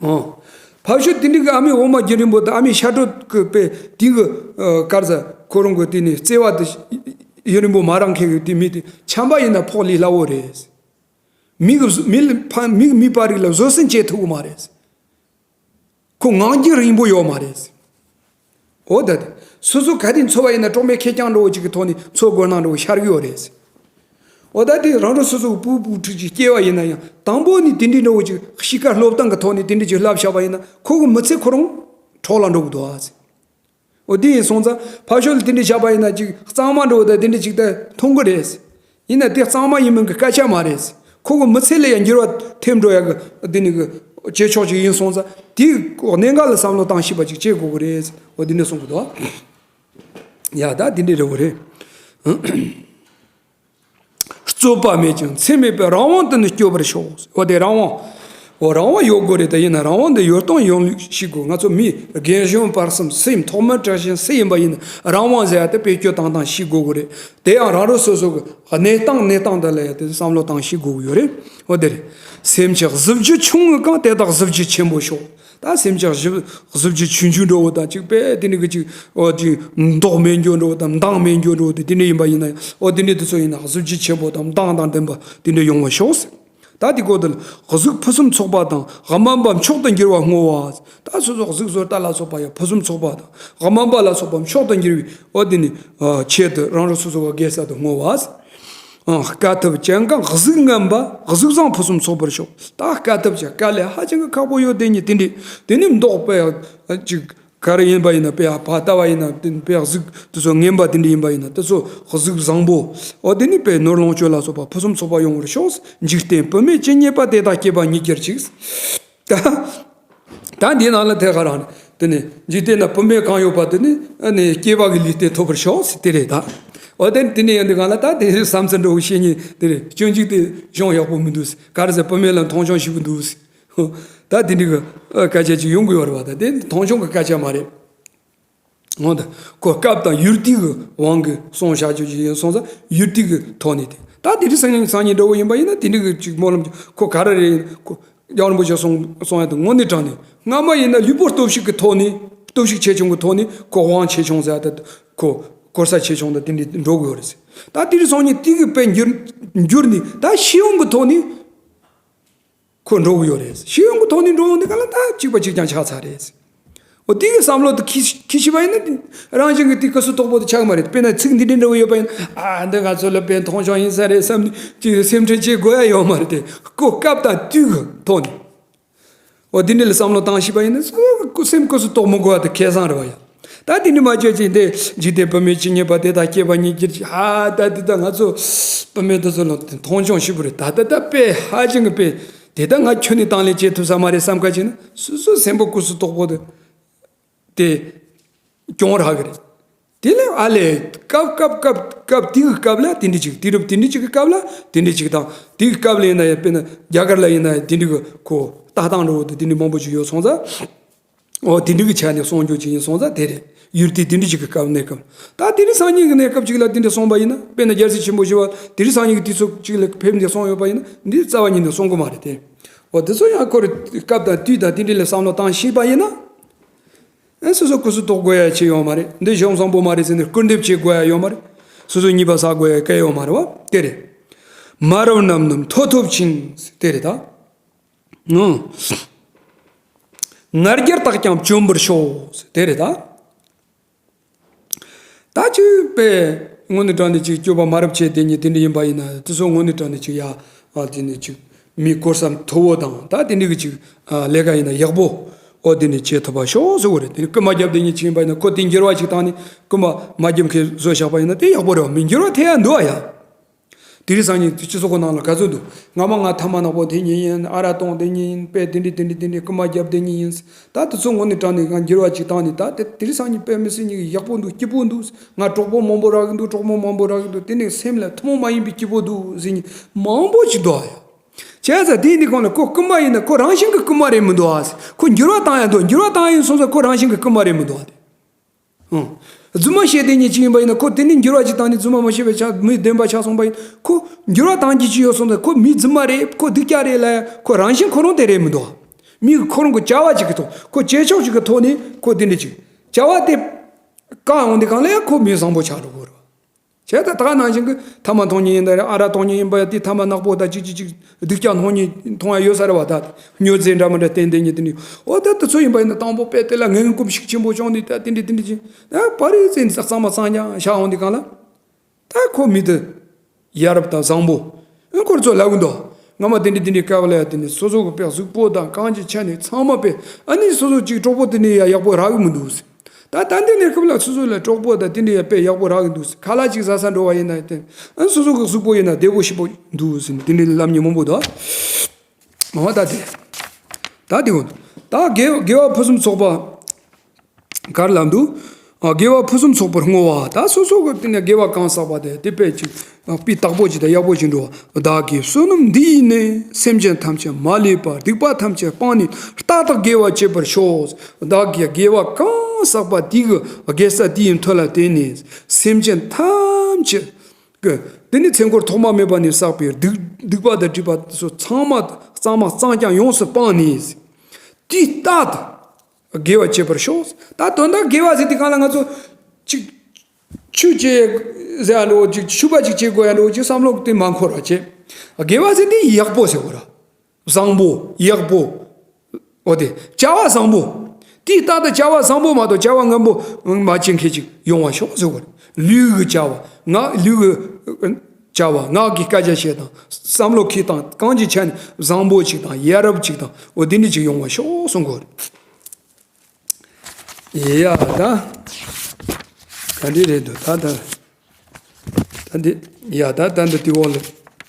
ཨ། ཕ་ཤུལ་དེ་འདྲའི་གི་ཨ་མའི་འོ་མ་རྒྱུན་རིང་པོ་དང་ཨ་མའི་ཤ་དྲོད་ཀྱི་དཔེ་དེ་གི་ཨ་ག་རེ་ཟེར་ཁོ་རང་གི་དེ་ནི་བརྩེ་བ་དེ་ཡུན་རིང་པོ་མ་རག་མཁན་གི་དེ་མི་དེ་ཆམ་པ་ཡིན་ན་ཕོག་ལས་སླ་བོ་རེད། མི་གི་མི་ལ་ཕ་མི་གི་མི་པ་རིགས་ལ་བཟོད་བསྲན་བྱེད་ཐུབ་གི་མ་རེད། ཁོ་ངང་རྒྱུད་རིང་པོ་ཡོད་མ་རེད། འོ་ད་དེ་སོ་སོ་ག་དེ་འཚོ་བ་ཡིན་ན་གྲོགས་མེད་ཁེར་རྐྱང་འདྲ་བོ་ཅིག་གི་ཐོག་ནས་འཚོ་དགོས་སྣང་འདྲ་བོ་ཤར་གི་ཡོད་རེད། འོ་ད་དེ་རང་རང་སོ་སོ་གི་བུ་བུ་ཕྲུག་ཅིག་སྐྱེ་བ་ཡིན་ན་ཡང་དང་པོ་ནས་དེ་འདྲའི་འདྲ་བོ་ཅིག་གཤིས་ཀ་སློབ་སྟངས་ཀྱི་ཐོག་ནས་དེ་འདྲ་ཅིག་བསླབ་བཞག་པ་ཡིན་ན་ཁོ་གི་མི་ཚེ་ཁོ་རང་འཕྲོ་བརླག་འགྲོ་གི་འདུག་ཨ། འོ་དེ་ཡིན་སོང་ཙང་ཕ་ཤུལ་དེ་འདྲ་བཞག་པ་ཡིན་ན་ཅིག་གཙང་མ་འདྲ་བོ་དང་དེ་འདྲ་ཅིག་ད་མཐོང་གི་རེད། ཡིན་ན་དེ་གཙང་མ་ཡིན་མིན་གྱི་སྐད་ཆ་མ་རེད། ཁོ་གི་མི་ཚེ་ལ་ཡང་འགྱུར་བ་ཐེབས་འགྲོ་ཡ་གི་དེ་ནི་གི་བྱེད་ཕྱོགས་ཅིག་ཡིན་སོང་ཙང་དེའི་གནད་འགག་ལ་བསམ་བློ་བཏང་ཤེས་པ་ཅིག་བྱེད་དགོས་གི་རེད། འོ་དེ་འདྲ་གསུང་གི་འདུག་ཡ་ད་དེ་འདྲ་རེད་བོ་རེད། རྩོད་པ་མེད་ཅིང་འཚེ་མེད་པའི་རང་དབང་དུ་ནི་སྐྱོད་པར་ཤོག་འོ་དེ་རང་དབང་། འོ་རང་དབང་ཡོད་དགོས་རེད། ད་ཡིན་ན་རང་དབང་འདི་ཡོད་སྟངས་ཡོང་ལུགས་ཤེས་དགོས། ང་ཚོ་མི་རྒན་གཞོན་བར་གསུམ་སུ་ཡིན་ཐོག་མར་དྲག་ཞན་སུ་ཡིན་པ་ཡིན་ན་རང་དབང་ཟེར་ཡ་དེ་བེད་སྤྱོད་བཏང་སྟངས་ཤེས་དགོས་དགོས་རེད། དེ་ཡང་རང་རང་སོ་སོ་གི་གནས་སྟངས་གནས་སྟངས་དེ་ལ་ཡ་དེ་བསམ་བློ་བཏང་ཤེས་དགོས་ཀྱི་ཡོད་རེད། འོ་དེ་རེད། སེམས་ཀྱི་གཟི་བརྗིད་ཆུང་ངུ་གང་དེ་དག་གཟི་བརྗིད་ཆེན་པོ་ཤོག་ད་སེམས་ཀྱི་གཟི་གཟི་བརྗིད་ཆུང་ཆུང་འདྲ་བོ་དང་གཅིག་པས་དེ་ནི་གི་གཅིག་འོ་གཅིག་མདོག་མེད་འགྱོ་འདྲ་བོ་དང་མདངས་མེད་འགྱོ་འདྲ་བོ་དེ་དེ་འདྲ་ཡིན་པ་ཡིན་ན་ཡང་འོ་དེ་འདྲ་དེ་ཚོ་ཡིན་ན་གཟི་བརྗིད་ཆེན་པོ་དང་མདངས་དང་ལྡན་པ་དེ་འདྲ་ཡོང་བ་ཤོག་ད་དེ་གོ་དེ་ལ་གཟུགས་ཕུན་སུམ་ཚོགས་པ་དང་དབུ་མ་པ་མཆོག་ཏུ་འགྱུར་བ་བསྔོ་བ། ད་སོ་སོ་གཟུགས་བཟོ་ལྟ་ལ་སོགས་པ་ཡང་ཕུན་སུམ་ཚོགས་པ་དང་དབུ་མ་པ་ལ་སོགས་པ་མཆོག་ཏུ་འགྱུར་བའི་འོ་དེ་ནི་ཆེད་དུ་རང་རང་སོ་སོ་བ་དགེ་ས་དུ་བསྔོ་བ། ཨང་དཀའ་ཐུབ་ཅན་གང་གཟུགས་ངན་པ་གཟུགས་བཟང་ཕུན་སུམ་ཚོགས་པར་ཤོག་ད་དཀའ་ཐུབ་ཅན་དཀའ་ལས་ཧ་ཅང་གི་ཁག་པོ་ཡོད་དེ་ཉིད་དེ་འདྲ་དེ་ནི་མདོག་དཔེ་ཡག་ཅིག་ག་རེ་ཡིན་པ་ཡིན་ན་དཔེ་ཡག་ཕ་ལྟ་བ་ཡིན་ན་དེ་དཔེ་ཡག་གཟུགས་དེ་ཚོ་ངན་པ་དེ་འདྲ་ཡིན་པ་ཡིན་ན་དེ་ཚོ་གཟུགས་བཟང་པོ་འོ་དེ་ནི་དཔེ་ནོར་ལོངས་སྤྱོད་ལ་སོགས་པ་ཕུན་སུམ་ཚོགས་པ་ཡོང་བར་ཤོག་འཇིག་རྟེན་བུད་མེད་ཇི་སྙེད་པ་དེ་དག་སྐྱེས་པ་ཉིད་གྱུར་ཅིག་ད་ད་འདི་ནང་ལ་ཐད་ཀར་རང་དེ་ནི་འཇིག་རྟེན་ན་བུད་མེད་གང་ཡོད་པ་དེ་ནི་ཨ་ནི་སྐྱེས་པ་གི་ལུས་རྟེན་ཐོབ་པར་ཤོག་ཟེར་དེ་རེད་ད། འོ་དེ་དེ་ནི་ཡང་འདི་གང་ལ་ད་དེ་བསམ་ཚུལ་འགྲོ་བཤད་ཉེས་དེ་རེད། སྤྱོད་འཇུག་དེ་གཞུང་ཡག་པོ་མི་འདུག་ཟེར། ག་རེ་ཟེར་བུད་མེད་ལ་མཐོང་ཆུང་ཞེ་པོ་འདུག་ཟེར། ད་དེ་འདྲི་གི་སྐད་ཆ་ཅིག་ཡོང་གི་ཡོད་རེད་བ། ད་དེ་མཐོང་ཆུང་གི་སྐད་ཆ་མ་རེད། འོ་ད་ཁོ་སྐབས་དང་ཡུལ་དུས་ཀྱི་དབང་གིས་གསུངས་བཞག་རྒྱུ་ཅིག་ཡིན་སོང་ཙང་ཡུལ་དུས་ཀྱི་ཐོག་ནས་དེ་ད་དེ་རིང་སང་ཉིན་སང་ཉིན་འདྲ་བོ་ཡིན་པ་ཡིན་ན་དེ་འདྲ་གི་ཅིག་སྨོན་ལམ་ཅིག་ཁོ་ག་རེ་རེད་ཡིན་ཁོ་རྒྱལ་བ་རིན་པོ་ཆེ་གསུངས་གསུངས་ཡ་དེ་དངོས་གནས་དྲང་གནས་སྔ་མ་ཡིན་ན་ལུས་པོ་སྟོབས་ཤུགས་ཀྱི་ཐོག་ནས་སྟོབས་ཤུགས་ཆེ་ཆུང་གི་ཐོག་ནས་ཁོ་དབང་ཆེ་ཆུང་ཟེར་ཡ་ད་ཁོ་གོ་ས་ཆེ་ཆུང་ད་དེ་འདྲ་འགྲོ་དགོས་རེད། ད་དེ་རིང་སང་ཉིན་དུས་ཀྱི་དཔལ་འགྱུར་འགྱུར་ནས་ད་ཤེས་ཡོན་གྱི་ཐོག་ནས། ཁོ་འགྲོ་གི་ཡོད་རེད། ཤེས་ཡོན་གྱི་ཐོག་ནས་འགྲོ་ཡོང་དུས་ག་ལ་ད་གཅིག་པ་གཅིག་རྐྱང་ཆགས་ཚར་རེད། འོ་དེ་གི་བསམ་བློ་དེ་ཁྱི་ཁྱི་ཤི་བ་ཡིན་ན་དེ་རང་བཞིན་གྱི་དེ་སྐུ་གཟུགས་དོག་པོ་དེ་ཆགས་མ་རེད། དཔེར་ན་ཚིག་འདི་འདྲ་འདྲ་བོ་ཡོད་པ་ཡིན་ན་ཨ་འདི་ང་ཚོ་ལ་དཔེ་མཐོང་ཆུང་ཡིན་ས་རེད་བསམ་ནས་ཅིག་སེམས་ཁྲལ་བྱེད་དགོས་ཡ་ཡོད་མ་རེད་དེ་ཁོ་སྐབས་དང་དུས་ཀྱི་ཐོག་ནས། འོ་དེ་འདྲ་ལ་བསམ་བློ་བཏང་ཤེས་པ་ཡིན་ན་སྐུ་སེམས་སྐུ་གཟུགས་དོག་མོ་དགོས་པ་དེ་ཁེ་བཟང་རེད་བ་ཡ། ད་དེ་འདྲ་མ་བྱས་ཅིག་དེ་འཇིག་རྟེན་བུད་མེད་ཇི་སྙེད་པ་དེ་དག་སྐྱེས་པ་ཉིད་ཀྱིས་ཧ་ད་དེ་ད་ང་ཚོ་བུད་མེད་དེ་ཚོ་ལ་མཐོང་ཆུང་ཞེ་པོ་རེད། ད་ད་ད་དཔེ་ཧ་ཅང་གི་དཔེ་དེ་ད་ང་ཁྱོན་ནས་དང་ལེན་བྱེད་ཐུབ་ས་མ་རེད་བསམ་ཁ་ཅིག་ན་སོ་སོའི་སེམས་པ་སྐུ་གཟུགས་དོག་པོ་དེ་དེ་གྱོང་རག་གི་རེད། དེ་ལས་ཨ་ལས་སྐབས་སྐབས་སྐབས་སྐབས་དེ་གི་སྐབས་ལ་དེ་འདྲ་ཅིག་དུས་རབས་དེ་འདྲ་ཅིག་གི་སྐབས་ལ་དེ་འདྲ་ཅིག་དང་དེ་གི་སྐབས་ལ་ཡིན་ན་ཡང་དཔེར་ན་རྒྱ་གར་ལ་ཡིན་ན་ཡང་དེ་འདྲ་གི་ཁོ་ལྟ་སྟངས་འདྲ་བོ་དེ་དེ་འདྲ་མང་པོ་ཅིག་ཡོད་སོང་ཙང་། འོ་དེ་འདྲ་གི་ཆ་ནས་གསུང་རྒྱུ་ཅིག་ཡིན་སོང་ཙང་དེ་རེད། ཡུལ་དུས་དེ་འདྲ་ཅིག་གི་སྐབས་གནས་སྐབས། ད་དེ་རིང་སང་ཉིན་གི་གནས་སྐབས་ཅིག་ལ་དེ་འདྲ་གསུངས་པ་ཡིན་ན་དཔེར་ན་རྒྱལ་སྲས་ཆེན་པོ་ཞི་བ་དེ་རིང་སང་ཉིན་གི་དུས་ཚོད་ཅིག་ལ་ཕེབས་ནས་གསུངས་ཡོད་པ་ཡིན་ན་འདི་རྩ་བ་ཉིད་ནས་གསུང་གི་མ་རེད་དེ། འོ་དེ་ཚོ་ཡང་ཁོ་རེ་སྐབས་དང་དུས་དང་དེ་འདྲ་ལ་བསམ་བློ་བཏང་ཤེས་པ་ཡིན་ན། ཨེ་སོ་སོ་སྐུ་གཟུགས་དོག་དགོས་ཡ་ཆེ་ཡོད་མ་རེད། འདི་གཞུང་བཟང་པོ་མ་རེད་ཟེར་ནས་སྐུར་འདེབས་བྱེད་དགོས་ཡ་ཡོད་མ་རེད། སོ་སོ་ཉེས་པ་བསགས་དགོས་ཡ་གལ་ཡོད་མ་རེད་བ་དེ་རེད། མ་རབས་རྣམས་ནི་མཐོ་ཐོབ་ཅིང་དེ་རེད་ད། ངང་། ང་རྒྱལ་དག་ཀྱང་བཅོམ་པར་ཤོག་དེ་རེད་ད། ད་ཅིག་པས་དངོས་གནས་དྲང་གནས་ཅིག་སྤྱོད་པ་མ་རབས་བྱས་དེ་ཉིད་དེ་འདྲ་ཡིན་པ་ཡིན་ན་དེ་ཚོ་དངོས་གནས་དྲང་གནས་ཅིག་ཡ་ཨ་དེ་ནས་ཅིག་མི་གོ་ས་མཐོ་བོ་དང་ད་དེ་འདྲ་གི་ཅིག་ཨ་ལས་ཀ་ཡིན་ན་ཡག་པོ་ཨོ་དེ་ནས་བྱེད་ཐུབ་པ་ཤོག་ཟེར་བ་རེད། དེ་ནས་རྐུན་མ་རྒྱབ་དེ་ཉིད་ཅིག་ཡིན་པ་ཡིན་ན་ཁོ་དེ་འགྱུར་བ་ཅིག་བཏང་ནས་རྐུན་མ་མ་རྒྱབ་མཁན་བཟོས་བཞག་པ་ཡིན་ན་དེ་ཡག་པོ་རེད་བ། མི་འགྱུར་བ་ཐེབས་ཡ་འདུག་ཨ་ཡ། དེ་རིང་སང་ཉིན་སྤྱི་ཚོགས་ཁོ་ནང་ལ་ག་ཚོད་འདུག་སྔ་མ་ང་ཐ་མག་ནག་པོ་དེ་ཉིད་ཡིན། ཨ་རག་གཏོང་དེ་ཉིད་ཡིན། དཔེ་དེ་འདྲ་དེ་འདྲ་དེ་འདྲ་རྐུན་མ་རྒྱབ་དེ་ཉིད་ཡིན། ད་དེ་ཚོ་དངོས་གནས་དྲང་གནས་ང་འགྱུར་བ་ཅིག་བཏང་ནས་ད་དེ་དེ་རིང་སང་ཉིན་དཔེ་མི་སྲིད་ཉིད་ཡག་པོ་འདུག་སྐྱིད་པོ་འདུག་ང་གྲོགས་པོ་མང་པོ་རག་གི་འདུག་གྲོགས་མོ་མང་པོ་རག་གི་འདུག་དེ་ནས་སེམས་ལ་ཐུན་མོང་མ་ཡིན་པའི་སྐྱིད་པོ་འདུག་ཟེར་མཁན་མང་པོ་ཅིག་འདུག་ཨ་ཡ། བྱས་ཙང་དེ་ཡིན་དུས་གང་ལ་ཁོ་རྐུན་མ་ཡིན་ན་ཁོ་རང་བཞིན་གྱི་རྐུན་མ་རེད་མི་འདུག་ཨ། ཁོ་འགྱུར་བ་བཏང་ཡ་འདུག་འགྱུར་བ་བཏང་ཡ་ཡིན་སོང་ཙང་ཁོ་རང་བཞིན་གྱི་རྐུན་མ་རེད་མི་འདུག་ཨ། དེ། ཨང་། རྫུན་མ་བཤད་དེ་ཉིད་ཅིག་ཡིན་པ་ཡིན་ན་ཁོ་དེ་ནི་འགྱུར་བ་ཅིག་བཏང་ནས་རྫུན་མ་མ་བཤད་པའི་ཆ་མི་བདེན་པ་ཆགས་སོང་པ་ཡིན། ཁོ་འགྱུར་བ་བཏང་རྒྱུ་ཅིག་ཡོད་སོང་ཙང་ཁོ་མི་རྫུན་མ་རེད། ཁོ་སྡུག་ཅག་རེད་ལ་ཡ་ཁོ་རང་བཞིན་ཁོ་རང་དེ་རེད་མི་འདུག་མིའི་ཁོ་རང་གི་བྱ་བ་ཅིག་གི་ཐོག་ཁོ་བྱེད་ཕྱོགས་ཅིག་གི་ཐོག་ནས་ཁོ་དེ་འདྲ་ཅིག་བྱ་བ་དེ་བཀག་ཡོང་དུས་གང་ལ་ཡང་ཁོ་མི་བཟང་པོ་ཆགས་འགྲོ་གི་རེད། བྱས་ཙང་ད་ག་ནང་བཞིན་གྱི་ཐ་མག་འཐུང་མཁན་ཡིན་ད་རེད། ཨ་རག་འཐུང་མཁན་ཡིན་པ་ཡ་དེ་ཐ་མག་ནག་པོ་ད་ཅིག་ཅིག་ཅིག་སྡུག་ཅག་འཐུང་མཁན་འཐུང་ཡ་ཡོད་ས་རེད་བ། ད་སྨྱོ་རྫས་འདྲ་མི་འདྲ་བསྟེན་བསྟེན་མཁན་དེ་འདྲ། འོ་ད་དེ་ཚོ་ཡིན་པ་ཡིན་ན་དང་པོ་དཔེ་དེ་ལ་ངན་སྐུལ་ཤུགས་ཆེན་པོ་བྱུང་ནས་ད་དེ་འདྲ་དེ་འདྲ་ཅིག་ཨ་པར་རིས་ཙམ་གཙང་མ་གཙང་རྐྱང་བཞག་འོང་དུས་གང་ལ། ད་ཁོ་མི་དེ་ཡ་རབས་དང་བཟང་པོ། ཨ་ཁོ་ཚོ་ལབ་གི་འདུག་སྔ་མ་དེ་འདྲ་དེ་འདྲའི་སྐབས་ལ་ཡ་དེ་ནི་སོ་སོ་གི་དཔེ་གཟུགས་པོ་དང་གང་ཅིའི་ཆ་ནས་ཚང་མ་དཔེ་ཨ་ནི་སོ་སོ་གཅིག་གྲོགས་པོ་དེ་འདྲ་ཡ་ཡག་པོ་རག་གི་མི་འདུག་ད་ད་ལྟའི་གནས་སྐབས་ལ་སོ་སོ་ལ་གྲོགས་པོ་དང་དེ་འདྲ་ཡ་དཔེ་ཡག་པོ་རག་གི་འདུག་ཁ་ལག་ཅིག་ཟ་ས་འགྲོ་བ་ཡིན་ན་ཡ་དེ་ཨ་སོ་སོ་གི་གཟུགས་པོ་ཡིན་ན་བདེ་པོ་ཞིག་པོ་འདུག་ཟེར་ནས་དེ་འདྲའི་ལབ་མཁན་མང་པོ་འདུག་འོ་ད་དེ། ད་དེ་འོ། ད་དགེ་དགེ་བ་ཕུན་སུམ་ཚོགས་པ། ག་རེ་ལབ་འདུག་ཨ། དགེ་བ་ཕུན་སུམ་ཚོགས་པར་བསྔོ་བ། ད་སོ་སོ་གི་དེ་ནས་དགེ་བ་གང་བསགས་པ་དེ་དེ་དཔེ་ཅིག་སྤུས་དག་པོ་ཅིག་དང་ཡག་པོ་ཅིག་འགྲོ་བ། བདག་གིས་བསོད་ནམས་འདི་ཡིས་ནི། སེམས་ཅན་ཐམས་ཅད་མ་ལུས་པ། སྡིག་པ་ཐམས་ཅད་སྤངས་ནས། རྟག་ཏུ་དགེ་བ་བྱེད་པར་ཤོག་བདག་གིས་དགེ་བ་གང་བསགས་པ་དེ་གི་དགེ་རྩ་དེའི་མཐུ་ལ་བརྟེན་ནས། སེམས་ཅན་ཐམས་ཅད་ཀྱི་དེ་ནི་ཚེ་འཁོར་ཐོག་མ་མེད་པ་ནས་བསགས་པའི་སྡིག་སྡིག་པ་དང་སྒྲིབ་པ་ཚོ་ཚང་མ་གཙང་མ་གཙང་རྐྱང་ཡོངས་སུ་སྤངས་ནས། དེ་རྟག་ཏུ་དགེ་བ་བྱེད་པར་ཤོག་ད་དོན་དག་དགེ་བ་ཟེར་དུས་གང་ལ་ང་ཚོ་ཅིག་ཆོས་བྱེད་ཟེར་ཡ་འགྲོ་ཅིག་ཆོས་པ་ཅིག་བྱེད་དགོས་ཡ་འགྲོ་ཅིག་བསམ་བློ་དེ་མ་འཁོར་བ་བྱེད། དགེ་བ་ཟེར་དུས་ཡག་པོ་ཟེར་དགོས་ར། བཟང་པོ་ཡག་པོ། འོ་དེ་བྱ་བ་བཟང་པོ། དེ་རྟག་ཏུ་བྱ་བ་བཟང་པོ་མ་གཏོགས་བྱ་བ་ངན་པོ་མ་བྱེད་མཁན་ཅིག་ཡོང་བར་ཤོག་ཟེར་དགོས་ར། ལུས་ཀྱི་བྱ་བ་ངག་ལུས་ཀྱི་བྱ་བ་ངག་གི་སྐད་ཆ་བཤད་སྟངས་བསམ་བློ་འཁྱེར་སྟངས་གང་ཅིའི་ཆ་ནས་བཟང་པོ་ཅིག་དང་ཡ་རབས་ཅིག་དང་འོ་དེ་འདྲ་ཅིག་ཡོང་བར་ཤོག་གསུང་གི་ཡོད་རེད། ཡ་ད། ག་འདྲ་རེད་འདུག་ད་ད། ད་འདི། ཡ་ད་ད་འདི་དེ་འོག་ལ།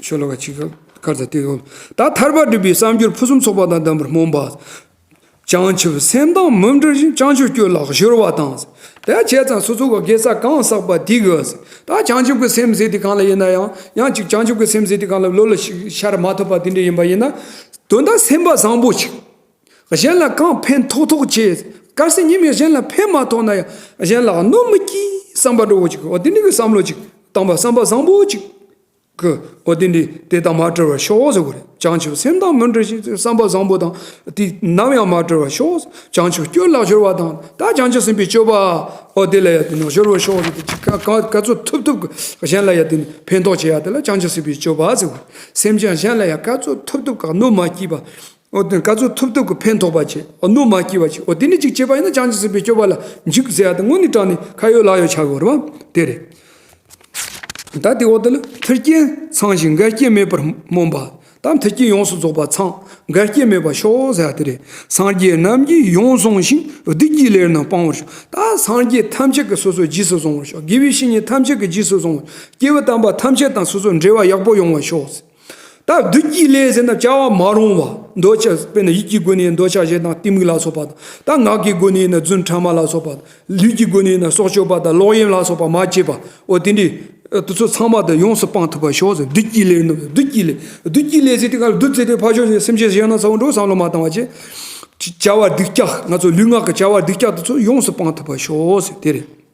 ཤོ་ལོ་ཀ་གཅིག་ག་ཁར་ད་དེ་འོག་ད་ཐར་པ་སྒྲུབ་པའི་བསམ་སྦྱོར་ཕུན་སུམ་ཚོགས་པ་དང་ལྡན་པར་སྨོན་པ། བྱང་ཆུབ་སེམས་དང་མི་འབྲལ་ཞིང་། བྱང་ཆུབ་སྤྱོད་ལ་གཞོལ་བ་དང་། དེ་བྱས་ཙང་སོ་སོ་གི་དགེ་རྩ་གང་བསགས་པ་དེ་གི། ད་བྱང་ཆུབ་ཀྱི་སེམས་ཟེར་དུས་གང་ལ་ཡིན་ན་ཡང་ཡང་ཅིག་བྱང་ཆུབ་ཀྱི་སེམས་ཟེར་དུས་གང་ལ་བློ་ལ་ཤར་མ་ཐུབ་པ་དེ་འདྲ་ཡིན་པ་ཡིན་ན། དོན་དག་སེམས་པ་བཟང་པོ་ཅིག་གཞན་ལ་གང་ཕན་ཐོགས་ཐོགས་བྱེད། གལ་སྲིད་ཉིན་མོ་གཞན་ལ་ཕན་མ་ཐོགས་ན་ཡང་གཞན་ལ་གནོད་མི་སྐྱེལ་བསམ་པ་འདྲ་བོ་ཅིག་འོ་དེ་འདྲ་གི་བསམ་བློ་ཅིག་བཏང་བ་བསམ་པ་བཟང་པོ་ཅིག་གི་འོ་དེ་འདྲ་དེ་དང་མ་བྲལ་བར་ཤོག་ཟེར་དགོས་རེད། བྱང་ཆུབ་སེམས་དང་མི་འབྲལ་ཞིང་། བསམ་པ་བཟང་པོ་དང་དེ་ནམ་ཡང་མ་བྲལ་བར་ཤོག་བྱང་ཆུབ་སྤྱོད་ལ་གཞོལ་བ་དང་ད་བྱང་ཆུབ་སེམས་དཔའི་སྤྱོད་པ་འོ་དེ་ལ་ཡང་དེ་ནས་གཞོལ་བར་ཤོག་ཟེར་ཏེ་ཅིག་ག་ག་ག་ཚོད་ཐུབ་ཐུབ་གི་གཞན་ལ་ཡང་དེ་ནས་ཕན་ཐོགས་བྱེད་ཡ་དེ་ལ་བྱང་ཆུབ་སེམས་དཔའི་སྤྱོད་པ་ཟེར་དགོས་རེད། སེམས་ཅན་གཞན་ལ་ཡང་ག་ཚོད་ཐུབ་ཐུབ་གི་གནོད་མ་སྐྱེལ་བ། འོ་དེ་ག་ཚོད་ཐུབ་ཐུབ་ཀྱི་ཕན་ཐོགས་པ་བྱེད། འོ་གནོད་མ་སྐྱེལ་བ་བྱེད། འོ་དེ་ནི་གཅིག་བྱས་པ་ཡིན་ན་བྱང་ཆུབ་སེམས་དཔའི་སྤྱོད་པ་ལ་འཇུག་ཟེར་ཡ་དེ་དངོས་གནས་དྲང་ནས་ཁ་ཡོད་ལག་ཡོད་ཆགས་དགོས་རེད་བ། དེ་རེད། ད་དེ་འོ་དེ་ལ་མཐུ་རྐྱེན་ཚང་ཞིང་འགལ་རྐྱེན་མེད་པར་སྨོན་པ། ད་མཐུ་རྐྱེན་ཡོངས་སུ་རྫོགས་པ་ཚང་། འགལ་རྐྱེན་མེད་པར་ཤོག་ཟེར་ཡ་དེ་རེད། སངས་རྒྱས་རྣམས་ཀྱིས་ཡོངས་བཟུང་ཞིང་། བདུད་ཀྱི་ལས་རྣམས་སྤང་བར་ཤོག་ད་སངས་རྒྱས་ཐམས་ཅད་ཀྱིས་སོ་སོ་རྗེས་སུ་བཟུང་བར་ཤོག་དགེ་བའི་བཤེས་གཉེན་ཐམས་ཅད་ཀྱིས་རྗེས་སུ་བཟུང་བར། སྐྱེས་བུ་དམ་པ་ཐམས་ཅད་དང་སོ་སོ་འབྲེལ་བ་ཡག་པོ་ཡོང་བར་ཤོག་ད་བདུད་ཀྱི་ལས་ཟེར་ན་བྱ་བ་མ་རུང་བ། འདོད་ཆགས་དཔེར་ན་ཡིད་ཀྱི་སྒོ་ནས་འདོད་ཆགས་ཞེ་སྡང་གཏི་མུག་ལ་སོགས་པ་དང་། ད་ངག་གི་སྒོ་ནས་ཡིན་ན་རྫུན་ཕྲ་མ་ལ་སོགས་པ་དང་། ལུས་ཀྱི་སྒོ་ནས་ཡིན་ན་སྲོག་གཅོད་པ་དང་ལོག་གཡེམ་ལ་སོགས་པ་མ་བྱེད་པ། འོ་དེ་འདྲའི་དེ་ཚོ་ཚང་མ་དང་ཡོངས་སུ་སྤངས་ཐུབ་པར་ཤོག་ཟེར། བདུད་ཀྱི་ལས་ནི་བདུད་ཀྱི་ལས། བདུད་ཀྱི་ལས་ཟེར་དུས་ག་ལ་བདུད་ཟེར་དུས་ཕར་ཕྱོགས་ནས་སེམས་ཅན་གཞན་ན་ཚ་བོ་འགྲོ་བསམ་བློ་མ་བཏང་བ་བྱེད། བྱ་བ་སྡིག་ཅག་ང་ཚོ་ལུས་ངག་གི་བྱ་བ་སྡིག་ཅག་དེ་ཚོ་ཡོངས་སུ་སྤངས་ཐུབ་པར་ཤོག་ཟེར་དེ་རེད།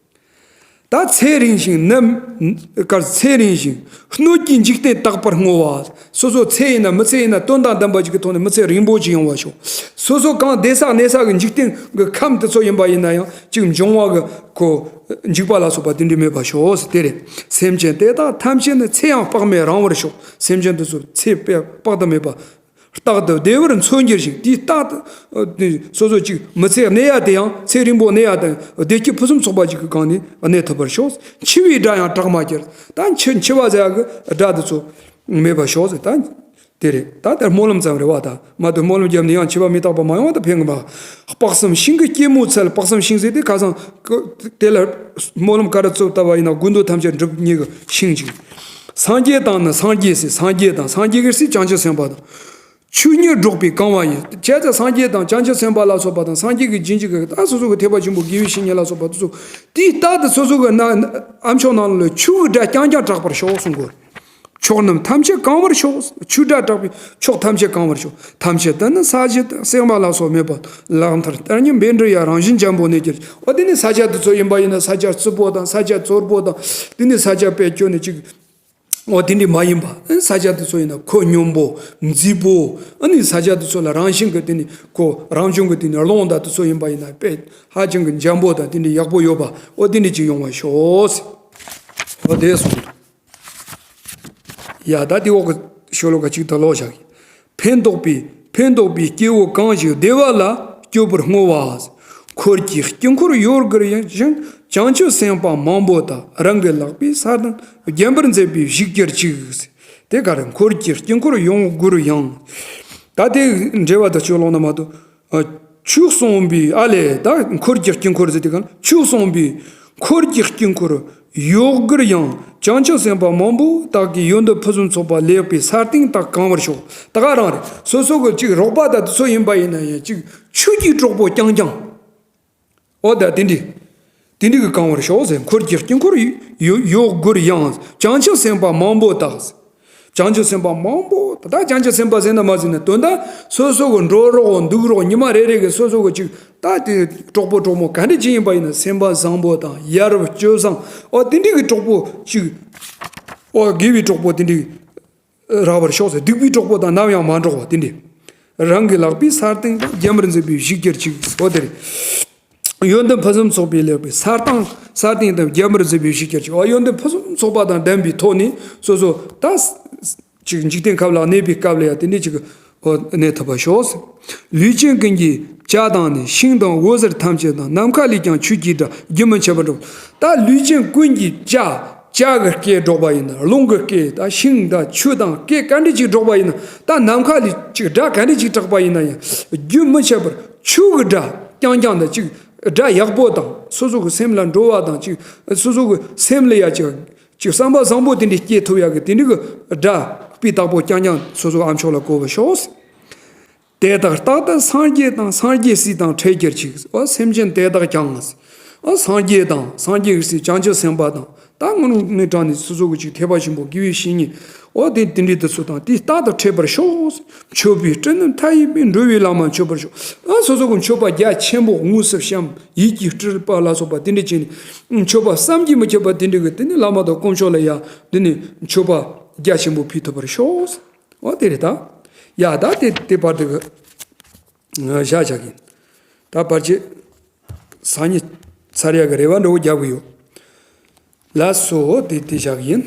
ད་ཚེ་རིང་ཞིང་ནམ། གར་ཚེ་རིང་ཞིང་སྣོད་ཀྱི་འཇིག་རྟེན་དག་པར་བསྔོ་བ། སོ་སོ་ཚེ་ཡིན་ན་མི་ཚེ་ཡིན་ན་དོན་དང་ལྡན་པ་ཅིག་གི་ཐོག་ནས་མི་ཚེ་རིང་པོ་ཅིག་ཡོང་བར་ཤོག་སོ་སོ་གང་བསྡད་ས་གནས་ས་གི་འཇིག་རྟེན་གྱི་ཁམས་དེ་ཚོ་ཡིན་པ་ཡིན་ན་ཡང་ཅིག་འབྱུང་བ་གི་ཁོ་འཇིག་པ་ལ་སོགས་པ་དེ་འདྲ་མེད་པར་ཤོག་ཟེར་དེ་རེད། སེམས་ཅན་དེ་དག་ཐམས་ཅད་ནི། ཚེ་ཡང་དཔག་མེད་རིང་བར་ཤོག་སེམས་ཅན་དེ་ཚོ་ཚེ་དཔག་ཏུ་མེད་པ། རྟག་ཏུ་བདེ་བར་འཚོ་འགྱུར་ཞིང་། དེའི་རྟག་ཏུ་སོ་སོ་ཅིག་མི་ཚེ་གནས་ཡ་དེ་ཡང་ཚེ་རིང་པོ་གནས་ཡ་དང་བདེ་སྐྱིད་ཕུན་སུམ་ཚོགས་པ་ཅིག་གི་སྒང་ནས་གནས་ཐུབ་པར་ཤོག་འཆི་བའི་དགྲ་ཡང་གྲགས་མ་གྱུར། ད་འཆི་འཆི་བ་ཟེར་ཡ་གི་དགྲ་དེ་ཚོ་མེད་པར་ཤོག་ཟེར། ད་དེ་རེད། ད་དེར་སྨོན་ལམ་ཙམ་རེད་བ། ད་མ་གཏོགས་སྨོན་ལམ་བརྒྱབ་ནས་ཡང་འཆི་བ་མི་རྟག་པ་མ་ཡོང་བ་ད་ཕན་གི་མ། དཔག་བསམ་ཤིང་གི་སྐྱེད་མོས་ཚལ། དཔག་བསམ་ཤིང་ཟེར་དེ་ཁ་སང་དེ་ལ་སྨོན་ལམ་ག་རེ་བཙུགས་བཏབ་པ་ཡིན་ན་དགོས་འདོད་ཐམས་ཅད་འགྲུབ་ནི་གི་ཤིང་ཅིག་སངས་རྒྱས་དང་ནི་སངས་རྒྱས་སྲས། སངས་རྒྱས་དང་སངས་རྒྱས་ཀྱི་སྲས་བྱང་ཆུབ་སེམས་དཔའ་དང་། ཆོས་ཉིད་སྒྲོགས་པའི་གང་བ་ཡིན། བྱས་ཙང་སངས་རྒྱས་དང་བྱང་ཆུབ་སེམས་དཔའ་ལ་སོགས་པ་དང་སངས་རྒྱས་ཀྱི་རྗེས་འཇུག་གི་ད་སོ་སོ་གི་ཐེག་པ་ཆེན་པོ་དགེ་བའི་བཤེས་གཉེན་ལ་སོགས་པ་དེ་ཚོ་དེའི་རྟག་ཏུ་སོ་སོ་གི་ན་ཨ་མཆོག་ནང་ལ་ཆོས་ཀྱི་སྒྲ་རྐྱང་རྐྱང་གྲགས་པར་ཤོག་གསུང་དགོས། ཕྱོགས་རྣམས་ཐམས་ཅད་གང་བར་ཤོག་ཆོས་སྒྲ་གྲགས་པའི་ཕྱོགས་ཐམས་ཅད་གང་བར་ཤོག་ཐམས་ཅད་དུ་ནི་ས་གཞི་དང་སྲེག་མ་ལ་སོགས་མེད་པ། ལག་མཐིལ་ལྟར་ཉམས་འབེན་འདྲ་ཡང་རང་བཞིན་འཇམ་པོ་གནས་གྱུར། འོ་དེ་ནི་ས་ཆ་དེ་ཚོ་ཡིན་པ་ཡིན་ན་ས་ཆ་རྩུབ་པོ་དང་ས་ཆ་བཙོག་པོ་དང་དེ་ནི་ས་ཆ་དཔེ་སྐྱོ་ནི་ཅིག་འོ་དེ་འདྲ་མ་ཡིན་པ། ཨ་ནི་ས་ཆ་དེ་ཚོ་ཡིན་ན་ཁོད་སྙོམས་པོ་མཛེས་པོ། ཨ་ནི་ས་ཆ་དེ་ཚོ་ལ་རང་བཞིན་གྱི་དེ་ནི་ཁོད་རང་བྱུང་གི་དེ་ནི་རླུང་དང་དེ་ཚོ་ཡིན་པ་ཡིན་ན་དཔེ་ཧ་ཅང་གི་འཇམ་པོ་དང་དེ་འདྲ་ཡག་པོ་ཡོད་པ། འོ་དེ་འདྲ་ཅིག་ཡོང་བ་ཤོག་ཟེར། འོ་དེ་གསུངས་འདུག་ཡ་ད་དེ་འོག་གི་ཤོ་ལོ་ཀ་གཅིག་ད་ཀློག་བཞག་གི། ཕན་འདོགས་པའི་ཕན་འདོགས་པའི་སྐྱེ་བོ་གང་ཞིག་བདེ་བ་ལ་སྤྱོད་པར་བསྔོ་བ། འཁོར་གྱི་དཀྱིལ་འཁོར་ཡོད་དགུར་ཡང་ཞིང་། བྱང་ཆུབ་སེམས་དཔའ་མང་པོ་དག་རང་གི་ལག་པའི་ས་དང་བརྒྱན་པར་མཛད་པའི་བཞུགས་གྱུར་ཅིག་དེ་ག་རེ། འཁོར་གྱི་དཀྱིལ་འཁོར་ཡོད་དགུར་ཡང་། ད་དེ་འགྲེལ་བ་ད་ཆོས་ལོག་ན་མ་གཏོགས། ཨ། ཆོས་གསུངས་པའི་ཨ་ལས་ད་འཁོར་གྱི་དཀྱིལ་འཁོར་ཟེར་དེ་ག་ཆོས་གསུངས་པའི་འཁོར་གྱི་དཀྱིལ་འཁོར་ཡོད་དགུར་ཡང་། བྱང་ཆུབ་སེམས་དཔའ་མང་པོ་དག་གིས་ཡོན་ཏན་ཕུན་སུམ་ཚོགས་པ་ལེགས་པའི་ས་སྟེང་དག་གང་བར་ཤོག་ད་ག་རང་རེད། སོ་སོ་གི་ཅིག་རོགས་པ་དང་དེ་ཚོ་ཡིན་པ་ཡིན་ན་ཡང་ཅིག་ཆོས་ཀྱི་གྲོགས་པོ་རྐྱང་རྐྱང་། འོ་ད་དེ་འདྲ། དེ་འདྲ་གི་གང་བར་ཤོག་ཟེར། འཁོར་གྱི་དཀྱིལ་འཁོར་ཡོད་ཡོད་དགུར་ཡང་། བྱང་ཆུབ་སེམས་དཔའ་མང་པོ་དག་བྱང་ཆུབ་སེམས་དཔའ་མང་པོ། ད་བྱང་ཆུབ་སེམས་དཔའ་ཟེར་ན་མ་ཟེར་ན་དོན་དག་སོ་སོ་གི་འགྲོ་རོགས་འདུག་རོགས་ཉི་མ་རེ་རེ་གི་སོ་སོ་གི་ཅིག་ད་དེ་གྲོགས་པོ་གྲོགས་མོ་ག་འདྲ་ཅིག་ཡིན་པ་ཡིན་ན་སེམས་པ་བཟང་པོ་དང་ཡ་རབས་སྤྱོད་བཟང་། འོ་དེ་འདྲ་གི་གྲོགས་པོ་ཅིག་འོ་དགེ་བའི་གྲོགས་པོ་དེ་འདྲ་རག་པར་ཤོག་ཟེར། སྡིག་པའི་གྲོགས་པོ་དང་ནམ་ཡང་མ་འགྲོགས་པ་དེ་འདྲ། རང་གི་ལག་པའི་ས་སྟེང་དང་བརྒྱན་པར་མཛད་པའི་བཞུགས་གྱུར་ཅིག་འོ་དེ་རེད། ཡོན་ཏན་ཕུན་སུམ་ཚོགས་པའི་ལེགས་པའི་ས་སྟེང་ས་སྟེང་དུ་བརྒྱན་པར་མཛད་པའི་བཞུགས་གྱུར་ཅིག་འོ་ཡོན་ཏན་ཕུན་སུམ་ཚོགས་པ་དང་ལྡན་པའི་ཐོག་ནས་སོ་སོ་ད་ཅིག་འཇིག་རྟེན་ཁམས་ལ་གནས་པའི་སྐབས་ལ་ཡང་དེ་འདྲ་ཅིག་འོ་གནས་ཐུབ་པར་ཤོག་ལུས་ཅན་ཀུན་གྱི་བྱ་དང་ནི། ཤིང་དང་འོད་ཟེར་ཐམས་ཅད་དང་། ནམ་མཁའ་ལས་ཀྱང་ཆོས་ཀྱི་སྒྲ་རྒྱུན་མི་འཆད་པར་སྒྲོགས། ད་ལུས་ཅན་ཀུན་གྱི་བྱ། བྱ་གི་སྐད་སྒྲོག་པ་ཡིན་ན། རླུང་གི་སྐད། ད་ཤིང་དང་ཆུ་དང་སྐད་ག་འདྲ་ཅིག་སྒྲོག་པ་ཡིན་ན། ད་ནམ་མཁའ་ལས་ཅིག་སྒྲ་ག་འདྲ་ཅིག་གྲགས་པ་ཡིན་ན་ཡང་རྒྱུན་མི་འཆད་པར་ཆོས་ཀྱི་སྒྲ་རྐྱང་རྐྱང་དང་ཅིག་སྒྲ་ཡག་པོ་དང་སོ་སོ་གི་སེམས་ལ་འགྲོ་བ་དང་ཅིག་སོ་སོ་གི་སེམས་ལ་ཡ་ཅིག་ཅིག་བསམ་པ་བཟང་པོ་དེ་འདྲ་སྐྱེ་ཐུབ་ཡག་གི་དེ་འདྲ་གི་སྒྲ་སྤུས་དག་པོ་རྐྱང་རྐྱང་སོ་སོ་ཨ་མཆོག་ལ་གོ་བར་ཤོག་དེ་དག་རྟག་ཏུ་སངས་རྒྱས་དང་། སངས་རྒྱས་སྲས་དང་འཕྲད་གྱུར་ཅིག་འོ་སེམས་ཅན་དེ་དག་ཀྱང་། འོ་སངས་རྒྱས་དང་སངས་རྒྱས་ཀྱི་སྲས་བྱང་ཆུབ་སེམས་དཔའ་དང་། ད་དངོས་གནས་དྲང་ནས་སོ་སོ་གི་ཅིག་ཐེག་པ་ཆེན་པོ་དགེ་བའི་བཤེས་གཉེན། འོ་དེ་དེ་འདྲའི་དེ་ཚོ་དང་དེ་རྟག་ཏུ་འཕྲད་པར་ཤོག་མཆོད་པའི་སྤྲིན་ནི་མཐའ་ཡས་པའི། འགྲོ་བའི་ལམ་མཆོད་པར་ཤོག་ཨ་སོ་སོ་གི་མཆོད་པ་རྒྱ་ཆེན་པོ་དངོས་སུ་བཤམས། ཡིད་ཀྱིས་སྤྲུལ་པ་ལ་སོགས་པ་དེ་འདྲ་བྱས་ནས་མཆོད་པ་བསམ་གྱིས་མི་ཁྱབ་པ་དེ་འདྲ་གི་དེ་ནི་བླ་མ་དང་དཀོན་མཆོག་ལ་ཡ་དེ་ནི་མཆོད་པ་རྒྱ་ཆེན་པོ་ཕུལ་ཐུབ་པར་ཤོག་འོ་དེ་རེད་ད། ཡ་ད་དེ་དེ་བར་དུ་གི་བཞག་བཞག་གིན། ད་བར་ཆད་སང་ཉིན་ཚར་ཡག་གི་རེ་བ་འདྲ་བོ་རྒྱག་གི་ཡོད། ལགས་སོ། དེ་དེ་བཞག་གིན།